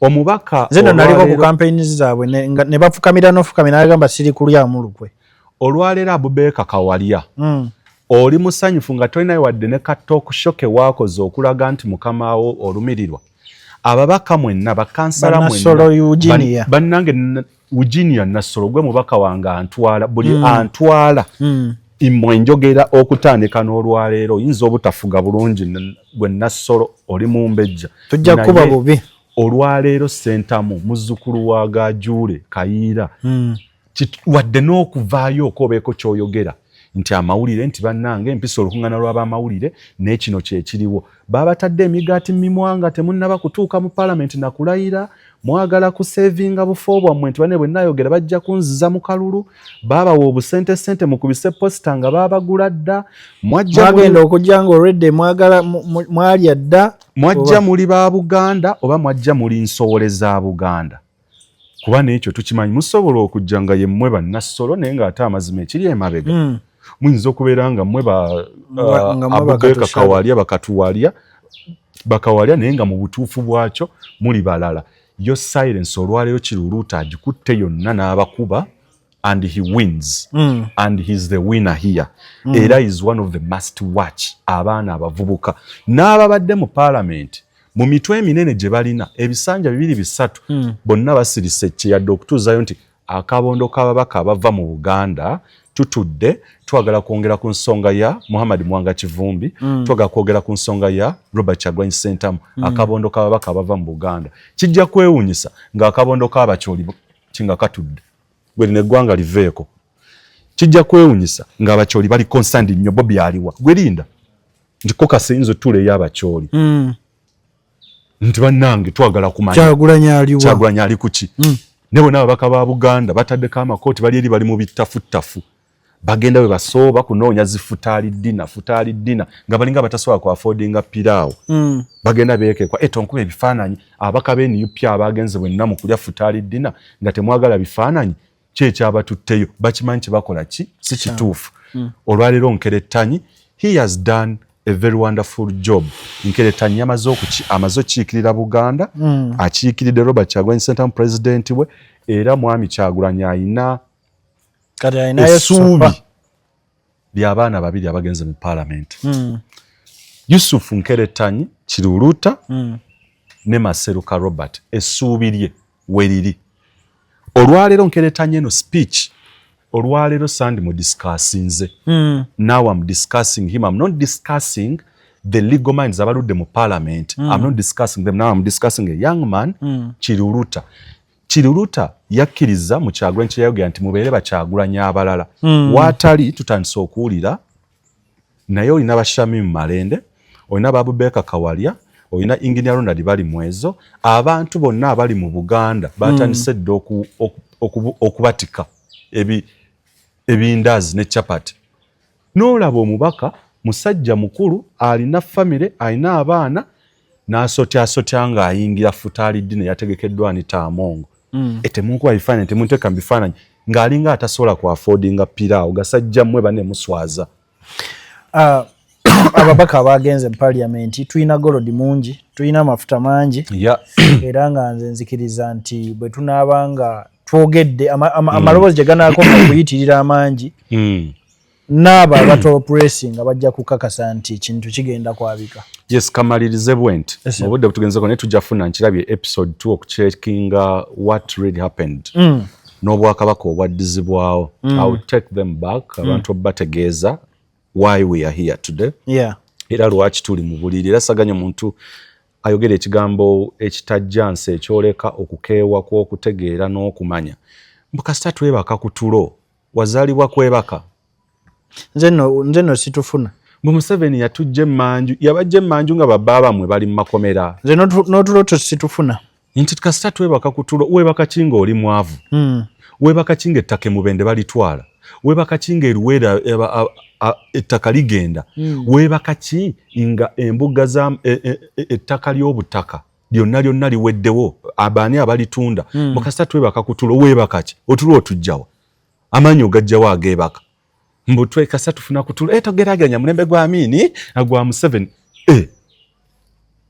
S1: omubaka.
S3: Nze nno naliko ku campaigns zaabwe ne bafukamira n'ofukamira, nagamba siri kulyamu lukwe.
S1: Olwaleero Abubeeka Kawalya, oli musanyufu nga tolinayo wadde ne ka talk show ke waakoze okulaga nti mukamaawo olumirirwa ababaka mwenna, bakansala.
S3: Bannassolo Eugenia.
S1: Bannange, Eugenia Nassolo gwe mubaka wange antwala buli antwala. Mmwe njogera okutandika n'olwaleero, oyinza obutafuga bulungi gwe Nassolo oli mumbejja.
S3: Tujja kuba
S1: Naye
S3: bubi.
S1: Olwaleero Sentamu muzzukulu wa Gajuule Kayiira, wadde n'okuvaayo okwobeeko ky'oyogera nti amawulire nti bannange empisa olukuŋŋaana lw'abamawulire naye kino kyekiriwo, babatadde emigaati mu mimwa nga temunnaba kutuuka mu Paalamenti nakulayira. Mwagala kusevinga bufo bwammwe nti banne bwe nayogera bajja kunziza mu kalulu. Baabawa obusente sente mukubise posita nga baabagula dda. Mwajja
S3: Mwagenda okujja nga olwedde mwagala mwalya dda.
S1: Mwajja muli ba Buganda oba mwajja muli nsowole za Buganda? Kuba n'ekyo tukimanyi, musobola okujja nga yemmwe bannassolo, naye ng'ate amazima ekiri emabega muyinza okubeera nga mmwe ba
S3: Nga mmwe
S1: Abubeeka
S3: Bakatushala.
S1: Kawalya, bakatuwalya, bakawalya, naye nga mu butuufu bwakyo muli balala. Yo silence olwaleero Kiruluuta agikutte yonna n'abakuba and he wins and he's the winner here. Era is one of the must watch abaana abavubuka n'ababadde mu Parliament mu mitwe eminene gye balina ebisanja bibiri bisatu, bonna basirise kyeyadde okutuuzayo nti akabondo k'ababaka abava mu Buganda tutudde twagala kwongera ku nsonga ya Muhammad Mwanga Kivumbi, twagala kwogera ku nsonga ya Robert Kyagulanyi Ssentamu. Akabondo k'ababaka abava mu Buganda kijja kwewunyisa ng'akabondo k'Abakyoli kinga katudde gwe lino eggwanga liveeko. Kijja kwewunyisa ng'Abakyoli bali concerned nnyo, Bobi aliwa? Gwe linda nti caucus eyinza otuula ey'Abakyoli nti bannange twagala kumanya
S3: Kyagulanyi aliwa?
S1: Kyagulanyi ali kuki? Ne bonna ababaka ba Buganda bataddeko amakooti, bali eri bali mu bittafuttafu, bagenda bwe basooba kunoonya zifutaali dinner, futaali dinner, nga balinga batasobola ku affordinga piraawo. Bagenda beekekwa eto nkuba ebifaananyi. Ababaka b'e NUP abagenze bwenna mu kulya futaali dinner nga temwagala bifaananyi, ki ekyabatutteyo? Bakimanyi kyebakola ki si kituufu. Olwaleero Nkerettanyi, he has done a very wonderful job. Nkerettanyi yamaze amaze okukiikirira Buganda, akiikiridde Robert Kyagulanyi Ssentamu, president we, era mwami Kyagulanyi ayina
S3: Kati alinayo
S1: essuubi
S3: sofa.
S1: ly'abaana babiri abagenze mu Parliament, Yusuf Nkerettanyi Kiruluuta ne Maseruka Robert. Essuubi lye weriri olwaleero. Nkerettanyi eno speech olwaleero sandi mu discussinze. Now I'm discussing him, I'm not discussing the legal minds abaludde mu Parliament. I'm not discussing them now, I'm discussing a young man, Kiruluta. Kiruluta yakkiriza mu Kyagulanyi kyeyayogera nti mubeere Bakyagulanyi abalala. Waatali tutandise okuwulira. Naye olina ba Shamim Malende, olina ba Abubaker Kawalya, olina Engineer Ronald Balimwezo, abantu bonna abali mu Buganda batandise dda okubatika ebindaazi ne chapati. N'olaba omubaka musajja mukulu, alina famire, alina abaana, n'asotyasotya ng'ayingira futali dinner yategekeddwa Anita Among. Temunkuba bifaananyi, temunteeka mu bifaananyi, ng'alinga atasobola ku affordinga piraawo. Gasajja mmwe banne, muswaza.
S3: Ababaka abagenze mu parliament, tulina gold mungi, tulina amafuta mangi, era nga nze nzikiriza nti bwe tunaaba nga twogedde amaloboozi gye ganaakoma okuyitirira amangi, n'abo abatoppressing nga bajja kukakasa nti ekintu kigenda kwabika.
S1: Yes, kamalirize bwe nti
S3: Yes, sir.
S1: obudde butugenzeko, naye tujja funa nkirabye episode 2 okucheckinga what really happened n'obwakabaka obwaddizibwawo. I will take them back, abantu bategeeza why we are here today era lwaki tuli mu buliri. Era saganya omuntu ayogera ekigambo ekitajjansi ekyoleka okukeewa kw'okutegeera n'okumanya mbu kasita twebaka ku tulo. Wazaalibwa kwebaka?
S3: Nze nno situfuna.
S1: Mbu Museveni yatujja emmanju, yabajja emmanju nga babba bammwe bali mu makomera.
S3: Nze n'otulo to situfuna.
S1: Nti kasita twebaka ku tulo. Weebaka ki nga oli mwavu? Weebaka ki nga ettaka emubende balitwala? Weebaka ki nga eruweera ettaka ligenda? Weebaka ki nga embuga za ettaka ly'obutaka lyonna lyonna liweddewo? Abaani abalitunda? Mukasita twebaka ku tulo. Weebaka ki? Otulo otujjawa? Amaanyi ogajjawo ageebaka? Mbu twekasa tufuna ku tulo. Togeraageranya mulembe gwa Amini gwa Museveni.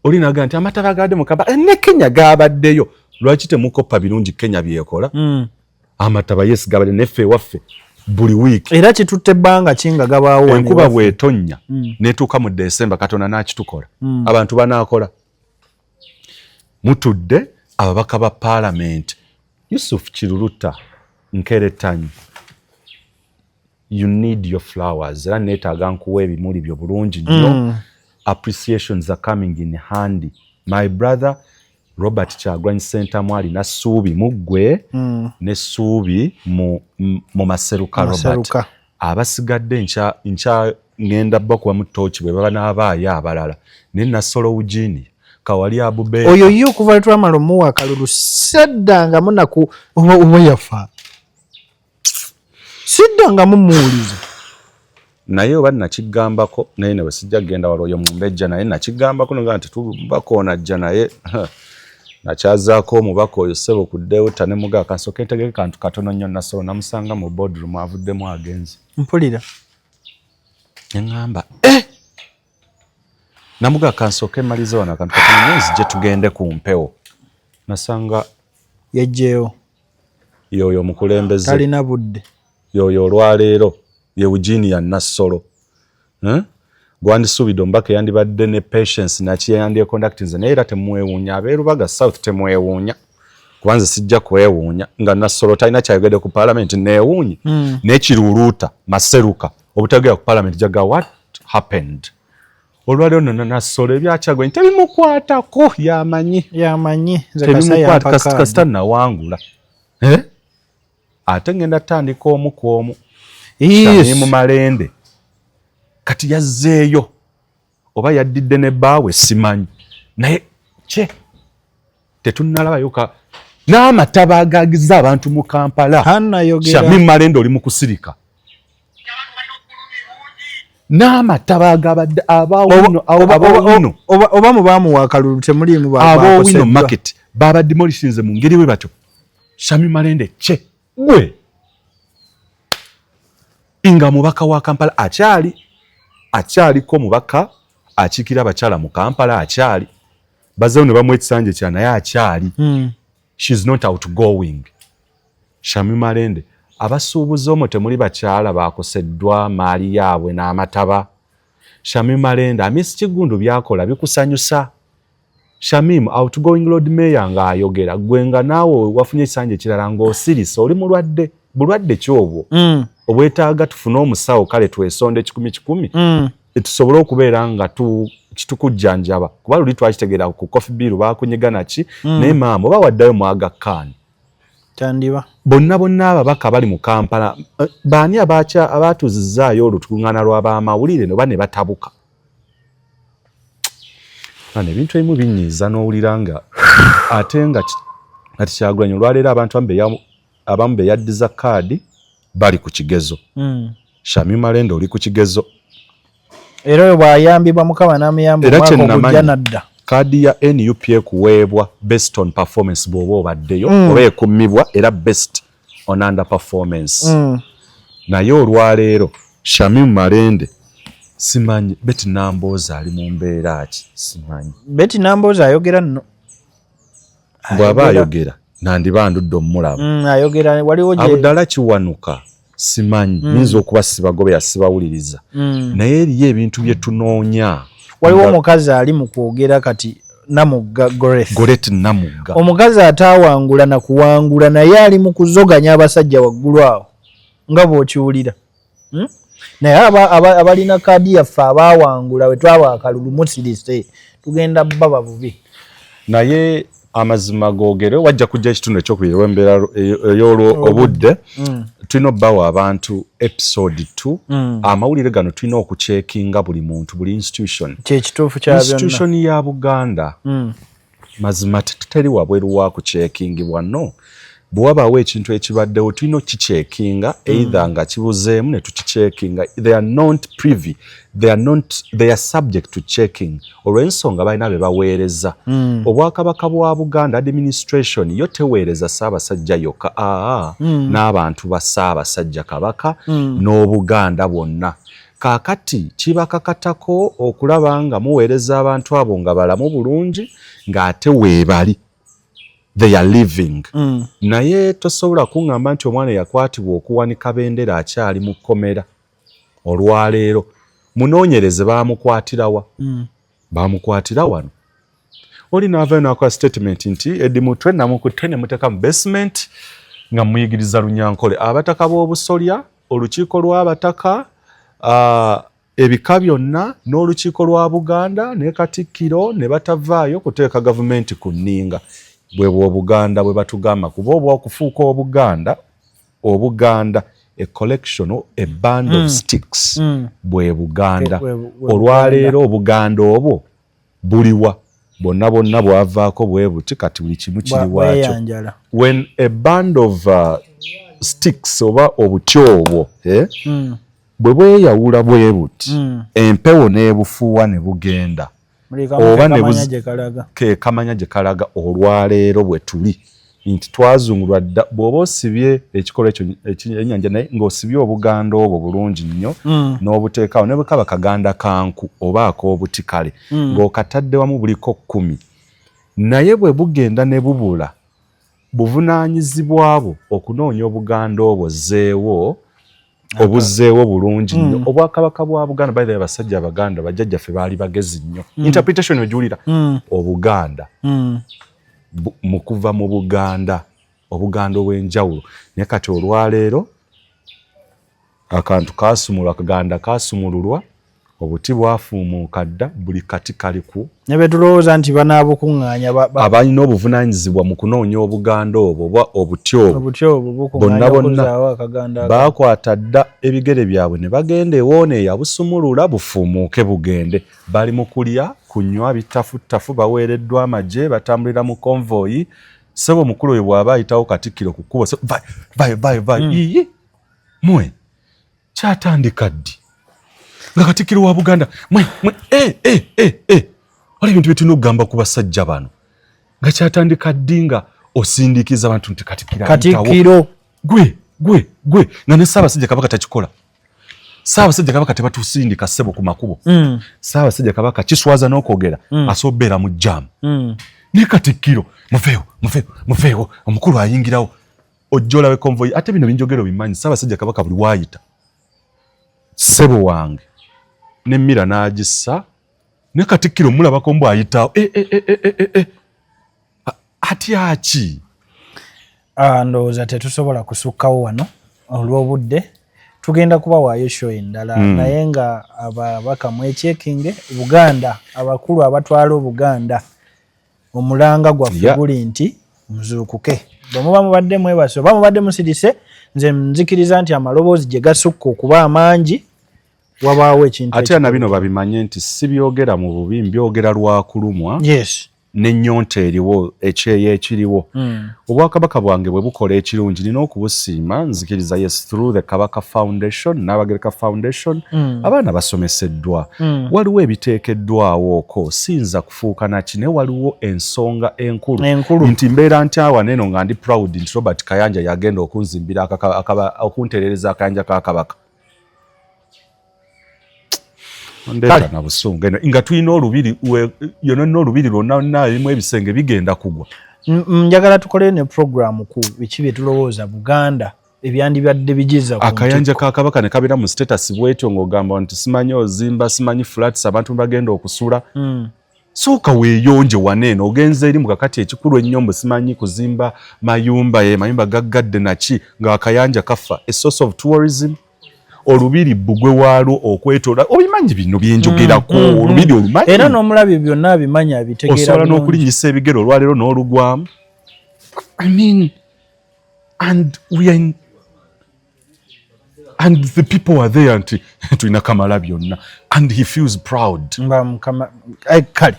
S1: Oli naga nti amataba gadde mukaba ne Kenya gabaddeyo. Lwaki temukoppa birungi Kenya byekola? Amataba, yes, gabadde neffe ewaffe buli wiiki.
S3: Era kitutte ebbanga ki nga gabaawo wano
S1: Enkuba
S3: ewaffe?
S1: Bw'etonnya netuuka mu Desemba, Katonda n'akitukola. Abantu banaakola mutudde. Ababaka ba paalamenti, Yusuf Kiruluta Nkeretanyi, you need your flowers, era neetaaga nkuwa ebimuli byo bulungi nnyo. Appreciations are coming in handy, my brother. Robert Kyagulanyi Ssentamu alina ssuubi mu ggwe n'essuubi mu Maseruka Robert.
S3: Maseruka.
S1: Abasigadde nkya ngenda bakubamu tooki bwe baba n'abaayo abalala, naye Nassolo Eugene, Kawali Abubeeka.
S3: Oyo ye okuva lwe twamala omuwa akalulu saddangamu naku oba yafa, siddangamu muwuliza.
S1: Naye oba nakigambako, naye newe sijja kugenda wala oyo mumbejja, naye nakigambako noga nti tubaka ono ajja, naye nakyazaako omubaka oyo ssebo ku Delta ne mugaa kansooke ntegeke kantu katono nnyo. Nassolo namusanga mu boardroom avuddemu agenze.
S3: Mpulira.
S1: Neŋŋamba eh! Namugaa kansooke mmalize wano akantu katono nnyo nzije tugende ku mpewo. Nasanga
S3: yejjeewo.
S1: Yoyo omukulembeze.
S3: Talina budde.
S1: Yoyo olwaleero ye Eugenia Nassolo, eh? Gwandisuubidde omubaka eyandibadde ne patience naki yandyeconductinze, naye era temwewuunya abeerubaga South, temwewuunya kuba nze sijja kwewuunya nga Nassolo talina kyayogedde ku parliament. Neewuunye n'ekiruuluuta Maseruka obutayogera ku parliament. Jaga what happened olwaleero nno Nassolo ebyakyagwenyi tebimukwatako, yamanyi.
S3: Yamanyi, nze kasa
S1: Tebimukwata.
S3: yampa
S1: Kasita
S3: kaadi.
S1: Nawangula, eh? Ate ngenda tandika omu ku omu.
S3: Yes.
S1: Shamimu Malende kati yazzeeyo oba yaddidde ne bbaawe simanyi, naye kye tetunnalabayo ka n'amataba agagiza abantu mu Kampala.
S3: Hannayogera.
S1: Shamim Malende oli mu kusirika n'amataba agabadde abawino. Abawino.
S3: Oba mu baamuwa akalulu temuliimu
S1: abowino
S3: bakoseddwa.
S1: Market babademolishinze mu ngeri bwe batyo. Shamim Malende kye gwe nga mubaka wa Kampala akyali, akyaliko mubaka akiikira abakyala mu Kampala, akyali bazeewo ne bamuwa ekisanja kya, naye akyali. She's not outgoing. Shamim Malende, abasuubuzi omwo temuli bakyala bakoseddwa maali yaabwe n'amataba? Shamim Malende, Amis Kigundu byakola bikusanyusa? Shamim, outgoing Lord Mayor ng'ayogera, gwe nga naawe wafunye ekisanja ekirala ng'osirise, oli mulwadde bulwadde ki obwo obwetaaga tufune omusawo? Kale twesonde kikumi kikumi tusobole okubeera nga kitukujjanjaba, kuba luli twakitegeera ku coffee bill bakunyiga naki. Naye maama oba waddayo mu Aga Khan.
S3: Kyandiba.
S1: Bonna bonna ababaka bali mu Kampala, baani abaatuuzizaayo olukuŋŋaana lw'abamawulire oba ne batabuka? Bano ebintu ebimu binyiiza n'owulira nga ate nga kati Kyagulanyi olwaleero abantu abamu be yaddiza kaadi bali ku kigezo. Shamim Malende oli ku kigezo.
S3: Era oyo bw'ayambibwa Mukama n'amuyamba
S1: Era
S3: omwaka
S1: kye
S3: ogujja
S1: namanyi,
S3: nadda.
S1: Kaadi ya NUP ekuweebwa based on performance bw'oba obaddeyo, oba ekummibwa era based on under performance. Naye olwaleero Shamim Malende simanyi, Betty Nambooze ali mu mbeera ki simanyi.
S3: Betty Nambooze ayogera nno.
S1: Bw'aba
S3: Ayogera.
S1: ayogera nandiba ndudde omulaba.
S3: Ayogera waliwo gye
S1: Abudala Kiwanuka simanyi, nyinza okuba sibagobera, sibawuliriza, naye eriyo ebintu bye tunoonya.
S3: Waliwo omukazi ali mu kwogera kati, Namugga Goreth.
S1: Goret Namugga.
S3: Omukazi ataawangula na kuwangula, naye ali mu kuzoganya abasajja waggulu awo nga bw'okiwulira, Naye abalina kaadi yaffe abaawangula, we twaba akalulu, musirise, tugenda baba bubi.
S1: Naye amazima googere, wajja kujja ekitundu ekyokubiri olw'embeera ey'olwo obudde. Tulina obbawa abantu episode 2. Amawulire gano tulina okucheckinga buli muntu, buli institution.
S3: Kyekituufu kya byonna.
S1: Institution ya Buganda, mazima teri wabweru wa kucheckingibwa. No bwe wabaawo ekintu ekibaddewo, tulina okukicheckinga, either nga kibuzeemu ne tukicheckinga. They are not privy, they are not, they are subject to checking olw'ensonga balina be baweereza. Obwakabaka bwa Buganda administration yo teweereza Ssaabasajja yokka, aa, n'abantu ba Ssaabasajja Kabaka n'Obuganda bwonna. Kaakati kibakakatako okulaba nga muweereza abantu abo nga balamu bulungi, ng'ate weebali, they are living. Naye tosobola kuŋŋamba nti omwana yakwatibwa okuwanika bendera akyali mu kkomera olwaleero. Munoonyereze baamukwatirawa. Baamukwatira wano. Oli n'avaayo n'akola statement nti Eddie Mutwe namukutte ne muteeka mu basement nga muyigiriza Lunyankole. Abataka b'obusolya, olukiiko lw'abataka, ebika byonna n'olukiiko lwa Buganda ne Katikkiro ne batavaayo kuteeka gavumenti ku nninga. Bwe bw'Obuganda bwe batugamba kuba obwa okufuuka Obuganda, Obuganda a collection, a band of sticks, bwe Buganda.
S3: Bwe
S1: Olwaleero Obuganda obwo buliwa? Bonna bonna bwavaako bwe buti, kati buli kimu kiri waakyo.
S3: Bweyanjala.
S1: When a band of sticks oba obuti obwo, eh, bwe bweyawula bwe buti, empewo n'ebufuuwa ne bugenda
S3: Buli kamu
S1: oba ne
S3: kekamanya
S1: gye
S3: gye kalaga.
S1: Kekamanya gye kalaga. Olwaleero bwe tuli nti twazungulwa dda. Bw'oba osibye ekikolwa ekyo ekyennyanja, naye ng'osibye obuganda obwo bulungi nnyo n'obuteekaawo, ne bwe kaba kaganda kanku oba ak'obuti, kale ng'okatadde wamu buliko 10, naye bwe bugenda ne bubula, buvunaanyizibwa bwo okunoonya obuganda obwo zeewo, obuzzeewo bulungi nnyo. Obwakabaka bwa Buganda, by the way, abasajja Abaganda bajjajjaffe baali bagezi nnyo. Interpretation ogiwulira, Obuganda mu kuva mu Buganda, Obuganda obw'enjawulo. Naye kati olwaleero akantu kasumulwa, akaganda kasumululwa, obuti bwafuumuuka dda, buli kati kali ku
S3: Ne betulowooza nti banaabukuŋŋaanya
S1: abalina obuvunaanyizibwa mu kunoonya Obuganda obwo oba obuti obwo,
S3: obuti obwo bukuŋŋaanya
S1: bonna bonna
S3: okuzzaawo akaganda ako.
S1: Baakwata dda ebigere byabwe ne bagenda ewoona eyabusumulula bufuumuuke bugende. Bali mu kulya, kunywa bitafuttafu, baweereddwa amagye, batambulira mu convoy. Ssebo omukulu oyo bw'aba ayitawo Katikkiro ku kkubo, vayo vayo vayo vayo. Iye mwe kyatandika ddi nga Katikkiro wa Buganda mwe mwe eh, eh, eh, eh. Waliwo ebintu bye tulina okugamba ku basajja bano, nga kyatandika ddi nga osindiikiriza abantu nti Katikkiro ayitawo?
S3: Katikkiro.
S1: Gwe gwe gwe nga ne Ssaabasajja Kabaka takikola. Ssaabasajja Kabaka tebatusindika ssebo ku makubo. Ssaabasajja Kabaka kiswaza n'okwogera, asobola obeera mu jaamu. Ne Katikkiro, muveewo, muveewo, muveewo, omukulu ayingirawo. Ojja olabe convoy. Ate bino binjogera obimanyi. Ssaabasajja Kabaka buli waayita, ssebo wange nemmira n'agissa, ne Katikkiro mulabako mbw ayitawo. E, e, e, e, e, e. Atya ki?
S3: Ah, ndowooza tetusobola kusukkawo wano olw'obudde. Tugenda kubawaayo show endala, naye nga ababaka mwecheckinge Buganda, abakulu abatwala Obuganda, omulanga gwaffe guli nti muzuukuke. Bwe muba mubadde mwebase oba mubadde musirise, nze nzikiriza nti amaloboozi gye gasukka okuba amangi wabaawo ekintu.
S1: Ate na bino babimanye nti sibyogera mu bubi, mbyogera lwakulumwa n'ennyonta eriwo, ekyeyo ekiriwo. Obwakabaka bwange bwe bukola ekirungi nina okubusiima. Nzikiriza, yes, through the Kabaka Foundation, Nabagereka Foundation, abaana basomeseddwa. Waliwo ebiteekeddwawo okwo, siyinza kufuuka naki, naye waliwo ensonga enkulu
S3: Enkulu.
S1: nti mbeera ntyawa neeno nga ndi proud nti Robert Kayanja yagenda okunzimbira okunterereza akayanja ka Kabaka. Ndeeta na busungu eno nga tulina olubiri yonna, olubiri lwonna lwonna erimu ebisenge bigenda kugwa.
S3: Njagala tukole ne program ku biki bye tulowooza Buganda ebyandibadde bigiza ku
S1: Akayanja
S3: ntikko.
S1: ka Kabaka ne kabeera mu status bwetyo, ng'ogamba nti simanyi ozimba, simanyi flats abantu bagenda okusula. Sooka weeyonje waneeno, ogenze eri mu kakati ekikulu ennyo mbu simanyi kuzimba mayumba, ye mayumba gaggadde naki ng'akayanja kafa, a source of tourism. Olubiri bbugwe waalwo okwetoola, obimanyi bino byenjogerako? Olubiri olumanyi.
S3: Era n'omulabi byonna abimanyi, abitegeera
S1: Osobola
S3: bulungi.
S1: n'okulinnyisa ebigere olwaleero n'olugwamu. I mean, and we are in, and the people are there nti tulina Kamala byonna and he feels proud.
S3: Mba mukama. Ai, kale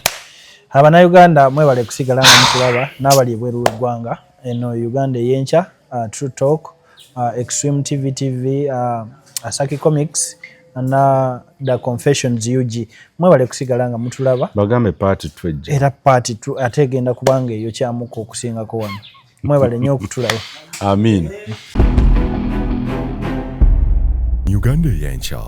S3: Abannayuganda mwebale kusigala nga mutulaba n'abali ebweru w'eggwanga. Eno Uganda Ey'enkya, True Talk, Extreme TV TV, Asaki Comics na The Confessions UG, mwebale kusigala nga mutulaba.
S1: Bagambe part twejja.
S3: Era part two ate egenda kubanga eyo kyamuka okusingako wano. Mwebale nnyo okutulaba.
S1: Amiina.
S6: Uganda Ey'enkya.